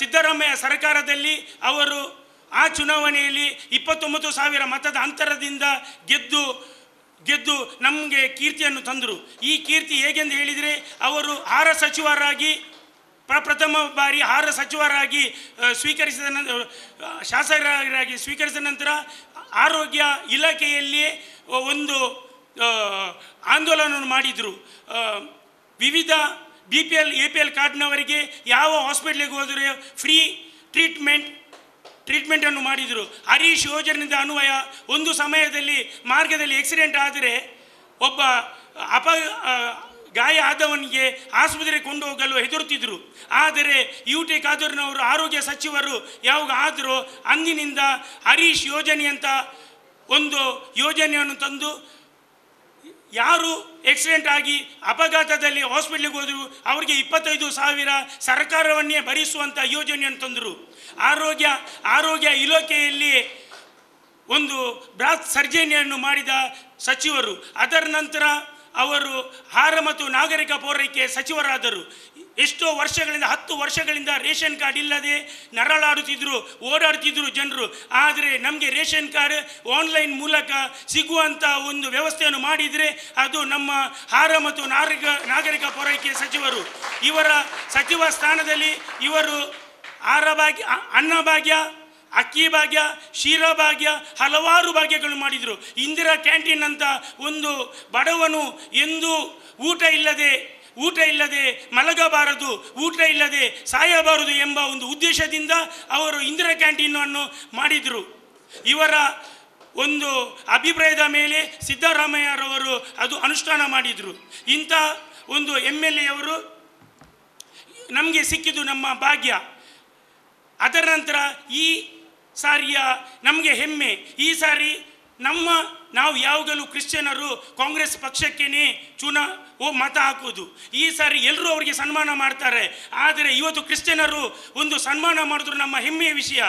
ಸಿದ್ದರಾಮಯ್ಯ ಸರ್ಕಾರದಲ್ಲಿ ಅವರು ಆ ಚುನಾವಣೆಯಲ್ಲಿ 29,000 ಮತದ ಅಂತರದಿಂದ ಗೆದ್ದು ನಮಗೆ ಕೀರ್ತಿಯನ್ನು ತಂದರು. ಈ ಕೀರ್ತಿ ಹೇಗೆಂದು ಹೇಳಿದರೆ, ಅವರು ಆಹಾರ ಸಚಿವರಾಗಿ ಪ್ರಪ್ರಥಮ ಬಾರಿ ಆಹಾರ ಸಚಿವರಾಗಿ ಸ್ವೀಕರಿಸಿದ ನಂತರ, ಶಾಸಕರಾಗಿ ಸ್ವೀಕರಿಸಿದ ನಂತರ ಆರೋಗ್ಯ ಇಲಾಖೆಯಲ್ಲಿಯೇ ಒಂದು ಆಂದೋಲನವನ್ನು ಮಾಡಿದರು. ವಿವಿಧ BPL APL ಕಾರ್ಡ್ನವರಿಗೆ ಯಾವ ಹಾಸ್ಪಿಟ್ಲಿಗೆ ಹೋದರೆ ಫ್ರೀ ಟ್ರೀಟ್ಮೆಂಟನ್ನು ಮಾಡಿದರು. ಹರೀಶ್ ಯೋಜನೆಯಿಂದ ಅನ್ವಯ ಒಂದು ಸಮಯದಲ್ಲಿ ಮಾರ್ಗದಲ್ಲಿ ಆಕ್ಸಿಡೆಂಟ್ ಆದರೆ ಒಬ್ಬ ಗಾಯ ಆದವನಿಗೆ ಆಸ್ಪತ್ರೆಗೆ ಕೊಂಡು ಹೋಗಲು ಹೆದರುತ್ತಿದ್ದರು. ಆದರೆ UT ಖಾದರ್ನವರು ಆರೋಗ್ಯ ಸಚಿವರು ಯಾವಾಗ ಆದರೂ ಅಂದಿನಿಂದ ಹರೀಶ್ ಯೋಜನೆ ಅಂತ ಒಂದು ಯೋಜನೆಯನ್ನು ತಂದು ಯಾರು ಆಕ್ಸಿಡೆಂಟ್ ಆಗಿ ಅಪಘಾತದಲ್ಲಿ ಹಾಸ್ಪಿಟ್ಲಿಗೆ ಹೋದರು ಅವರಿಗೆ 25,000 ಸರ್ಕಾರವನ್ನೇ ಭರಿಸುವಂಥ ಯೋಜನೆಯನ್ನು ತಂದರು. ಆರೋಗ್ಯ ಇಲಾಖೆಯಲ್ಲಿ ಒಂದು ಬ್ರಾತ್ ಸರ್ಜರಿಯನ್ನು ಮಾಡಿದ ಸಚಿವರು. ಅದರ ನಂತರ ಅವರು ಆಹಾರ ಮತ್ತು ನಾಗರಿಕ ಪೂರೈಕೆ ಸಚಿವರಾದರು. ಎಷ್ಟೋ ವರ್ಷಗಳಿಂದ, 10 ವರ್ಷಗಳಿಂದ ರೇಷನ್ ಕಾರ್ಡ್ ಇಲ್ಲದೆ ನರಳಾಡುತ್ತಿದ್ದರು, ಓಡಾಡ್ತಿದ್ದರು ಜನರು. ಆದರೆ ನಮಗೆ ರೇಷನ್ ಕಾರ್ಡ್ ಆನ್ಲೈನ್ ಮೂಲಕ ಸಿಗುವಂಥ ಒಂದು ವ್ಯವಸ್ಥೆಯನ್ನು ಮಾಡಿದರೆ ಅದು ನಮ್ಮ ಆಹಾರ ಮತ್ತು ನಾಗರಿಕ ಪೂರೈಕೆ ಸಚಿವರು. ಇವರ ಸಚಿವ ಸ್ಥಾನದಲ್ಲಿ ಇವರು ಆಹಾರ ಭಾಗ್ಯ, ಅನ್ನಭಾಗ್ಯ, ಅಕ್ಕಿ ಭಾಗ್ಯ, ಕ್ಷೀರಭಾಗ್ಯ, ಹಲವಾರು ಭಾಗ್ಯಗಳು ಮಾಡಿದರು. ಇಂದಿರಾ ಕ್ಯಾಂಟೀನ್ ಅಂತ ಒಂದು ಬಡವನು ಎಂದೂ ಊಟ ಇಲ್ಲದೆ ಮಲಗಬಾರದು, ಊಟ ಇಲ್ಲದೆ ಸಾಯಬಾರದು ಎಂಬ ಒಂದು ಉದ್ದೇಶದಿಂದ ಅವರು ಇಂದಿರಾ ಕ್ಯಾಂಟೀನನ್ನು ಮಾಡಿದರು. ಇವರ ಒಂದು ಅಭಿಪ್ರಾಯದ ಮೇಲೆ ಸಿದ್ದರಾಮಯ್ಯರವರು ಅದು ಅನುಷ್ಠಾನ ಮಾಡಿದರು. ಇಂಥ ಒಂದು MLA ನಮಗೆ ಸಿಕ್ಕಿದ್ದು ನಮ್ಮ ಭಾಗ್ಯ. ಅದರ ನಂತರ ಈ ಸಾರಿಯ ನಮಗೆ ಹೆಮ್ಮೆ. ಈ ಸಾರಿ ನಾವು ಯಾವಾಗಲೂ ಕ್ರಿಶ್ಚಿಯನರು ಕಾಂಗ್ರೆಸ್ ಪಕ್ಷಕ್ಕೇ ಮತ ಹಾಕೋದು. ಈ ಸಾರಿ ಎಲ್ಲರೂ ಅವರಿಗೆ ಸನ್ಮಾನ ಮಾಡ್ತಾರೆ. ಆದರೆ ಇವತ್ತು ಕ್ರಿಶ್ಚಿಯನರು ಒಂದು ಸನ್ಮಾನ ಮಾಡಿದ್ರು ನಮ್ಮ ಹೆಮ್ಮೆಯ ವಿಷಯ.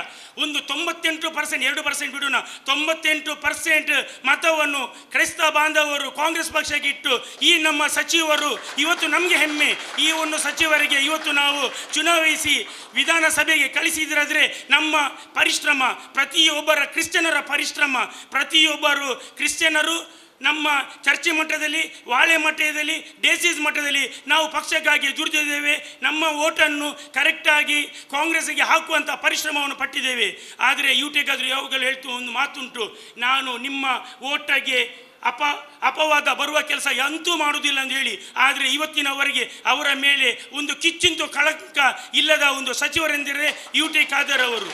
ಒಂದು 98%, 2% ಬಿಡೋಣ, 98% ಮತವನ್ನು ಕ್ರೈಸ್ತ ಬಾಂಧವರು ಕಾಂಗ್ರೆಸ್ ಪಕ್ಷಕ್ಕೆ ಇಟ್ಟು ಈ ನಮ್ಮ ಸಚಿವರು ಇವತ್ತು ನಮಗೆ ಹೆಮ್ಮೆ. ಈ ಒಂದು ಸಚಿವರಿಗೆ ಇವತ್ತು ನಾವು ಚುನಾಯಿಸಿ ವಿಧಾನಸಭೆಗೆ ಕಳಿಸಿದ್ರಾದರೆ ನಮ್ಮ ಪರಿಶ್ರಮ, ಪ್ರತಿಯೊಬ್ಬರ ಕ್ರಿಶ್ಚಿಯನರ ಪರಿಶ್ರಮ, ಪ್ರತಿಯೊಬ್ಬರು ಕ್ರಿಶ್ಚಿಯನರು ನಮ್ಮ ಚರ್ಚೆ ಮಟ್ಟದಲ್ಲಿ, ವಾಳೆ ಮಟ್ಟದಲ್ಲಿ, ಡೇಸಿಸ್ ಮಟ್ಟದಲ್ಲಿ ನಾವು ಪಕ್ಷಕ್ಕಾಗಿ ದುಡಿದಿದ್ದೇವೆ. ನಮ್ಮ ಓಟನ್ನು ಕರೆಕ್ಟಾಗಿ ಕಾಂಗ್ರೆಸ್ಸಿಗೆ ಹಾಕುವಂಥ ಪರಿಶ್ರಮವನ್ನು ಪಟ್ಟಿದ್ದೇವೆ. ಆದರೆ UT Khader ಯಾವಾಗಲೂ ಹೇಳ್ತು ಒಂದು ಮಾತುಂಟು, ನಾನು ನಿಮ್ಮ ಓಟಾಗೆ ಅಪವಾದ ಬರುವ ಕೆಲಸ ಅಂತೂ ಮಾಡುವುದಿಲ್ಲ ಅಂತ ಹೇಳಿ. ಆದರೆ ಇವತ್ತಿನವರೆಗೆ ಅವರ ಮೇಲೆ ಒಂದು ಕಿಚ್ಚಿಂತು ಕಳಂಕ ಇಲ್ಲದ ಒಂದು ಸಚಿವರೆಂದರೆ UT Khader ಅವರು.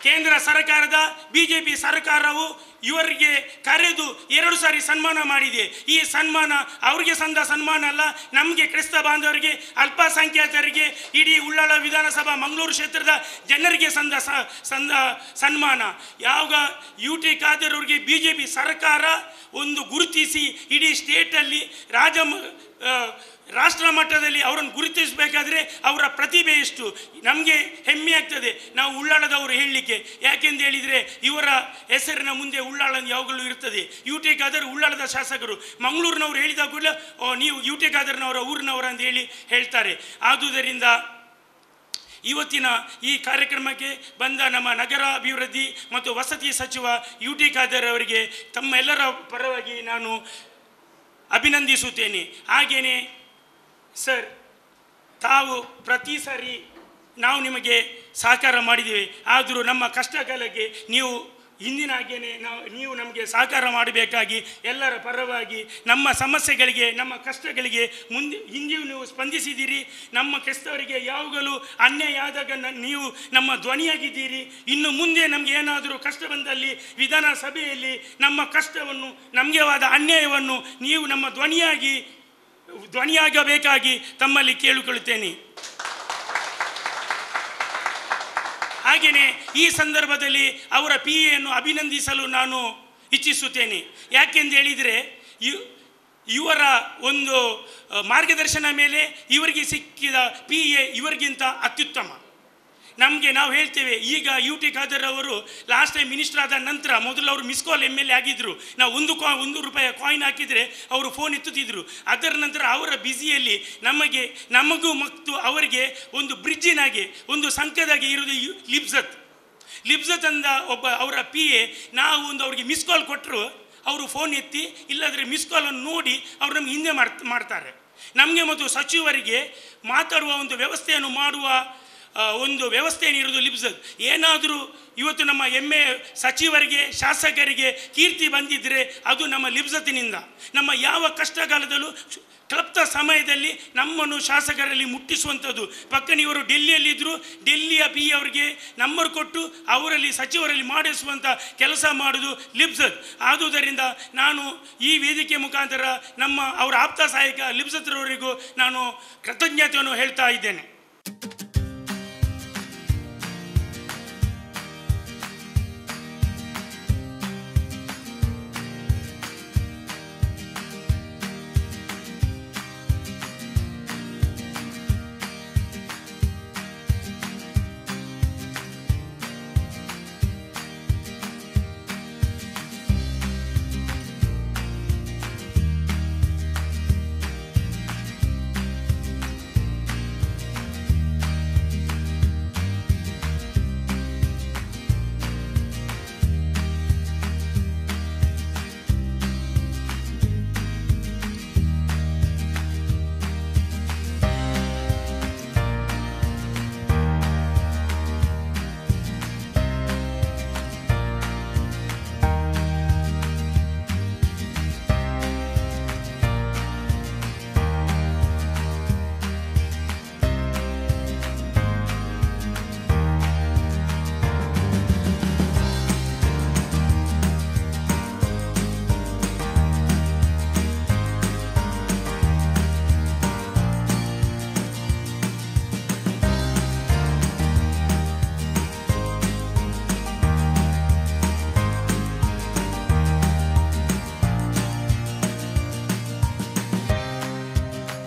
ಕೇಂದ್ರ ಸರ್ಕಾರದ BJP ಸರ್ಕಾರವು ಇವರಿಗೆ ಕರೆದು 2 ಸಾರಿ ಸನ್ಮಾನ ಮಾಡಿದೆ. ಈ ಸನ್ಮಾನ ಅವರಿಗೆ ಸಂದ ಸನ್ಮಾನ ಅಲ್ಲ, ನಮಗೆ ಕ್ರೈಸ್ತ ಬಾಂಧವರಿಗೆ, ಅಲ್ಪಸಂಖ್ಯಾತರಿಗೆ, ಇಡೀ ಉಳ್ಳಾಲ ವಿಧಾನಸಭಾ ಮಂಗಳೂರು ಕ್ಷೇತ್ರದ ಜನರಿಗೆ ಸಂದ ಸನ್ಮಾನ. ಯಾವಾಗ UT Khader ಅವರಿಗೆ BJP ಸರ್ಕಾರ ಒಂದು ಗುರುತಿಸಿ ಇಡೀ ಸ್ಟೇಟಲ್ಲಿ ರಾಷ್ಟ್ರ ಮಟ್ಟದಲ್ಲಿ ಅವರನ್ನು ಗುರುತಿಸಬೇಕಾದ್ರೆ ಅವರ ಪ್ರತಿಭೆ ಎಷ್ಟು ನಮಗೆ ಹೆಮ್ಮೆ ಆಗ್ತದೆ ನಾವು ಉಳ್ಳಾಳದವರು ಹೇಳಲಿಕ್ಕೆ. ಯಾಕೆಂದು ಹೇಳಿದರೆ ಇವರ ಹೆಸರಿನ ಮುಂದೆ ಉಳ್ಳಾಳ ಯಾವಾಗಲೂ ಇರ್ತದೆ. UT Khader ಉಳ್ಳಾಳದ ಶಾಸಕರು. ಮಂಗಳೂರಿನವರು ಹೇಳಿದ ಕೂಡಲೇ ನೀವು UT ಖಾದರ್ನವರ ಊರಿನವರ ಅಂತ ಹೇಳಿ ಹೇಳ್ತಾರೆ. ಆದುದರಿಂದ ಇವತ್ತಿನ ಈ ಕಾರ್ಯಕ್ರಮಕ್ಕೆ ಬಂದ ನಮ್ಮ ನಗರಾಭಿವೃದ್ಧಿ ಮತ್ತು ವಸತಿ ಸಚಿವ UT Khader ಅವರಿಗೆ ತಮ್ಮೆಲ್ಲರ ಪರವಾಗಿ ನಾನು ಅಭಿನಂದಿಸುತ್ತೇನೆ. ಹಾಗೆಯೇ ಸರ್, ತಾವು ಪ್ರತಿ ಸಾರಿ ನಾವು ನಿಮಗೆ ಸಹಕಾರ ಮಾಡಿದ್ದೀವಿ. ಆದರೂ ನಮ್ಮ ಕಷ್ಟಕಾಲಕ್ಕೆ ನೀವು ಹಿಂದಿನ ಹಾಗೆಯೇ ನೀವು ನಮಗೆ ಸಹಕಾರ ಮಾಡಬೇಕಾಗಿ ಎಲ್ಲರ ಪರವಾಗಿ ನಮ್ಮ ಸಮಸ್ಯೆಗಳಿಗೆ, ನಮ್ಮ ಕಷ್ಟಗಳಿಗೆ ಮುಂದೆ ಹಿಂದೆಯೂ ನೀವು ಸ್ಪಂದಿಸಿದ್ದೀರಿ. ನಮ್ಮ ಕ್ರಿಸ್ತವರಿಗೆ ಯಾವಾಗಲೂ ಅನ್ಯಾಯ ಆದಾಗ ನೀವು ನಮ್ಮ ಧ್ವನಿಯಾಗಿದ್ದೀರಿ. ಇನ್ನು ಮುಂದೆ ನಮಗೆ ಏನಾದರೂ ಕಷ್ಟ ಬಂದಲ್ಲಿ ವಿಧಾನಸಭೆಯಲ್ಲಿ ನಮ್ಮ ಕಷ್ಟವನ್ನು, ನಮಗೆ ಆದ ಅನ್ಯಾಯವನ್ನು ನೀವು ನಮ್ಮ ಧ್ವನಿಯಾಗಬೇಕಾಗಿ ತಮ್ಮಲ್ಲಿ ಕೇಳಿಕೊಳ್ಳುತ್ತೇನೆ. ಹಾಗೆಯೇ ಈ ಸಂದರ್ಭದಲ್ಲಿ ಅವರ ಪಿ ಎಯನ್ನು ಅಭಿನಂದಿಸಲು ನಾನು ಇಚ್ಛಿಸುತ್ತೇನೆ. ಯಾಕೆಂದು ಹೇಳಿದರೆ ಇವರ ಒಂದು ಮಾರ್ಗದರ್ಶನ ಮೇಲೆ ಇವರಿಗೆ ಸಿಕ್ಕಿದ ಪಿ ಎ ಇವರಿಗಿಂತ ಅತ್ಯುತ್ತಮ. ನಮಗೆ ನಾವು ಹೇಳ್ತೇವೆ, ಈಗ ಯು ಟಿ ಖಾದರ್ ಅವರು ಲಾಸ್ಟ್ ಟೈಮ್ ಮಿನಿಸ್ಟರ್ ಆದ ನಂತರ ಮೊದಲು ಅವರು miss call M L A ಆಗಿದ್ದರು. ನಾವು ₹1 ಕಾಯಿನ್ ಹಾಕಿದರೆ ಅವರು ಫೋನ್ ಎತ್ತುತ್ತಿದ್ದರು. ಅದರ ನಂತರ ಅವರ ಬ್ಯುಸಿಯಲ್ಲಿ ನಮಗೂ ಮತ್ತು ಅವರಿಗೆ ಒಂದು ಬ್ರಿಡ್ಜಿನಾಗೆ, ಒಂದು ಸಂಕದಾಗೆ ಇರೋದು ಲಿಬ್ಸತ್. ಲಿಬ್ಸತ್ ಅಂದ ಒಬ್ಬ ಅವರ ಪಿ ಎ, ನಾವು ಒಂದು ಅವ್ರಿಗೆ ಮಿಸ್ ಕಾಲ್ ಕೊಟ್ಟರು ಅವರು ಫೋನ್ ಎತ್ತಿ, ಇಲ್ಲಾಂದರೆ ಮಿಸ್ ಕಾಲನ್ನು ನೋಡಿ ಅವರು ನಮ್ಗೆ ಹಿಂದೆ ಮಾಡ್ತಾರೆ. ನಮಗೆ ಮತ್ತು ಸಚಿವರಿಗೆ ಮಾತಾಡುವ ಒಂದು ವ್ಯವಸ್ಥೆಯನ್ನು ಮಾಡುವ ಒಂದು ವ್ಯವಸ್ಥೆಯನ್ನು ಇರೋದು ಲಿಬ್ಸತ್. ಏನಾದರೂ ಇವತ್ತು ನಮ್ಮ ಎಮ್ ಎ ಸಚಿವರಿಗೆ, ಶಾಸಕರಿಗೆ ಕೀರ್ತಿ ಬಂದಿದ್ದರೆ ಅದು ನಮ್ಮ ಲಿಬ್ಸತ್ತಿನಿಂದ. ನಮ್ಮ ಯಾವ ಕಷ್ಟಕಾಲದಲ್ಲೂ ಕ್ಲಪ್ತ ಸಮಯದಲ್ಲಿ ನಮ್ಮನ್ನು ಶಾಸಕರಲ್ಲಿ ಮುಟ್ಟಿಸುವಂಥದ್ದು. ಪಕ್ಕನೆ ಇವರು ಡೆಲ್ಲಿಯಲ್ಲಿದ್ದರು, ಡೆಲ್ಲಿಯ ಪಿ ಅವರಿಗೆ ನಂಬರ್ ಕೊಟ್ಟು ಅವರಲ್ಲಿ ಸಚಿವರಲ್ಲಿ ಮಾಡಿಸುವಂಥ ಕೆಲಸ ಮಾಡೋದು ಲಿಬ್ಸತ್. ಆದುದರಿಂದ ನಾನು ಈ ವೇದಿಕೆ ಮುಖಾಂತರ ನಮ್ಮ ಅವರ ಆಪ್ತ ಸಹಾಯಕ ಲಿಬ್ಸತ್ರವರಿಗೂ ನಾನು ಕೃತಜ್ಞತೆಯನ್ನು ಹೇಳ್ತಾ ಇದ್ದೇನೆ.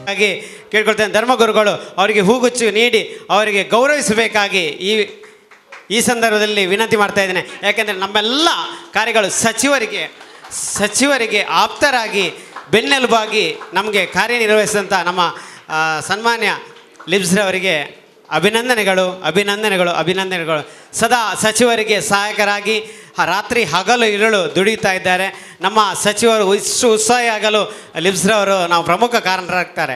ಹಾಗೆ ಕೇಳ್ಕೊಳ್ತೇನೆ, ಧರ್ಮಗುರುಗಳು ಅವರಿಗೆ ಹೂಗುಚ್ಚು ನೀಡಿ ಅವರಿಗೆ ಗೌರವಿಸಬೇಕಾಗಿ ಈ ಸಂದರ್ಭದಲ್ಲಿ ವಿನಂತಿ ಮಾಡ್ತಾ ಇದ್ದೇನೆ. ಯಾಕೆಂದರೆ ನಮ್ಮೆಲ್ಲ ಕಾರ್ಯಗಳು ಸಚಿವರಿಗೆ ಆಪ್ತರಾಗಿ ಬೆನ್ನೆಲುಬಾಗಿ ನಮಗೆ ಕಾರ್ಯನಿರ್ವಹಿಸಿದಂಥ ನಮ್ಮ ಸನ್ಮಾನ್ಯ ಲಿಬ್ಸ್ರವರಿಗೆ ಅಭಿನಂದನೆಗಳು, ಅಭಿನಂದನೆಗಳು, ಅಭಿನಂದನೆಗಳು. ಸದಾ ಸಚಿವರಿಗೆ ಸಹಾಯಕರಾಗಿ ರಾತ್ರಿ ಹಗಲು ಇರಳು ದುಡಿಯುತ್ತಾ ಇದ್ದಾರೆ. ನಮ್ಮ ಸಚಿವರು ಇಷ್ಟು ಉತ್ಸಾಹಿಯಾಗಲು ಲಿಬ್ಸ್ರವರು ನಾವು ಪ್ರಮುಖ ಕಾರಣರಾಗ್ತಾರೆ.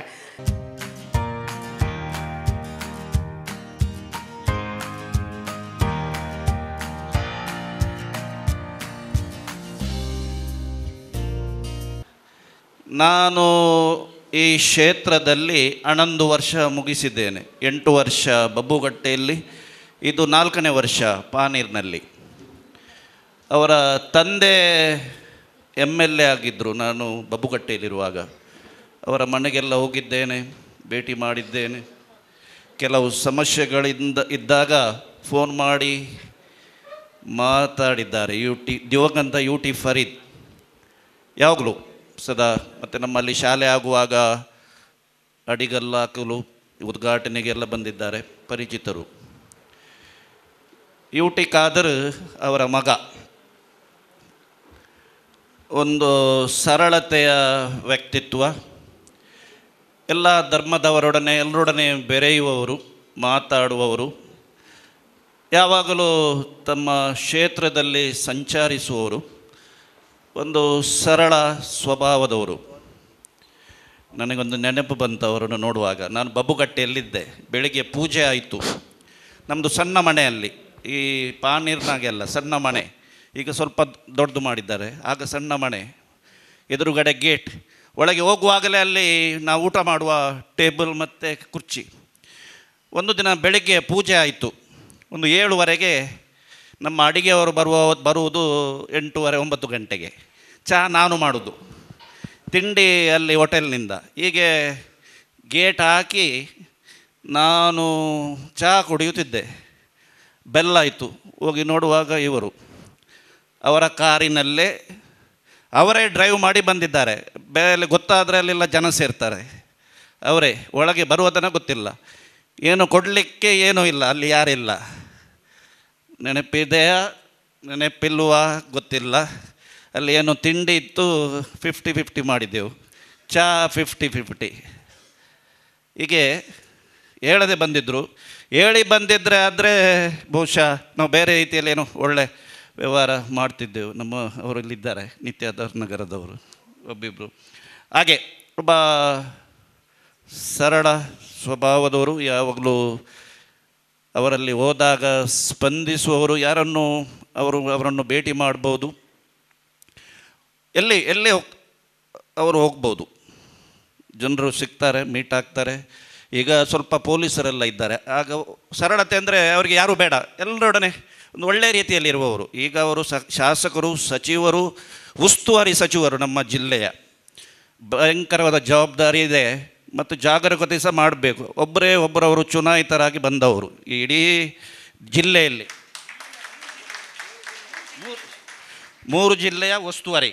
ನಾನು ಈ ಕ್ಷೇತ್ರದಲ್ಲಿ 11 ವರ್ಷ ಮುಗಿಸಿದ್ದೇನೆ. 8 ವರ್ಷ ಬಬ್ಬುಗಟ್ಟೆಯಲ್ಲಿ, ಇದು 4ನೇ ವರ್ಷ ಪಾನೀರ್ನಲ್ಲಿ. ಅವರ ತಂದೆ MLA ಆಗಿದ್ದರು. ನಾನು ಬಬ್ಬುಗಟ್ಟೆಯಲ್ಲಿರುವಾಗ ಅವರ ಮನೆಗೆಲ್ಲ ಹೋಗಿದ್ದೇನೆ, ಭೇಟಿ ಮಾಡಿದ್ದೇನೆ. ಕೆಲವು ಸಮಸ್ಯೆಗಳಿಂದ ಇದ್ದಾಗ ಫೋನ್ ಮಾಡಿ ಮಾತಾಡಿದ್ದಾರೆ. ದಿವಂಗತ ಯು ಟಿ ಫರೀದ್ ಯಾವಾಗಲೂ ಸದಾ. ಮತ್ತು ನಮ್ಮಲ್ಲಿ ಶಾಲೆ ಆಗುವಾಗ ಅಡಿಗಲ್ಲಾಕಲು ಉದ್ಘಾಟನೆಗೆಲ್ಲ ಬಂದಿದ್ದಾರೆ, ಪರಿಚಿತರು. ಯು ಟಿ ಖಾದರ್ ಅವರ ಮಗ, ಒಂದು ಸರಳತೆಯ ವ್ಯಕ್ತಿತ್ವ, ಎಲ್ಲ ಧರ್ಮದವರೊಡನೆ ಎಲ್ಲರೊಡನೆ ಬೆರೆಯುವವರು, ಮಾತಾಡುವವರು, ಯಾವಾಗಲೂ ತಮ್ಮ ಕ್ಷೇತ್ರದಲ್ಲಿ ಸಂಚರಿಸುವವರು, ಒಂದು ಸರಳ ಸ್ವಭಾವದವರು. ನನಗೊಂದು ನೆನಪು ಬಂತು ಅವರನ್ನು ನೋಡುವಾಗ. ನಾನು ಬಬ್ಬುಗಟ್ಟೆಯಲ್ಲಿದ್ದೆ. ಬೆಳಿಗ್ಗೆ ಪೂಜೆ ಆಯಿತು. ನಮ್ಮದು ಸಣ್ಣ ಮನೆಯಲ್ಲಿ, ಈ ಪಾನೀರ್ನಾಗೆಲ್ಲ ಸಣ್ಣ ಮನೆ, ಈಗ ಸ್ವಲ್ಪ ದೊಡ್ಡದು ಮಾಡಿದ್ದಾರೆ, ಆಗ ಸಣ್ಣ ಮನೆ, ಎದುರುಗಡೆ ಗೇಟ್, ಒಳಗೆ ಹೋಗುವಾಗಲೇ ಅಲ್ಲಿ ನಾವು ಊಟ ಮಾಡುವ ಟೇಬಲ್ ಮತ್ತು ಕುರ್ಚಿ. ಒಂದು ದಿನ ಬೆಳಗ್ಗೆ ಪೂಜೆ ಆಯಿತು, ಒಂದು 7:30ಗೆ. ನಮ್ಮ ಅಡಿಗೆಯವರು ಬರುವುದು 8:30 9 ಗಂಟೆಗೆ. ಚಹಾ ನಾನು ಮಾಡೋದು, ತಿಂಡಿ ಅಲ್ಲಿ ಹೋಟೆಲ್ನಿಂದ. ಹೀಗೆ ಗೇಟ್ ಹಾಕಿ ನಾನು ಚಹಾ ಕುಡಿಯುತ್ತಿದ್ದೆ. ಬೆಲ್ಲಾಯಿತು, ಹೋಗಿ ನೋಡುವಾಗ ಇವರು ಅವರ ಕಾರಿನಲ್ಲೇ ಅವರೇ ಡ್ರೈವ್ ಮಾಡಿ ಬಂದಿದ್ದಾರೆ. ಬೇರೆ ಗೊತ್ತಾದರೆ ಅಲ್ಲೆಲ್ಲ ಜನ ಸೇರ್ತಾರೆ, ಅವರೇ ಒಳಗೆ ಬರುವ ತನಕ ಗೊತ್ತಿಲ್ಲ, ಏನು ಕೊಡಲಿಕ್ಕೆ ಏನೂ ಇಲ್ಲ, ಅಲ್ಲಿ ಯಾರಿಲ್ಲ. ನೆನಪಿದೆಯಾ ನೆನಪಿಲ್ವಾ ಗೊತ್ತಿಲ್ಲ. ಅಲ್ಲಿ ಏನು ತಿಂಡಿ ಇತ್ತು, 50-50 ಮಾಡಿದ್ದೆವು, ಚಹಾ 50-50. ಹೀಗೆ ಹೇಳದೆ ಬಂದಿದ್ದರು. ಹೇಳಿ ಬಂದಿದ್ದರೆ ಆದರೆ ಬಹುಶಃ ನಾವು ಬೇರೆ ರೀತಿಯಲ್ಲಿ ಏನೋ ಒಳ್ಳೆ ವ್ಯವಹಾರ ಮಾಡ್ತಿದ್ದೆವು. ನಮ್ಮ ಅವರಲ್ಲಿದ್ದಾರೆ ನಿತ್ಯಾಧಾರ್ ನಗರದವರು ಒಬ್ಬಿಬ್ಬರು. ಹಾಗೆ ಒಬ್ಬ ಸರಳ ಸ್ವಭಾವದವರು, ಯಾವಾಗಲೂ ಅವರಲ್ಲಿ ಹೋದಾಗ ಸ್ಪಂದಿಸುವವರು, ಯಾರನ್ನು ಅವರನ್ನು ಭೇಟಿ ಮಾಡ್ಬೋದು, ಎಲ್ಲಿ ಎಲ್ಲೇ ಅವರು ಹೋಗ್ಬೋದು, ಜನರು ಸಿಗ್ತಾರೆ, ಮೀಟ್ ಆಗ್ತಾರೆ. ಈಗ ಸ್ವಲ್ಪ ಪೊಲೀಸರೆಲ್ಲ ಇದ್ದಾರೆ. ಆಗ ಸರಳತೆ ಅಂದರೆ ಅವರಿಗೆ ಯಾರೂ ಬೇಡ, ಎಲ್ಲರೊಡನೆ ಒಂದು ಒಳ್ಳೆಯ ರೀತಿಯಲ್ಲಿರುವವರು. ಈಗ ಅವರು ಶಾಸಕರು, ಸಚಿವರು, ಉಸ್ತುವಾರಿ ಸಚಿವರು ನಮ್ಮ ಜಿಲ್ಲೆಯ. ಭಯಂಕರವಾದ ಜವಾಬ್ದಾರಿ ಇದೆ ಮತ್ತು ಜಾಗರೂಕತೆ ಸಹ ಮಾಡಬೇಕು. ಒಬ್ಬರೇ ಒಬ್ಬರವರು ಚುನಾಯಿತರಾಗಿ ಬಂದವರು ಇಡೀ ಜಿಲ್ಲೆಯಲ್ಲಿ, 3 ಜಿಲ್ಲೆಯ ಉಸ್ತುವಾರಿ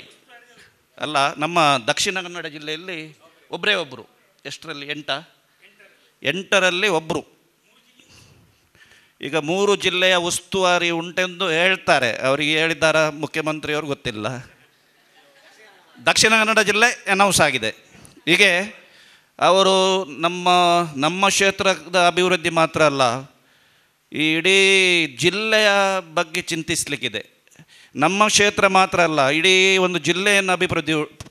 ಅಲ್ಲ, ನಮ್ಮ ದಕ್ಷಿಣ ಕನ್ನಡ ಜಿಲ್ಲೆಯಲ್ಲಿ ಒಬ್ಬರೇ ಒಬ್ಬರು. ಎಷ್ಟರಲ್ಲಿ? 8ರಲ್ಲಿ ಒಬ್ಬರು. ಈಗ 3 ಜಿಲ್ಲೆಯ ಉಸ್ತುವಾರಿ ಉಂಟೆಂದು ಹೇಳ್ತಾರೆ. ಅವರಿಗೆ ಹೇಳಿದ್ದಾರ ಮುಖ್ಯಮಂತ್ರಿಯವರು ಗೊತ್ತಿಲ್ಲ. ದಕ್ಷಿಣ ಕನ್ನಡ ಜಿಲ್ಲೆ ಅನೌನ್ಸ್ ಆಗಿದೆ. ಹೀಗೆ ಅವರು ನಮ್ಮ ನಮ್ಮ ಕ್ಷೇತ್ರದ ಅಭಿವೃದ್ಧಿ ಮಾತ್ರ ಅಲ್ಲ, ಈ ಇಡೀ ಜಿಲ್ಲೆಯ ಬಗ್ಗೆ ಚಿಂತಿಸಲಿಕ್ಕಿದೆ. ನಮ್ಮ ಕ್ಷೇತ್ರ ಮಾತ್ರ ಅಲ್ಲ, ಇಡೀ ಒಂದು ಜಿಲ್ಲೆಯನ್ನು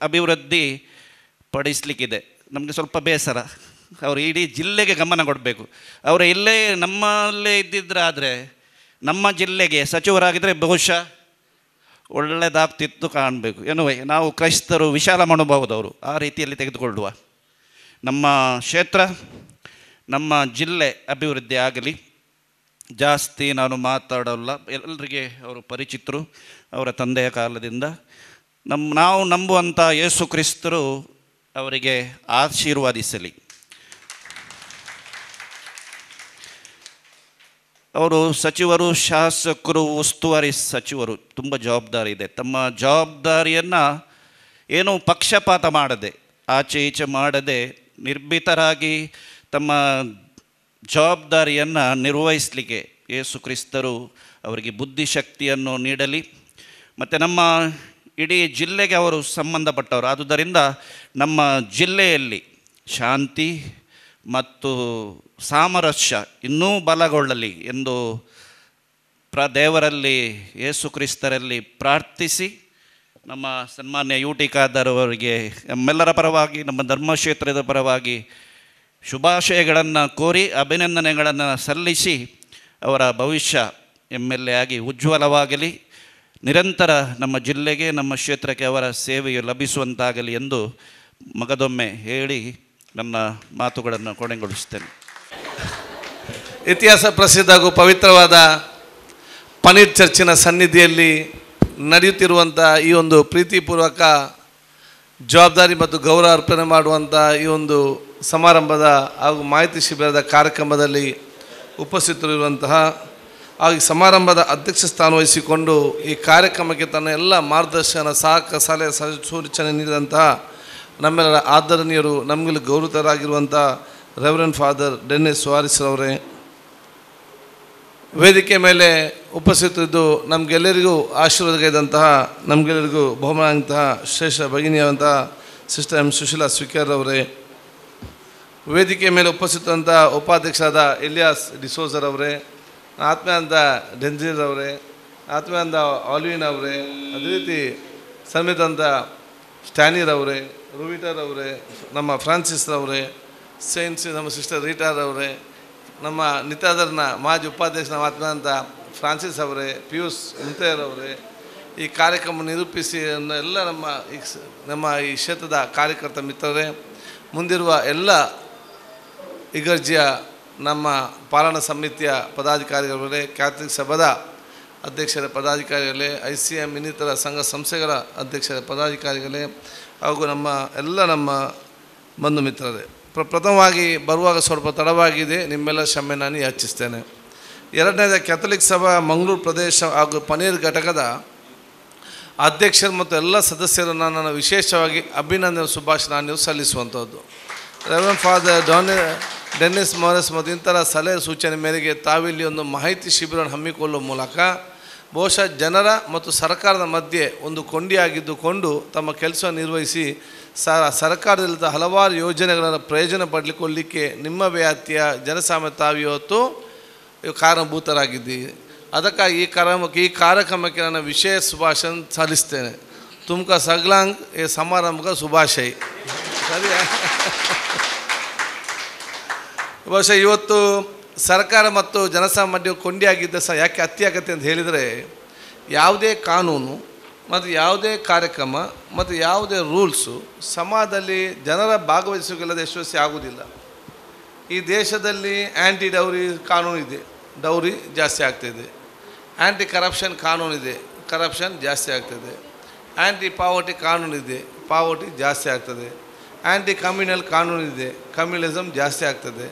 ಅಭಿವೃದ್ಧಿ ಪಡಿಸಲಿಕ್ಕಿದೆ. ನಮಗೆ ಸ್ವಲ್ಪ ಬೇಸರ, ಅವರು ಇಡೀ ಜಿಲ್ಲೆಗೆ ಗಮನ ಕೊಡಬೇಕು. ಅವರು ಇಲ್ಲೇ ನಮ್ಮಲ್ಲೇ ಇದ್ದಿದ್ರೆ, ಆದರೆ ನಮ್ಮ ಜಿಲ್ಲೆಗೆ ಸಚಿವರಾಗಿದ್ದರೆ ಬಹುಶಃ ಒಳ್ಳೆಯದಾಗ್ತಿತ್ತು ಕಾಣಬೇಕು. ಎನ್ನುವೆ ನಾವು ಕ್ರೈಸ್ತರು, ವಿಶಾಲ ಮನೋಭಾವದವರು, ಆ ರೀತಿಯಲ್ಲಿ ತೆಗೆದುಕೊಳ್ಳುವ. ನಮ್ಮ ಕ್ಷೇತ್ರ, ನಮ್ಮ ಜಿಲ್ಲೆ ಅಭಿವೃದ್ಧಿ ಆಗಲಿ. ಜಾಸ್ತಿ ನಾನು ಮಾತಾಡೋಲ್ಲ, ಎಲ್ಲರಿಗೆ ಅವರು ಪರಿಚಿತರು, ಅವರ ತಂದೆಯ ಕಾಲದಿಂದ. ನಾವು ನಂಬುವಂಥ ಯೇಸು ಕ್ರಿಸ್ತರು ಅವರಿಗೆ ಆಶೀರ್ವಾದಿಸಲಿ. ಅವರು ಸಚಿವರು, ಶಾಸಕರು, ಉಸ್ತುವಾರಿ ಸಚಿವರು, ತುಂಬ ಜವಾಬ್ದಾರಿ ಇದೆ. ತಮ್ಮ ಜವಾಬ್ದಾರಿಯನ್ನು ಏನೂ ಪಕ್ಷಪಾತ ಮಾಡದೆ, ಆಚೆ ಈಚೆ ಮಾಡದೆ, ನಿರ್ಭೀತರಾಗಿ ತಮ್ಮ ಜವಾಬ್ದಾರಿಯನ್ನು ನಿರ್ವಹಿಸಲಿಕ್ಕೆ ಯೇಸು ಕ್ರಿಸ್ತರು ಅವರಿಗೆ ಬುದ್ಧಿಶಕ್ತಿಯನ್ನು ನೀಡಲಿ. ಮತ್ತು ನಮ್ಮ ಇಡೀ ಜಿಲ್ಲೆಗೆ ಅವರು ಸಂಬಂಧಪಟ್ಟವರು, ಆದುದರಿಂದ ನಮ್ಮ ಜಿಲ್ಲೆಯಲ್ಲಿ ಶಾಂತಿ ಮತ್ತು ಸಾಮರಸ್ಯ ಇನ್ನೂ ಬಲಗೊಳ್ಳಲಿ ಎಂದು ದೇವರಲ್ಲಿ, ಯೇಸು ಕ್ರಿಸ್ತರಲ್ಲಿ ಪ್ರಾರ್ಥಿಸಿ ನಮ್ಮ ಸನ್ಮಾನ್ಯ ಯು ಟಿ ಖಾದರ್ ಅವರಿಗೆ ನಮ್ಮೆಲ್ಲರ ಪರವಾಗಿ, ನಮ್ಮ ಧರ್ಮಕ್ಷೇತ್ರದ ಪರವಾಗಿ ಶುಭಾಶಯಗಳನ್ನು ಕೋರಿ ಅಭಿನಂದನೆಗಳನ್ನು ಸಲ್ಲಿಸಿ ಅವರ ಭವಿಷ್ಯ MLA ಆಗಿ ಉಜ್ವಲವಾಗಲಿ, ನಿರಂತರ ನಮ್ಮ ಜಿಲ್ಲೆಗೆ, ನಮ್ಮ ಕ್ಷೇತ್ರಕ್ಕೆ ಅವರ ಸೇವೆಯು ಲಭಿಸುವಂತಾಗಲಿ ಎಂದು ಮಗದೊಮ್ಮೆ ಹೇಳಿ ನನ್ನ ಮಾತುಗಳನ್ನು ಕೊನೆಗೊಳಿಸುತ್ತೇನೆ. ಇತಿಹಾಸ ಪ್ರಸಿದ್ಧ ಹಾಗೂ ಪವಿತ್ರವಾದ ಪನೀರ್ ಚರ್ಚಿನ ಸನ್ನಿಧಿಯಲ್ಲಿ ನಡೆಯುತ್ತಿರುವಂಥ ಈ ಒಂದು ಪ್ರೀತಿಪೂರ್ವಕ ಜವಾಬ್ದಾರಿ ಮತ್ತು ಗೌರವ ಅರ್ಪಣೆ ಮಾಡುವಂಥ ಈ ಒಂದು ಸಮಾರಂಭದ ಹಾಗೂ ಮಾಹಿತಿ ಶಿಬಿರದ ಕಾರ್ಯಕ್ರಮದಲ್ಲಿ ಉಪಸ್ಥಿತರಿರುವಂತಹ ಹಾಗೂ ಈ ಸಮಾರಂಭದ ಅಧ್ಯಕ್ಷ ಸ್ಥಾನ ವಹಿಸಿಕೊಂಡು ಈ ಕಾರ್ಯಕ್ರಮಕ್ಕೆ ತನ್ನ ಎಲ್ಲ ಮಾರ್ಗದರ್ಶನ, ಸಹಕ, ಸಲಹೆ, ಸೂಚನೆ ನೀಡಿದಂತಹ ನಮ್ಮೆಲ್ಲರ ಆದರಣೀಯರು, ನಮಗೆಲ್ಲ ಗೌರವಿತರಾಗಿರುವಂಥ ರೆವರೆಂಡ್ ಫಾದರ್ ಡೆನ್ನಿಸ್ ಸುವಾರಿಸ್ ಅವರೇ, ವೇದಿಕೆ ಮೇಲೆ ಉಪಸ್ಥಿತರಿದ್ದು ನಮಗೆಲ್ಲರಿಗೂ ಆಶೀರ್ವಾದಗೈದಂತಹ, ನಮಗೆಲ್ಲರಿಗೂ ಬಹುಮಾನಂತಹ ಶ್ರೇಷ್ಠ ಭಗಿನಿಯಾದಂತಹ ಸಿಸ್ಟರ್ ಎಂ ಸುಶೀಲಾ ಸ್ವಿಕರ್ ಅವರೇ, ವೇದಿಕೆ ಮೇಲೆ ಉಪಸ್ಥಿತರಂಥ ಉಪಾಧ್ಯಕ್ಷರಾದ ಎಲಿಯಾಸ್ ಡಿಸೋಜರ್ ಅವರೇ, ಆತ್ಮೀಯಾಂತ ಡೆಂಜಿರ್ ಅವರೇ, ಆತ್ಮೀಯಾಂತ ಆಲ್ವಿನ್ ಅವರೇ, ಅದೇ ರೀತಿ ಸನ್ಮಿತಂತ ಸ್ಟ್ಯಾನಿರವರೇ, ರುವಿಟರ್ ಅವರೇ, ನಮ್ಮ ಫ್ರಾನ್ಸಿಸ್ರವರೇ, ಸೈನ್ಸ್ ನಮ್ಮ ಸಿಸ್ಟರ್ ರೀಟಾರ್ ಅವರೇ, ನಮ್ಮ ನಿತಾದರ್ನ ಮಾಜಿ ಉಪಾಧ್ಯಕ್ಷನ ಆತ್ಮಂತ ಫ್ರಾನ್ಸಿಸ್ ಅವರೇ, ಪಿಯೂಷ್ ಮುಂತೆಯರವರೇ, ಈ ಕಾರ್ಯಕ್ರಮ ನಿರೂಪಿಸಿ ಎಲ್ಲ ನಮ್ಮ ಈ ಕ್ಷೇತ್ರದ ಕಾರ್ಯಕರ್ತ ಮಿತ್ರರೇ, ಮುಂದಿರುವ ಎಲ್ಲ ಇಗರ್ಜಿಯ ನಮ್ಮ ಪಾಲನಾ ಸಮಿತಿಯ ಪದಾಧಿಕಾರಿಗಳೇ, ಕ್ಯಾಥಲಿಕ್ ಸಭಾದ ಅಧ್ಯಕ್ಷರ ಪದಾಧಿಕಾರಿಗಳೇ, ICM ಇನ್ನಿತರ ಸಂಘ ಸಂಸ್ಥೆಗಳ ಅಧ್ಯಕ್ಷರ ಪದಾಧಿಕಾರಿಗಳೇ ಹಾಗೂ ನಮ್ಮ ಎಲ್ಲ ನಮ್ಮ ಬಂಧು ಮಿತ್ರರೇ, ಪ್ರಥಮವಾಗಿ ಬರುವಾಗ ಸ್ವಲ್ಪ ತಡವಾಗಿದೆ, ನಿಮ್ಮೆಲ್ಲ ಕ್ಷಮೆ ನಾನು ಯಾಚಿಸ್ತೇನೆ. ಎರಡನೇದ, ಕ್ಯಾಥಲಿಕ್ ಸಭಾ ಮಂಗಳೂರು ಪ್ರದೇಶ ಹಾಗೂ ಪನೀರ್ ಘಟಕದ ಅಧ್ಯಕ್ಷರು ಮತ್ತು ಎಲ್ಲ ಸದಸ್ಯರನ್ನು ನಾನು ವಿಶೇಷವಾಗಿ ಅಭಿನಂದನೆ ಶುಭಾಶಯ ನಾನು ಸಲ್ಲಿಸುವಂಥದ್ದು. ರೆವರೆಂಡ್ ಫಾದರ್ ಡೆನ್ನಿಸ್ ಮಾರಿಸ್ ಮತ್ತು ಇಂತರ ಸಲಹೆ ಸೂಚನೆ ಮೇರೆಗೆ ತಾವಿಲ್ಲಿ ಒಂದು ಮಾಹಿತಿ ಶಿಬಿರವನ್ನು ಹಮ್ಮಿಕೊಳ್ಳುವ ಮೂಲಕ ಬಹುಶಃ ಜನರ ಮತ್ತು ಸರ್ಕಾರದ ಮಧ್ಯೆ ಒಂದು ಕೊಂಡಿಯಾಗಿದ್ದುಕೊಂಡು ತಮ್ಮ ಕೆಲಸವನ್ನು ನಿರ್ವಹಿಸಿ ಸರ್ಕಾರದಲ್ಲಿದ್ದ ಹಲವಾರು ಯೋಜನೆಗಳನ್ನು ಪ್ರಯೋಜನ ಪಡೆದುಕೊಳ್ಳಲಿಕ್ಕೆ ನಿಮ್ಮ ವ್ಯಾಪ್ತಿಯ ಜನಸಾಮಾನ್ಯ ತಾವಿವತ್ತು ಕಾರಣಭೂತರಾಗಿದ್ದೀರಿ. ಅದಕ್ಕಾಗಿ ಈ ಕಾರ್ಯಕ್ರಮಕ್ಕೆ ನಾನು ವಿಶೇಷ ಶುಭಾಶಯ ಸಲ್ಲಿಸ್ತೇನೆ. ತುಮಕ ಸಗ್ಲಾಂಗ್ ಈ ಸಮಾರಂಭಕ್ಕೆ ಶುಭಾಶಯ. ಸರಿಯಾ? ಬಹುಶಃ ಇವತ್ತು ಸರ್ಕಾರ ಮತ್ತು ಜನಸಾಮಾನ್ಯರು ಕೊಂಡಿಯಾಗಿದ್ದ ಸಹ ಯಾಕೆ ಅತ್ಯಗತ್ಯ ಅಂತ ಹೇಳಿದರೆ, ಯಾವುದೇ ಕಾನೂನು ಮತ್ತು ಯಾವುದೇ ಕಾರ್ಯಕ್ರಮ ಮತ್ತು ಯಾವುದೇ ರೂಲ್ಸು ಸಮಾಜದಲ್ಲಿ ಜನರ ಭಾಗವಹಿಸುವಿಲ್ಲದೆ ಯಶಸ್ವಿ ಆಗುವುದಿಲ್ಲ. ಈ ದೇಶದಲ್ಲಿ ಆ್ಯಂಟಿ ಡೌರಿ ಕಾನೂನು ಇದೆ, ಡೌರಿ ಜಾಸ್ತಿ ಆಗ್ತಾಯಿದೆ. ಆ್ಯಂಟಿ ಕರಪ್ಷನ್ ಕಾನೂನಿದೆ, ಕರಪ್ಷನ್ ಜಾಸ್ತಿ ಆಗ್ತದೆ. ಆ್ಯಂಟಿ ಪಾವರ್ಟಿ ಕಾನೂನಿದೆ, ಪಾವರ್ಟಿ ಜಾಸ್ತಿ ಆಗ್ತದೆ. ಆ್ಯಂಟಿ ಕಮ್ಯುನಲ್ ಕಾನೂನಿದೆ, ಕಮ್ಯುನಲಿಸಮ್ ಜಾಸ್ತಿ ಆಗ್ತದೆ.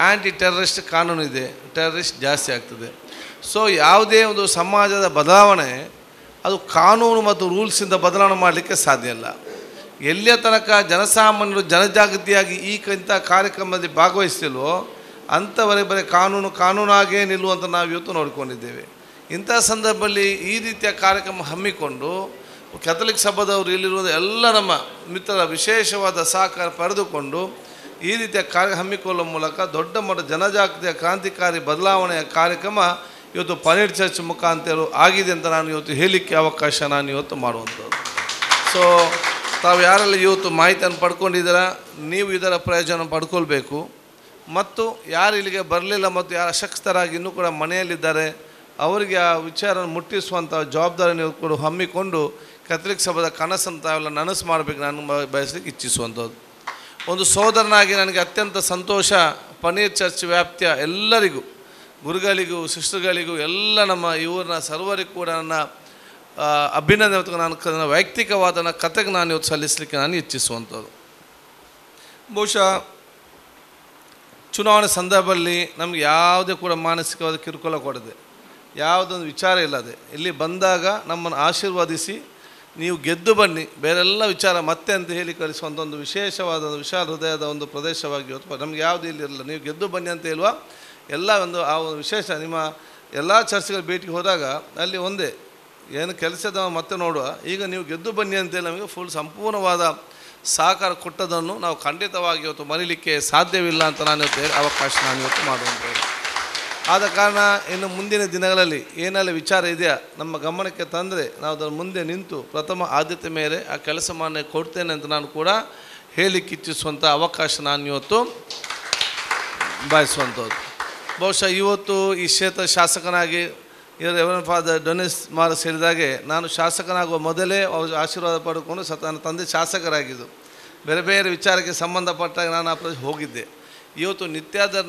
ಆ್ಯಂಟಿ ಟೆರರಿಸ್ಟ್ ಕಾನೂನಿದೆ, ಟೆರರಿಸ್ಟ್ ಜಾಸ್ತಿ ಆಗ್ತದೆ. ಸೊ ಯಾವುದೇ ಒಂದು ಸಮಾಜದ ಬದಲಾವಣೆ ಅದು ಕಾನೂನು ಮತ್ತು ರೂಲ್ಸಿಂದ ಬದಲಾವಣೆ ಮಾಡಲಿಕ್ಕೆ ಸಾಧ್ಯ ಇಲ್ಲ. ಎಲ್ಲಿಯ ತನಕ ಜನಸಾಮಾನ್ಯರು ಜನಜಾಗೃತಿಯಾಗಿ ಈ ಇಂಥ ಕಾರ್ಯಕ್ರಮದಲ್ಲಿ ಭಾಗವಹಿಸ್ತಿಲ್ವೋ ಅಂಥವರೆಗೆ ಬರೀ ಕಾನೂನು ಕಾನೂನಾಗೇ ನಿಲ್ಲುವಂತ ನಾವು ಇವತ್ತು ನೋಡಿಕೊಂಡಿದ್ದೇವೆ. ಇಂಥ ಸಂದರ್ಭದಲ್ಲಿ ಈ ರೀತಿಯ ಕಾರ್ಯಕ್ರಮ ಹಮ್ಮಿಕೊಂಡು ಕ್ಯಾಥಲಿಕ್ ಸಭಾದವರು ಇಲ್ಲಿರುವ ಎಲ್ಲ ನಮ್ಮ ಮಿತ್ರರ ವಿಶೇಷವಾದ ಸಹಕಾರ ಪಡೆದುಕೊಂಡು ಈ ರೀತಿಯ ಕಾರ್ಯ ಹಮ್ಮಿಕೊಳ್ಳುವ ಮೂಲಕ ದೊಡ್ಡ ಮಟ್ಟ ಜನಜಾಗೃತಿಯ ಕ್ರಾಂತಿಕಾರಿ ಬದಲಾವಣೆಯ ಕಾರ್ಯಕ್ರಮ ಇವತ್ತು ಪನೀರ್ ಚರ್ಚ್ ಮುಖಾಂತರ ಆಗಿದೆ ಅಂತ ನಾನು ಇವತ್ತು ಹೇಳಲಿಕ್ಕೆ ಅವಕಾಶ ನಾನು ಇವತ್ತು ಮಾಡುವಂಥದ್ದು. ಸೊ ತಾವು ಯಾರೆಲ್ಲ ಇವತ್ತು ಮಾಹಿತಿಯನ್ನು ಪಡ್ಕೊಂಡಿದ್ದೀರಾ, ನೀವು ಇದರ ಪ್ರಯೋಜನ ಪಡ್ಕೊಳ್ಬೇಕು. ಮತ್ತು ಯಾರು ಇಲ್ಲಿಗೆ ಬರಲಿಲ್ಲ ಮತ್ತು ಯಾರು ಅಶಕ್ತರಾಗಿ ಇನ್ನೂ ಕೂಡ ಮನೆಯಲ್ಲಿದ್ದಾರೆ ಅವರಿಗೆ ಆ ವಿಚಾರ ಮುಟ್ಟಿಸುವಂಥ ಜವಾಬ್ದಾರಿ ನೀವು ಕೂಡ ಹಮ್ಮಿಕೊಂಡು ಕ್ಯಾಥಲಿಕ್ ಸಭಾದ ಕನಸನ್ನು ತಾವೆಲ್ಲ ನನಸು ಮಾಡಬೇಕು ನಾನು ಬಯಸಲಿಕ್ಕೆ ಇಚ್ಛಿಸುವಂಥದ್ದು. ಒಂದು ಸೋದರನಾಗಿ ನನಗೆ ಅತ್ಯಂತ ಸಂತೋಷ. ಪನೀರ್ ಚರ್ಚ್ ವ್ಯಾಪ್ತಿಯ ಎಲ್ಲರಿಗೂ, ಗುರುಗಳಿಗೂ, ಸಿಸ್ಟರ್ಗಳಿಗೂ, ಎಲ್ಲ ನಮ್ಮ ಈ ಊರಿನ ಸರ್ವರಿಗೂ ಕೂಡ ನನ್ನ ಅಭಿನಂದನೆ ಮತ್ತು ನಾನು ವೈಯಕ್ತಿಕವಾದ ನನ್ನ ಕತೆಗೆ ನಾನು ಇವತ್ತು ಸಲ್ಲಿಸಲಿಕ್ಕೆ ನಾನು ಇಚ್ಛಿಸುವಂಥದ್ದು. ಬಹುಶಃ ಚುನಾವಣೆ ಸಂದರ್ಭದಲ್ಲಿ ನಮಗೆ ಯಾವುದೇ ಕೂಡ ಮಾನಸಿಕವಾದ ಕಿರುಕುಳ ಕೊಡದೆ, ಯಾವುದೊಂದು ವಿಚಾರ ಇಲ್ಲದೆ ಇಲ್ಲಿ ಬಂದಾಗ ನಮ್ಮನ್ನು ಆಶೀರ್ವದಿಸಿ ನೀವು ಗೆದ್ದು ಬನ್ನಿ, ಬೇರೆಲ್ಲ ವಿಚಾರ ಮತ್ತೆ ಅಂತ ಹೇಳಿ ಕಳಿಸುವಂಥ ಒಂದು ವಿಶೇಷವಾದ ವಿಶಾಲ ಹೃದಯದ ಒಂದು ಪ್ರದೇಶವಾಗಿ ಇವತ್ತು ನಮ್ಗೆ ಯಾವುದು ಇಲ್ಲಿರಲ್ಲ, ನೀವು ಗೆದ್ದು ಬನ್ನಿ ಅಂತ ಹೇಳುವ ಎಲ್ಲ ಒಂದು ಆ ಒಂದು ವಿಶೇಷ. ನಿಮ್ಮ ಎಲ್ಲ ಚರ್ಚ್ಗಳ ಭೇಟಿಗೆ ಹೋದಾಗ ಅಲ್ಲಿ ಒಂದೇ ಏನು ಕೆಲಸದ ಮತ್ತೆ ನೋಡುವ, ಈಗ ನೀವು ಗೆದ್ದು ಬನ್ನಿ ಅಂತೇಳಿ ನಮಗೆ ಫುಲ್ ಸಂಪೂರ್ಣವಾದ ಸಹಕಾರ ಕೊಟ್ಟದನ್ನು ನಾವು ಖಂಡಿತವಾಗಿ ಇವತ್ತು ಮರೀಲಿಕ್ಕೆ ಸಾಧ್ಯವಿಲ್ಲ ಅಂತ ನಾನು ಇವತ್ತು ಅವಕಾಶ ನಾನು ಇವತ್ತು ಮಾಡುವಂಥದ್ದು. ಆದ ಕಾರಣ ಇನ್ನು ಮುಂದಿನ ದಿನಗಳಲ್ಲಿ ಏನೆಲ್ಲ ವಿಚಾರ ಇದೆಯಾ ನಮ್ಮ ಗಮನಕ್ಕೆ ತಂದರೆ ನಾವು ಅದರ ಮುಂದೆ ನಿಂತು ಪ್ರಥಮ ಆದ್ಯತೆ ಮೇಲೆ ಆ ಕೆಲಸ ಮಾನ್ಯ ಕೊಡ್ತೇನೆ ಅಂತ ನಾನು ಕೂಡ ಹೇಳಲಿಕ್ಕೆ ಇಚ್ಛಿಸುವಂಥ ಅವಕಾಶ ನಾನು ಇವತ್ತು ಬಯಸುವಂಥದ್ದು. ಬಹುಶಃ ಇವತ್ತು ಈ ಕ್ಷೇತ್ರ ಶಾಸಕನಾಗಿ ರೆವರೆಂಡ್ ಫಾದರ್ ಡೆನ್ನಿಸ್ ಮಾರಸ್ ಹೇಳಿದಾಗೆ ನಾನು ಶಾಸಕನಾಗುವ ಮೊದಲೇ ಅವರು ಆಶೀರ್ವಾದ ಪಡ್ಕೊಂಡು ನನ್ನ ತಂದೆ ಶಾಸಕರಾಗಿದ್ದು ಬೇರೆ ಬೇರೆ ವಿಚಾರಕ್ಕೆ ಸಂಬಂಧಪಟ್ಟಾಗ ನಾನು ಆ ಪ್ರದೇಶ ಹೋಗಿದ್ದೆ. ಇವತ್ತು ನಿತ್ಯಾದರ್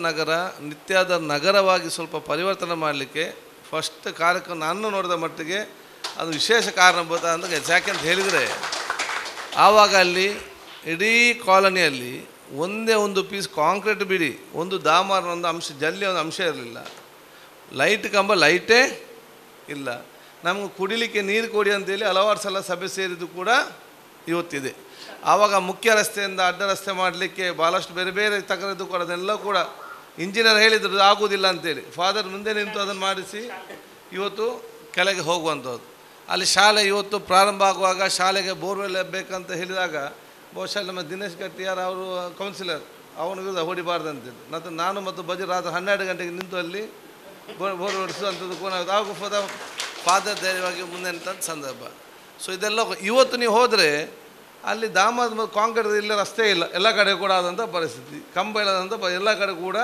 ನಗರವಾಗಿ ಸ್ವಲ್ಪ ಪರಿವರ್ತನೆ ಮಾಡಲಿಕ್ಕೆ ಫಸ್ಟ್ ಕಾರ್ಯಕ್ರಮ ನಾನು ನೋಡಿದ ಮಟ್ಟಿಗೆ ಅದು ವಿಶೇಷ ಕಾರಣಭೂತ ಅಂದರೆ ಯಾಕೆಂತ ಹೇಳಿದರೆ, ಆವಾಗ ಅಲ್ಲಿ ಇಡೀ ಕಾಲೋನಿಯಲ್ಲಿ ಒಂದೇ ಒಂದು ಪೀಸ್ ಕಾಂಕ್ರೀಟ್ ಬಿಡಿ, ಒಂದು ಡಾಮರ್ ಒಂದು ಅಂಶ, ಜಲ್ಲಿ ಒಂದು ಅಂಶ ಇರಲಿಲ್ಲ, ಲೈಟ್ ಕಂಬ ಲೈಟೇ ಇಲ್ಲ, ನಮಗೆ ಕುಡಿಲಿಕ್ಕೆ ನೀರು ಕೊಡಿ ಅಂತೇಳಿ ಹಲವಾರು ಸಲ ಸಭೆ ಸೇರಿದ್ದು ಕೂಡ ಇವತ್ತಿದೆ. ಆವಾಗ ಮುಖ್ಯ ರಸ್ತೆಯಿಂದ ಅಡ್ಡ ರಸ್ತೆ ಮಾಡಲಿಕ್ಕೆ ಭಾಳಷ್ಟು ಬೇರೆ ಬೇರೆ ತಕರಾರು ಕೂಡ ಅದನ್ನೆಲ್ಲ ಕೂಡ ಇಂಜಿನಿಯರ್ ಹೇಳಿದರು ಆಗೋದಿಲ್ಲ ಅಂತೇಳಿ, ಫಾದರ್ ಮುಂದೆ ನಿಂತು ಅದನ್ನು ಮಾಡಿಸಿ ಇವತ್ತು ಕೆಳಗೆ ಹೋಗುವಂಥದ್ದು. ಅಲ್ಲಿ ಶಾಲೆ ಇವತ್ತು ಪ್ರಾರಂಭ ಆಗುವಾಗ ಶಾಲೆಗೆ ಬೋರ್ವೆಲ್ ಬೇಕಂತ ಹೇಳಿದಾಗ ಬಹುಶಃ ನಮ್ಮ ದಿನೇಶ್ ಗಟ್ಟಿಯಾರ್ ಅವರು ಕೌನ್ಸಿಲರ್, ಅವನ ವಿರುದ್ಧ ಹೊಡಿಬಾರ್ದಂತೇಳಿ ಮತ್ತು ನಾನು ಮತ್ತು ಬಜೀರ್ ರಾತ್ರಿ 12 ಗಂಟೆಗೆ ನಿಂತು ಅಲ್ಲಿ ಬೋರ್ ಹೊಡಿಸುವಂಥದ್ದು ಕೂಡ ಆವಾಗ ಫಾದರ್ ಧೈರ್ಯವಾಗಿ ಮುಂದೆ ನಿಂತ ಸಂದರ್ಭ. ಸೊ ಇದೆಲ್ಲ ಇವತ್ತು ನೀವು ಹೋದರೆ ಅಲ್ಲಿ ದಾಮದ ಮತ್ತು ಕಾಂಕ್ರೀಟ್ ಇಲ್ಲ, ರಸ್ತೆ ಇಲ್ಲ, ಎಲ್ಲ ಕಡೆ ಕೂಡ ಆದಂಥ ಪರಿಸ್ಥಿತಿ, ಕಂಬ ಇಲ್ಲದಂಥ ಎಲ್ಲ ಕಡೆ ಕೂಡ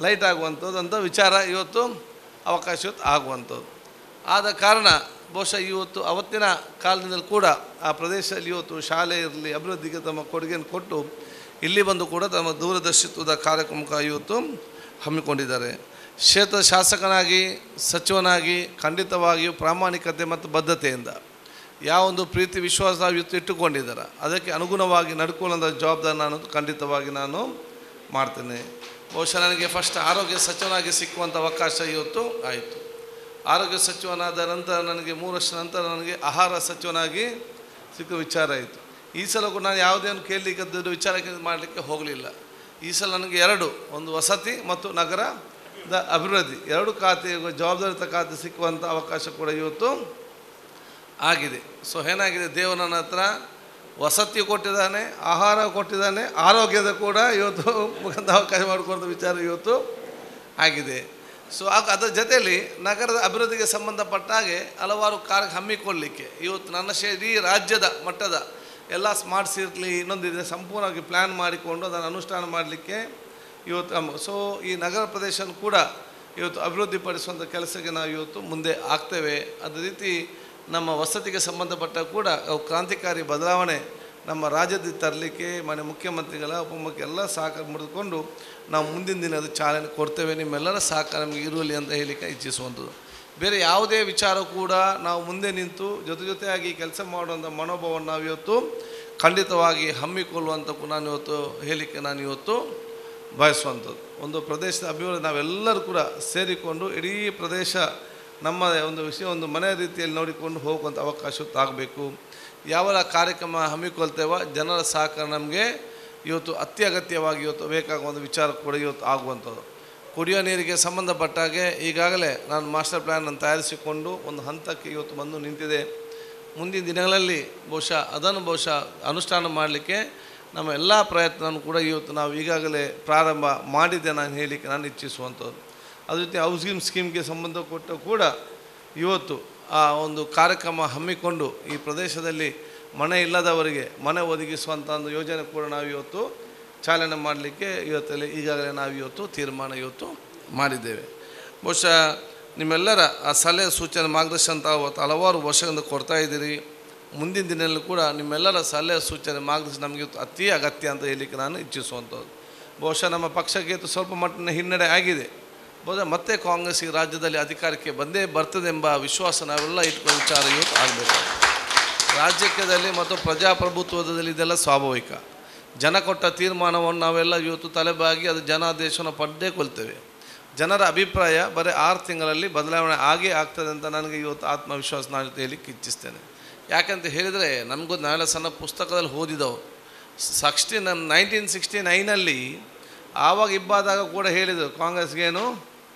ಲೈಟ್ ಆಗುವಂಥದ್ದು ಅಂತ ವಿಚಾರ ಇವತ್ತು ಅವಕಾಶ ಇವತ್ತು ಆಗುವಂಥದ್ದು. ಆದ ಕಾರಣ ಬಹುಶಃ ಇವತ್ತು ಅವತ್ತಿನ ಕಾಲದಿಂದಲೂ ಕೂಡ ಆ ಪ್ರದೇಶದಲ್ಲಿ ಇವತ್ತು ಶಾಲೆ ಇರಲಿ ಅಭಿವೃದ್ಧಿಗೆ ತಮ್ಮ ಕೊಡುಗೆಯನ್ನು ಕೊಟ್ಟು ಇಲ್ಲಿ ಬಂದು ಕೂಡ ತಮ್ಮ ದೂರದರ್ಶಿತ್ವದ ಕಾರ್ಯಕ್ರಮಕ್ಕೆ ಇವತ್ತು ಹಮ್ಮಿಕೊಂಡಿದ್ದಾರೆ. ಕ್ಷೇತ್ರ ಶಾಸಕನಾಗಿ ಸಚಿವನಾಗಿ ಖಂಡಿತವಾಗಿಯೂ ಪ್ರಾಮಾಣಿಕತೆ ಮತ್ತು ಬದ್ಧತೆಯಿಂದ ಯಾವೊಂದು ಪ್ರೀತಿ ವಿಶ್ವಾಸ ಇವತ್ತು ಇಟ್ಟುಕೊಂಡಿದ್ದಾರೆ ಅದಕ್ಕೆ ಅನುಗುಣವಾಗಿ ನಡ್ಕೊಳ್ಳುವಂಥ ಜವಾಬ್ದಾರಿ ನಾನು ಖಂಡಿತವಾಗಿ ನಾನು ಮಾಡ್ತೇನೆ. ಬಹುಶಃ ನನಗೆ ಫಸ್ಟ್ ಆರೋಗ್ಯ ಸಚಿವನಾಗಿ ಸಿಕ್ಕುವಂಥ ಅವಕಾಶ ಇವತ್ತು ಆಯಿತು. ಆರೋಗ್ಯ ಸಚಿವನಾದ ನಂತರ ನನಗೆ 3 ವರ್ಷ ನಂತರ ನನಗೆ ಆಹಾರ ಸಚಿವನಾಗಿ ಸಿಕ್ಕ ವಿಚಾರ ಆಯಿತು. ಈ ಸಲ ಕೂಡ ನಾನು ಯಾವುದೇನು ಕೇಳಲಿಕ್ಕೆ ವಿಚಾರಕ್ಕೆ ಮಾಡಲಿಕ್ಕೆ ಹೋಗಲಿಲ್ಲ. ಈ ಸಲ ನನಗೆ 2, ಒಂದು ವಸತಿ ಮತ್ತು ನಗರದ ಅಭಿವೃದ್ಧಿ 2 ಖಾತೆ ಜವಾಬ್ದಾರಿತ ಖಾತೆ ಸಿಕ್ಕುವಂಥ ಅವಕಾಶ ಕೂಡ ಇವತ್ತು ಆಗಿದೆ. ಸೊ ಏನಾಗಿದೆ, ದೇವರು ನನ್ನ ಹತ್ರ ವಸತಿ ಕೊಟ್ಟಿದ್ದಾನೆ, ಆಹಾರ ಕೊಟ್ಟಿದ್ದಾನೆ, ಆರೋಗ್ಯದ ಕೂಡ ಇವತ್ತು ಅವಕಾಶ ಮಾಡಿಕೊಡೋ ವಿಚಾರ ಇವತ್ತು ಆಗಿದೆ. ಸೊ ಅದರ ಜೊತೆಯಲ್ಲಿ ನಗರದ ಅಭಿವೃದ್ಧಿಗೆ ಸಂಬಂಧಪಟ್ಟ ಹಾಗೆ ಹಲವಾರು ಕಾರ್ಯ ಹಮ್ಮಿಕೊಳ್ಳಲಿಕ್ಕೆ ಇವತ್ತು ನನ್ನ ಇಡೀ ರಾಜ್ಯದ ಮಟ್ಟದ ಎಲ್ಲ ಸ್ಮಾರ್ಟ್ ಸಿಟಿ ಇನ್ನೊಂದಿದೆ ಸಂಪೂರ್ಣವಾಗಿ ಪ್ಲ್ಯಾನ್ ಮಾಡಿಕೊಂಡು ಅದನ್ನು ಅನುಷ್ಠಾನ ಮಾಡಲಿಕ್ಕೆ ಇವತ್ತು ಸೊ ಈ ನಗರ ಪ್ರದೇಶ ಕೂಡ ಇವತ್ತು ಅಭಿವೃದ್ಧಿಪಡಿಸುವಂಥ ಕೆಲಸಕ್ಕೆ ನಾವು ಇವತ್ತು ಮುಂದೆ ಆಗ್ತೇವೆ. ಅದೇ ರೀತಿ ನಮ್ಮ ವಸತಿಗೆ ಸಂಬಂಧಪಟ್ಟ ಕೂಡ ಕ್ರಾಂತಿಕಾರಿ ಬದಲಾವಣೆ ನಮ್ಮ ರಾಜ್ಯದಲ್ಲಿ ತರಲಿಕ್ಕೆ ಮಾನ್ಯ ಮುಖ್ಯಮಂತ್ರಿಗಳ ಉಪಮುಖ್ಯ ಎಲ್ಲ ಸಹಕಾರ ಮುಡಿದುಕೊಂಡು ನಾವು ಮುಂದಿನ ದಿನ ಅದು ಚಾಲನೆ ಕೊಡ್ತೇವೆ. ನಿಮ್ಮೆಲ್ಲರ ಸಹಕಾರ ನಮಗೆ ಇರಲಿ ಅಂತ ಹೇಳಲಿಕ್ಕೆ ಇಚ್ಛಿಸುವಂಥದ್ದು. ಬೇರೆ ಯಾವುದೇ ವಿಚಾರ ಕೂಡ ನಾವು ಮುಂದೆ ನಿಂತು ಜೊತೆ ಜೊತೆಯಾಗಿ ಕೆಲಸ ಮಾಡುವಂಥ ಮನೋಭಾವವನ್ನು ನಾವು ಇವತ್ತು ಖಂಡಿತವಾಗಿ ಹಮ್ಮಿಕೊಳ್ಳುವಂಥ ನಾನು ಇವತ್ತು ಹೇಳಲಿಕ್ಕೆ ನಾನು ಇವತ್ತು ಬಯಸುವಂಥದ್ದು. ಒಂದು ಪ್ರದೇಶದ ಅಭಿವೃದ್ಧಿ ನಾವೆಲ್ಲರೂ ಕೂಡ ಸೇರಿಕೊಂಡು ಇಡೀ ಪ್ರದೇಶ ನಮ್ಮ ಒಂದು ವಿಷಯ ಒಂದು ಮನೆ ರೀತಿಯಲ್ಲಿ ನೋಡಿಕೊಂಡು ಹೋಗುವಂಥ ಅವಕಾಶ ಆಗಬೇಕು. ಯಾವ ಕಾರ್ಯಕ್ರಮ ಹಮ್ಮಿಕೊಳ್ತೇವೋ ಜನರ ಸಹಕಾರ ನಮಗೆ ಇವತ್ತು ಅತ್ಯಗತ್ಯವಾಗಿ ಇವತ್ತು ಬೇಕಾಗುವ ಒಂದು ವಿಚಾರ ಕೂಡ ಇವತ್ತು ಆಗುವಂಥದ್ದು. ಕುಡಿಯೋ ನೀರಿಗೆ ಸಂಬಂಧಪಟ್ಟಾಗೆ ಈಗಾಗಲೇ ನಾನು ಮಾಸ್ಟರ್ ಪ್ಲ್ಯಾನನ್ನು ತಯಾರಿಸಿಕೊಂಡು ಒಂದು ಹಂತಕ್ಕೆ ಇವತ್ತು ಬಂದು ನಿಂತಿದೆ. ಮುಂದಿನ ದಿನಗಳಲ್ಲಿ ಬಹುಶಃ ಅದನ್ನು ಬಹುಶಃ ಅನುಷ್ಠಾನ ಮಾಡಲಿಕ್ಕೆ ನಮ್ಮ ಎಲ್ಲ ಪ್ರಯತ್ನವನ್ನು ಕೂಡ ಇವತ್ತು ನಾವು ಈಗಾಗಲೇ ಪ್ರಾರಂಭ ಮಾಡಿದ್ದೆ ನಾನು ಹೇಳಲಿಕ್ಕೆ ನಾನು ಇಚ್ಛಿಸುವಂಥದ್ದು. ಅದೇ ರೀತಿ ಹೌಸಿಂಗ್ ಸ್ಕೀಮ್ಗೆ ಸಂಬಂಧ ಕೊಟ್ಟ ಕೂಡ ಇವತ್ತು ಆ ಒಂದು ಕಾರ್ಯಕ್ರಮ ಹಮ್ಮಿಕೊಂಡು ಈ ಪ್ರದೇಶದಲ್ಲಿ ಮನೆ ಇಲ್ಲದವರಿಗೆ ಮನೆ ಒದಗಿಸುವಂಥ ಒಂದು ಯೋಜನೆ ಕೂಡ ನಾವು ಇವತ್ತು ಚಾಲನೆ ಮಾಡಲಿಕ್ಕೆ ಇವತ್ತಲ್ಲಿ ಈಗಾಗಲೇ ನಾವು ಇವತ್ತು ತೀರ್ಮಾನ ಇವತ್ತು ಮಾಡಿದ್ದೇವೆ. ಬಹುಶಃ ನಿಮ್ಮೆಲ್ಲರ ಆ ಸಲಹೆ ಸೂಚನೆ ಮಾರ್ಗದರ್ಶನ ತಾವು ಹಲವಾರು ವರ್ಷಗಳಿಂದ ಕೊಡ್ತಾ ಇದ್ದೀರಿ. ಮುಂದಿನ ದಿನದಲ್ಲೂ ಕೂಡ ನಿಮ್ಮೆಲ್ಲರ ಸಲಹೆ ಸೂಚನೆ ಮಾರ್ಗದರ್ಶನ ನಮಗೆ ಇವತ್ತು ಅತಿ ಅಗತ್ಯ ಅಂತ ಹೇಳಲಿಕ್ಕೆ ನಾನು ಇಚ್ಛಿಸುವಂಥದ್ದು. ಬಹುಶಃ ನಮ್ಮ ಪಕ್ಷಕ್ಕೆ ಇವತ್ತು ಸ್ವಲ್ಪ ಮಟ್ಟಿನ ಹಿನ್ನಡೆ ಆಗಿದೆ. ಬಹುಶಃ ಮತ್ತೆ ಕಾಂಗ್ರೆಸ್ ಈ ರಾಜ್ಯದಲ್ಲಿ ಅಧಿಕಾರಕ್ಕೆ ಬಂದೇ ಬರ್ತದೆ ಎಂಬ ವಿಶ್ವಾಸ ನಾವೆಲ್ಲ ಇಟ್ಕೊಳ್ಳೋ ವಿಚಾರ ಇವತ್ತು ಆಗಬೇಕು. ರಾಜಕೀಯದಲ್ಲಿ ಮತ್ತು ಪ್ರಜಾಪ್ರಭುತ್ವದಲ್ಲಿ ಇದೆಲ್ಲ ಸ್ವಾಭಾವಿಕ. ಜನ ಕೊಟ್ಟ ತೀರ್ಮಾನವನ್ನು ನಾವೆಲ್ಲ ಇವತ್ತು ತಲೆಬಾಗಿ ಅದು ಜನಾದೇಶವನ್ನು ಪಡೆದೇ ಕೊಳ್ತೇವೆ. ಜನರ ಅಭಿಪ್ರಾಯ ಬರೀ 6 ತಿಂಗಳಲ್ಲಿ ಬದಲಾವಣೆ ಆಗೇ ಆಗ್ತದೆ ಅಂತ ನನಗೆ ಇವತ್ತು ಆತ್ಮವಿಶ್ವಾಸ ನಾನು ಹೇಳಲಿಕ್ಕೆ ಇಚ್ಛಿಸ್ತೇನೆ. ಯಾಕಂತ ಹೇಳಿದರೆ ನಮಗೂ ನಾವೆಲ್ಲ ಸಣ್ಣ ಪುಸ್ತಕದಲ್ಲಿ ಓದಿದವು. 1969ನಲ್ಲಿ ಆವಾಗ ಇಬ್ಬಾದಾಗ ಕೂಡ ಹೇಳಿದರು ಕಾಂಗ್ರೆಸ್ಗೇನು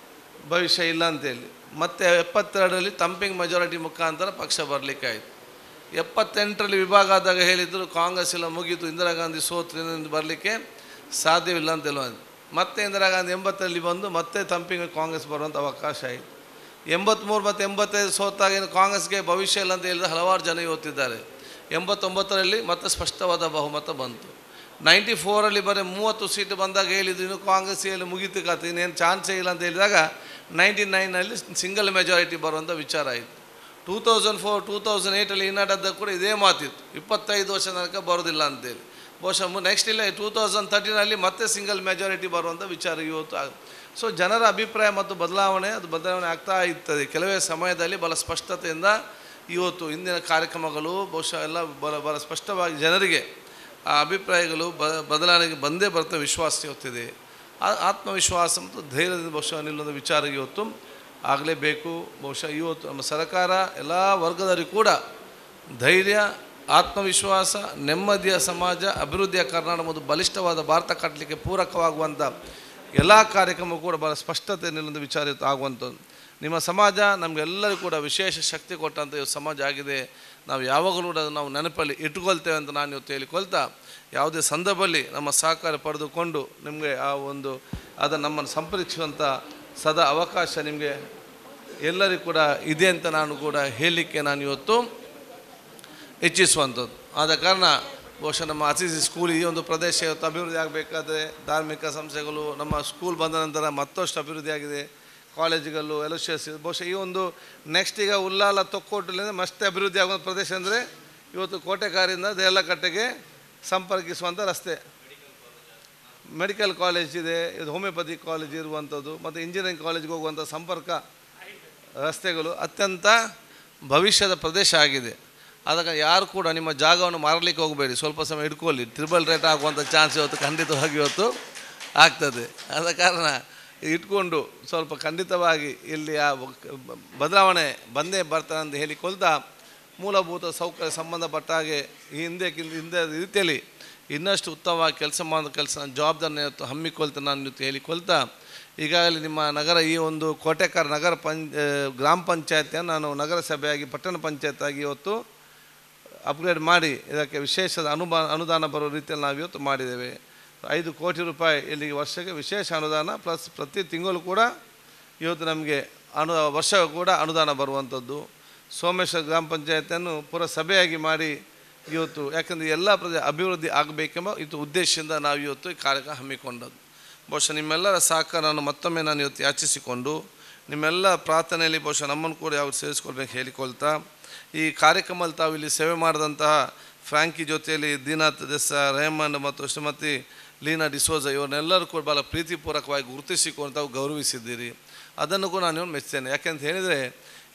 ಭವಿಷ್ಯ ಇಲ್ಲ ಅಂತೇಳಿ. ಮತ್ತು 72ರಲ್ಲಿ ತಂಪಿಂಗ್ ಮೆಜಾರಿಟಿ ಮುಖಾಂತರ ಪಕ್ಷ ಬರಲಿಕ್ಕಾಯಿತು. 78ರಲ್ಲಿ ವಿಭಾಗ ಆದಾಗ ಹೇಳಿದರು ಕಾಂಗ್ರೆಸ್ ಎಲ್ಲ ಮುಗೀತು, ಇಂದಿರಾ ಗಾಂಧಿ ಸೋತ್ರಿಂದ ಬರಲಿಕ್ಕೆ ಸಾಧ್ಯವಿಲ್ಲ ಅಂತೇಳುವ. ಮತ್ತೆ ಇಂದಿರಾ ಗಾಂಧಿ 80ರಲ್ಲಿ ಬಂದು ಮತ್ತೆ ತಂಪಿಂಗ್ ಕಾಂಗ್ರೆಸ್ ಬರುವಂಥ ಅವಕಾಶ ಆಯಿತು. 83 ಮತ್ತು 85 ಸೋತಾಗ ಕಾಂಗ್ರೆಸ್ಗೆ ಭವಿಷ್ಯ ಇಲ್ಲ ಅಂತ ಹೇಳಿದ ಹಲವಾರು ಜನ ಇವತ್ತಿದ್ದಾರೆ. 89ರಲ್ಲಿ ಮತ್ತೆ ಸ್ಪಷ್ಟವಾದ ಬಹುಮತ ಬಂತು. 94ರಲ್ಲಿ ಬರೀ 30 ಸೀಟು ಬಂದಾಗ ಹೇಳಿದ್ರು ಇನ್ನು ಕಾಂಗ್ರೆಸ್ ಹೇಳಿ ಮುಗೀತು ಕತೆ, ಇನ್ನೇನು ಚಾನ್ಸೇ ಇಲ್ಲ ಅಂತ ಹೇಳಿದಾಗ 99ನಲ್ಲಿ ಸಿಂಗಲ್ ಮೆಜಾರಿಟಿ ಬರುವಂಥ ವಿಚಾರ ಆಯಿತು. 2004 2008ರಲ್ಲಿ ಇನ್ನಾಡದ್ದ ಕೂಡ ಇದೇ ಮಾತಿತ್ತು, 25 ವರ್ಷ ತನಕ ಬರೋದಿಲ್ಲ ಅಂತೇಳಿ. ಬಹುಶಃ ನೆಕ್ಸ್ಟ್ ಇಲ್ಲ 2013ನಲ್ಲಿ ಮತ್ತೆ ಸಿಂಗಲ್ ಮೆಜಾರಿಟಿ ಬರುವಂಥ ವಿಚಾರ ಇವತ್ತು. ಸೊ ಜನರ ಅಭಿಪ್ರಾಯ ಮತ್ತು ಬದಲಾವಣೆ ಅದು ಬದಲಾವಣೆ ಆಗ್ತಾ ಇರ್ತದೆ. ಕೆಲವೇ ಸಮಯದಲ್ಲಿ ಬಹಳ ಸ್ಪಷ್ಟತೆಯಿಂದ ಇವತ್ತು ಇಂದಿನ ಕಾರ್ಯಕ್ರಮಗಳು ಬಹುಶಃ ಎಲ್ಲ ಬಹಳ ಸ್ಪಷ್ಟವಾಗಿ ಜನರಿಗೆ ಆ ಅಭಿಪ್ರಾಯಗಳು ಬದಲಾವಣೆಗೆ ಬಂದೇ ಬರ್ತವೆ ವಿಶ್ವಾಸ ಇವತ್ತಿದೆ. ಆತ್ಮವಿಶ್ವಾಸ ಮತ್ತು ಧೈರ್ಯದಿಂದ ಬಹುಶಃ ನಿಲ್ಲುವಂಥ ವಿಚಾರ ಇವತ್ತು ಆಗಲೇಬೇಕು. ಬಹುಶಃ ಇವತ್ತು ನಮ್ಮ ಸರ್ಕಾರ ಎಲ್ಲ ವರ್ಗದವರಿಗೂ ಕೂಡ ಧೈರ್ಯ, ಆತ್ಮವಿಶ್ವಾಸ, ನೆಮ್ಮದಿಯ ಸಮಾಜ, ಅಭಿವೃದ್ಧಿಯ ಕರ್ನಾಟಕ ಮತ್ತು ಬಲಿಷ್ಠವಾದ ಭಾರತ ಕಟ್ಟಲಿಕ್ಕೆ ಪೂರಕವಾಗುವಂಥ ಎಲ್ಲ ಕಾರ್ಯಕ್ರಮ ಕೂಡ ಭಾಳ ಸ್ಪಷ್ಟತೆ ನಿಲ್ಲೊಂದು ವಿಚಾರ ಇವತ್ತು ಆಗುವಂಥದ್ದು. ನಿಮ್ಮ ಸಮಾಜ ನಮಗೆಲ್ಲರೂ ಕೂಡ ವಿಶೇಷ ಶಕ್ತಿ ಕೊಟ್ಟಂಥ ಇವತ್ತು ಸಮಾಜ ಆಗಿದೆ. ನಾವು ಯಾವಾಗಲೂ ಕೂಡ ನಾವು ನೆನಪಲ್ಲಿ ಇಟ್ಕೊಳ್ತೇವೆ ಅಂತ ನಾನು ಇವತ್ತು ಹೇಳಿಕೊಳ್ತಾ, ಯಾವುದೇ ಸಂದರ್ಭದಲ್ಲಿ ನಮ್ಮ ಸಹಕಾರ ಪಡೆದುಕೊಂಡು ನಿಮಗೆ ಆ ಒಂದು ಅದನ್ನು ನಮ್ಮನ್ನು ಸಂಪರ್ಕಿಸುವಂಥ ಸದಾ ಅವಕಾಶ ನಿಮಗೆ ಎಲ್ಲರಿಗೂ ಕೂಡ ಇದೆ ಅಂತ ನಾನು ಕೂಡ ಹೇಳಲಿಕ್ಕೆ ನಾನು ಇವತ್ತು ಇಚ್ಛಿಸುವಂಥದ್ದು. ಆದ ಕಾರಣ ಬಹುಶಃ ನಮ್ಮ ಅಸಿಸಿ ಸ್ಕೂಲ್ ಈ ಒಂದು ಪ್ರದೇಶ ಇವತ್ತು ಅಭಿವೃದ್ಧಿ ಆಗಬೇಕಾದ್ರೆ ಧಾರ್ಮಿಕ ಸಂಸ್ಥೆಗಳು, ನಮ್ಮ ಸ್ಕೂಲ್ ಬಂದ ನಂತರ ಮತ್ತಷ್ಟು ಅಭಿವೃದ್ಧಿಯಾಗಿದೆ, ಕಾಲೇಜುಗಳು ಎಲೋಶಿಯಸ್. ಬಹುಶಃ ಈ ಒಂದು ನೆಕ್ಸ್ಟ್ ಈಗ ಉಲ್ಲಾಲ ತೊಕ್ಕೋಟಲಿಂದ ಮತ್ತೆ ಅಭಿವೃದ್ಧಿ ಆಗುವ ಪ್ರದೇಶ ಅಂದರೆ ಇವತ್ತು ಕೋಟೆಕಾರಿಂದ ದೇಲಕಟ್ಟೆಗೆ ಸಂಪರ್ಕಿಸುವಂಥ ರಸ್ತೆ, ಮೆಡಿಕಲ್ ಕಾಲೇಜ್ ಇದೆ, ಇದು ಹೋಮಿಯೋಪತಿ ಕಾಲೇಜ್ ಇರುವಂಥದ್ದು, ಮತ್ತು ಇಂಜಿನಿಯರಿಂಗ್ ಕಾಲೇಜ್ಗೆ ಹೋಗುವಂಥ ಸಂಪರ್ಕ ರಸ್ತೆಗಳು ಅತ್ಯಂತ ಭವಿಷ್ಯದ ಪ್ರದೇಶ ಆಗಿದೆ. ಆದಾಗ ಯಾರು ಕೂಡ ನಿಮ್ಮ ಜಾಗವನ್ನು ಮಾರಲಿಕ್ಕೆ ಹೋಗಬೇಡಿ, ಸ್ವಲ್ಪ ಸಮಯ ಇಟ್ಕೊಳ್ಳಿ, ಟ್ರಿಬಲ್ ರೇಟ್ ಆಗುವಂಥ ಚಾನ್ಸ್ ಇವತ್ತು ಖಂಡಿತವಾಗಿ ಇವತ್ತು ಆಗ್ತದೆ. ಆದ ಕಾರಣ ಇಟ್ಕೊಂಡು ಸ್ವಲ್ಪ ಖಂಡಿತವಾಗಿ ಇಲ್ಲಿ ಆ ಬದಲಾವಣೆ ಬಂದೇ ಬರ್ತಾರೆ ಅಂತ ಹೇಳಿಕೊಳ್ತಾ, ಮೂಲಭೂತ ಸೌಕರ್ಯ ಸಂಬಂಧಪಟ್ಟ ಹಾಗೆ ಈ ಹಿಂದೆ ರೀತಿಯಲ್ಲಿ ಇನ್ನಷ್ಟು ಉತ್ತಮವಾಗಿ ಕೆಲಸ ಮಾಡೋ ಕೆಲಸ ಜವಾಬ್ದಾರಿನ ಇವತ್ತು ಹಮ್ಮಿಕೊಳ್ತಾ ನಾನು ಇವತ್ತು ಹೇಳಿಕೊಳ್ತಾ, ಈಗಾಗಲೇ ನಿಮ್ಮ ನಗರ ಈ ಒಂದು ಕೋಟೆಕಾರ ನಗರ ಗ್ರಾಮ ಪಂಚಾಯತಿಯನ್ನು ನಾನು ನಗರಸಭೆಯಾಗಿ ಪಟ್ಟಣ ಪಂಚಾಯತಾಗಿ ಇವತ್ತು ಅಪ್ಗ್ರೇಡ್ ಮಾಡಿ ಇದಕ್ಕೆ ವಿಶೇಷ ಅನುದಾನ ಬರೋ ರೀತಿಯಲ್ಲಿ ನಾವು ಇವತ್ತು ಮಾಡಿದ್ದೇವೆ. 5 ಕೋಟಿ ರೂಪಾಯಿ ಇಲ್ಲಿಗೆ ವರ್ಷಕ್ಕೆ ವಿಶೇಷ ಅನುದಾನ, ಪ್ಲಸ್ ಪ್ರತಿ ತಿಂಗಳು ಕೂಡ ಇವತ್ತು ನಮಗೆ ವರ್ಷ ಕೂಡ ಅನುದಾನ ಬರುವಂಥದ್ದು. ಸೋಮೇಶ್ವರ ಗ್ರಾಮ ಪಂಚಾಯತಿಯನ್ನು ಪುರಸಭೆಯಾಗಿ ಮಾಡಿ ಇವತ್ತು, ಯಾಕೆಂದರೆ ಎಲ್ಲ ಪ್ರದೇಶ ಅಭಿವೃದ್ಧಿ ಆಗಬೇಕೆಂಬ ಇದು ಉದ್ದೇಶದಿಂದ ನಾವು ಇವತ್ತು ಈ ಕಾರ್ಯಕ್ರಮ ಹಮ್ಮಿಕೊಂಡದ್ದು. ಬಹುಶಃ ನಿಮ್ಮೆಲ್ಲರ ಸಹಕಾರವನ್ನು ಮತ್ತೊಮ್ಮೆ ನಾನು ಇವತ್ತು ಯಾಚಿಸಿಕೊಂಡು ನಿಮ್ಮೆಲ್ಲ ಪ್ರಾರ್ಥನೆಯಲ್ಲಿ ಬಹುಶಃ ನಮ್ಮನ್ನು ಕೂಡ ಯಾವಾಗ ಸೇರಿಸ್ಕೊಳ್ಬೇಕು ಹೇಳಿಕೊಳ್ತಾ, ಈ ಕಾರ್ಯಕ್ರಮದಲ್ಲಿ ತಾವು ಇಲ್ಲಿ ಸೇವೆ ಮಾಡಿದಂತಹ ಫ್ರಾಂಕಿ ಜೊತೆಯಲ್ಲಿ ದೀನಾಥ್ ದೆಸ್ಸ, ರೇಮಂಡ್ ಮತ್ತು ಶ್ರೀಮತಿ ಲೀನಾ ಡಿಸೋಜ ಇವರನ್ನೆಲ್ಲರೂ ಕೂಡ ಭಾಳ ಪ್ರೀತಿಪೂರ್ವಕವಾಗಿ ಗುರುತಿಸಿಕೊಂಡು ತಾವು ಗೌರವಿಸಿದ್ದೀರಿ. ಅದನ್ನು ಕೂಡ ನಾನು ಮೆಚ್ಚುತ್ತೇನೆ. ಯಾಕೆಂತ ಹೇಳಿದರೆ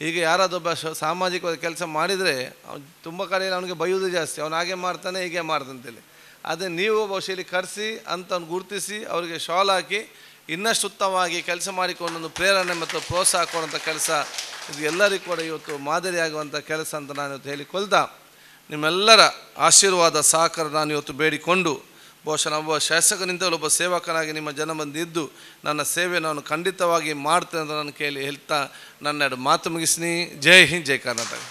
ಈಗ ಯಾರಾದೊಬ್ಬ ಸಾಮಾಜಿಕವಾಗಿ ಕೆಲಸ ಮಾಡಿದರೆ ಅವ್ನು ತುಂಬ ಕಡೆಯಲ್ಲಿ ಅವನಿಗೆ ಬೈಯೋದು ಜಾಸ್ತಿ, ಅವನು ಹಾಗೆ ಮಾಡ್ತಾನೆ ಹೀಗೆ ಮಾಡ್ತಾನಂತೇಳಿ. ಅದೇ ನೀವು ಬಹುಶಃ ಇಲ್ಲಿ ಕರೆಸಿ ಅಂತ ಅವ್ನು ಗುರುತಿಸಿ ಅವರಿಗೆ ಶಾಲ್ ಹಾಕಿ ಇನ್ನಷ್ಟು ಉತ್ತಮವಾಗಿ ಕೆಲಸ ಮಾಡಿಕೊಂಡು ಪ್ರೇರಣೆ ಮತ್ತು ಪ್ರೋತ್ಸಾಹ ಕೊಡುವಂಥ ಕೆಲಸ ಇದು ಎಲ್ಲರಿಗೂ ಕೂಡ ಇವತ್ತು ಮಾದರಿಯಾಗುವಂಥ ಕೆಲಸ ಅಂತ ನಾನು ಇವತ್ತು ಹೇಳಿಕೊಳ್ತಾ, ನಿಮ್ಮೆಲ್ಲರ ಆಶೀರ್ವಾದ ಸಹಕಾರ ನಾನು ಇವತ್ತು ಬೇಡಿಕೊಂಡು, ಬಹುಶಃ ಒಬ್ಬ ಶಾಸಕನಿಂದಲೂ ಒಬ್ಬ ಸೇವಕನಾಗಿ ನಿಮ್ಮ ಜನ ಬಂದಿದ್ದು ನನ್ನ ಸೇವೆ ನಾನು ಖಂಡಿತವಾಗಿ ಮಾಡ್ತೇನೆ ಅಂತ ನಾನು ಕೇಳಿ ಹೇಳ್ತಾ ನನ್ನ ಎರಡು ಮಾತು ಮುಗಿಸ್ನಿ. ಜೈ ಹಿಂದ್, ಜೈ ಕರ್ನಾಟಕ.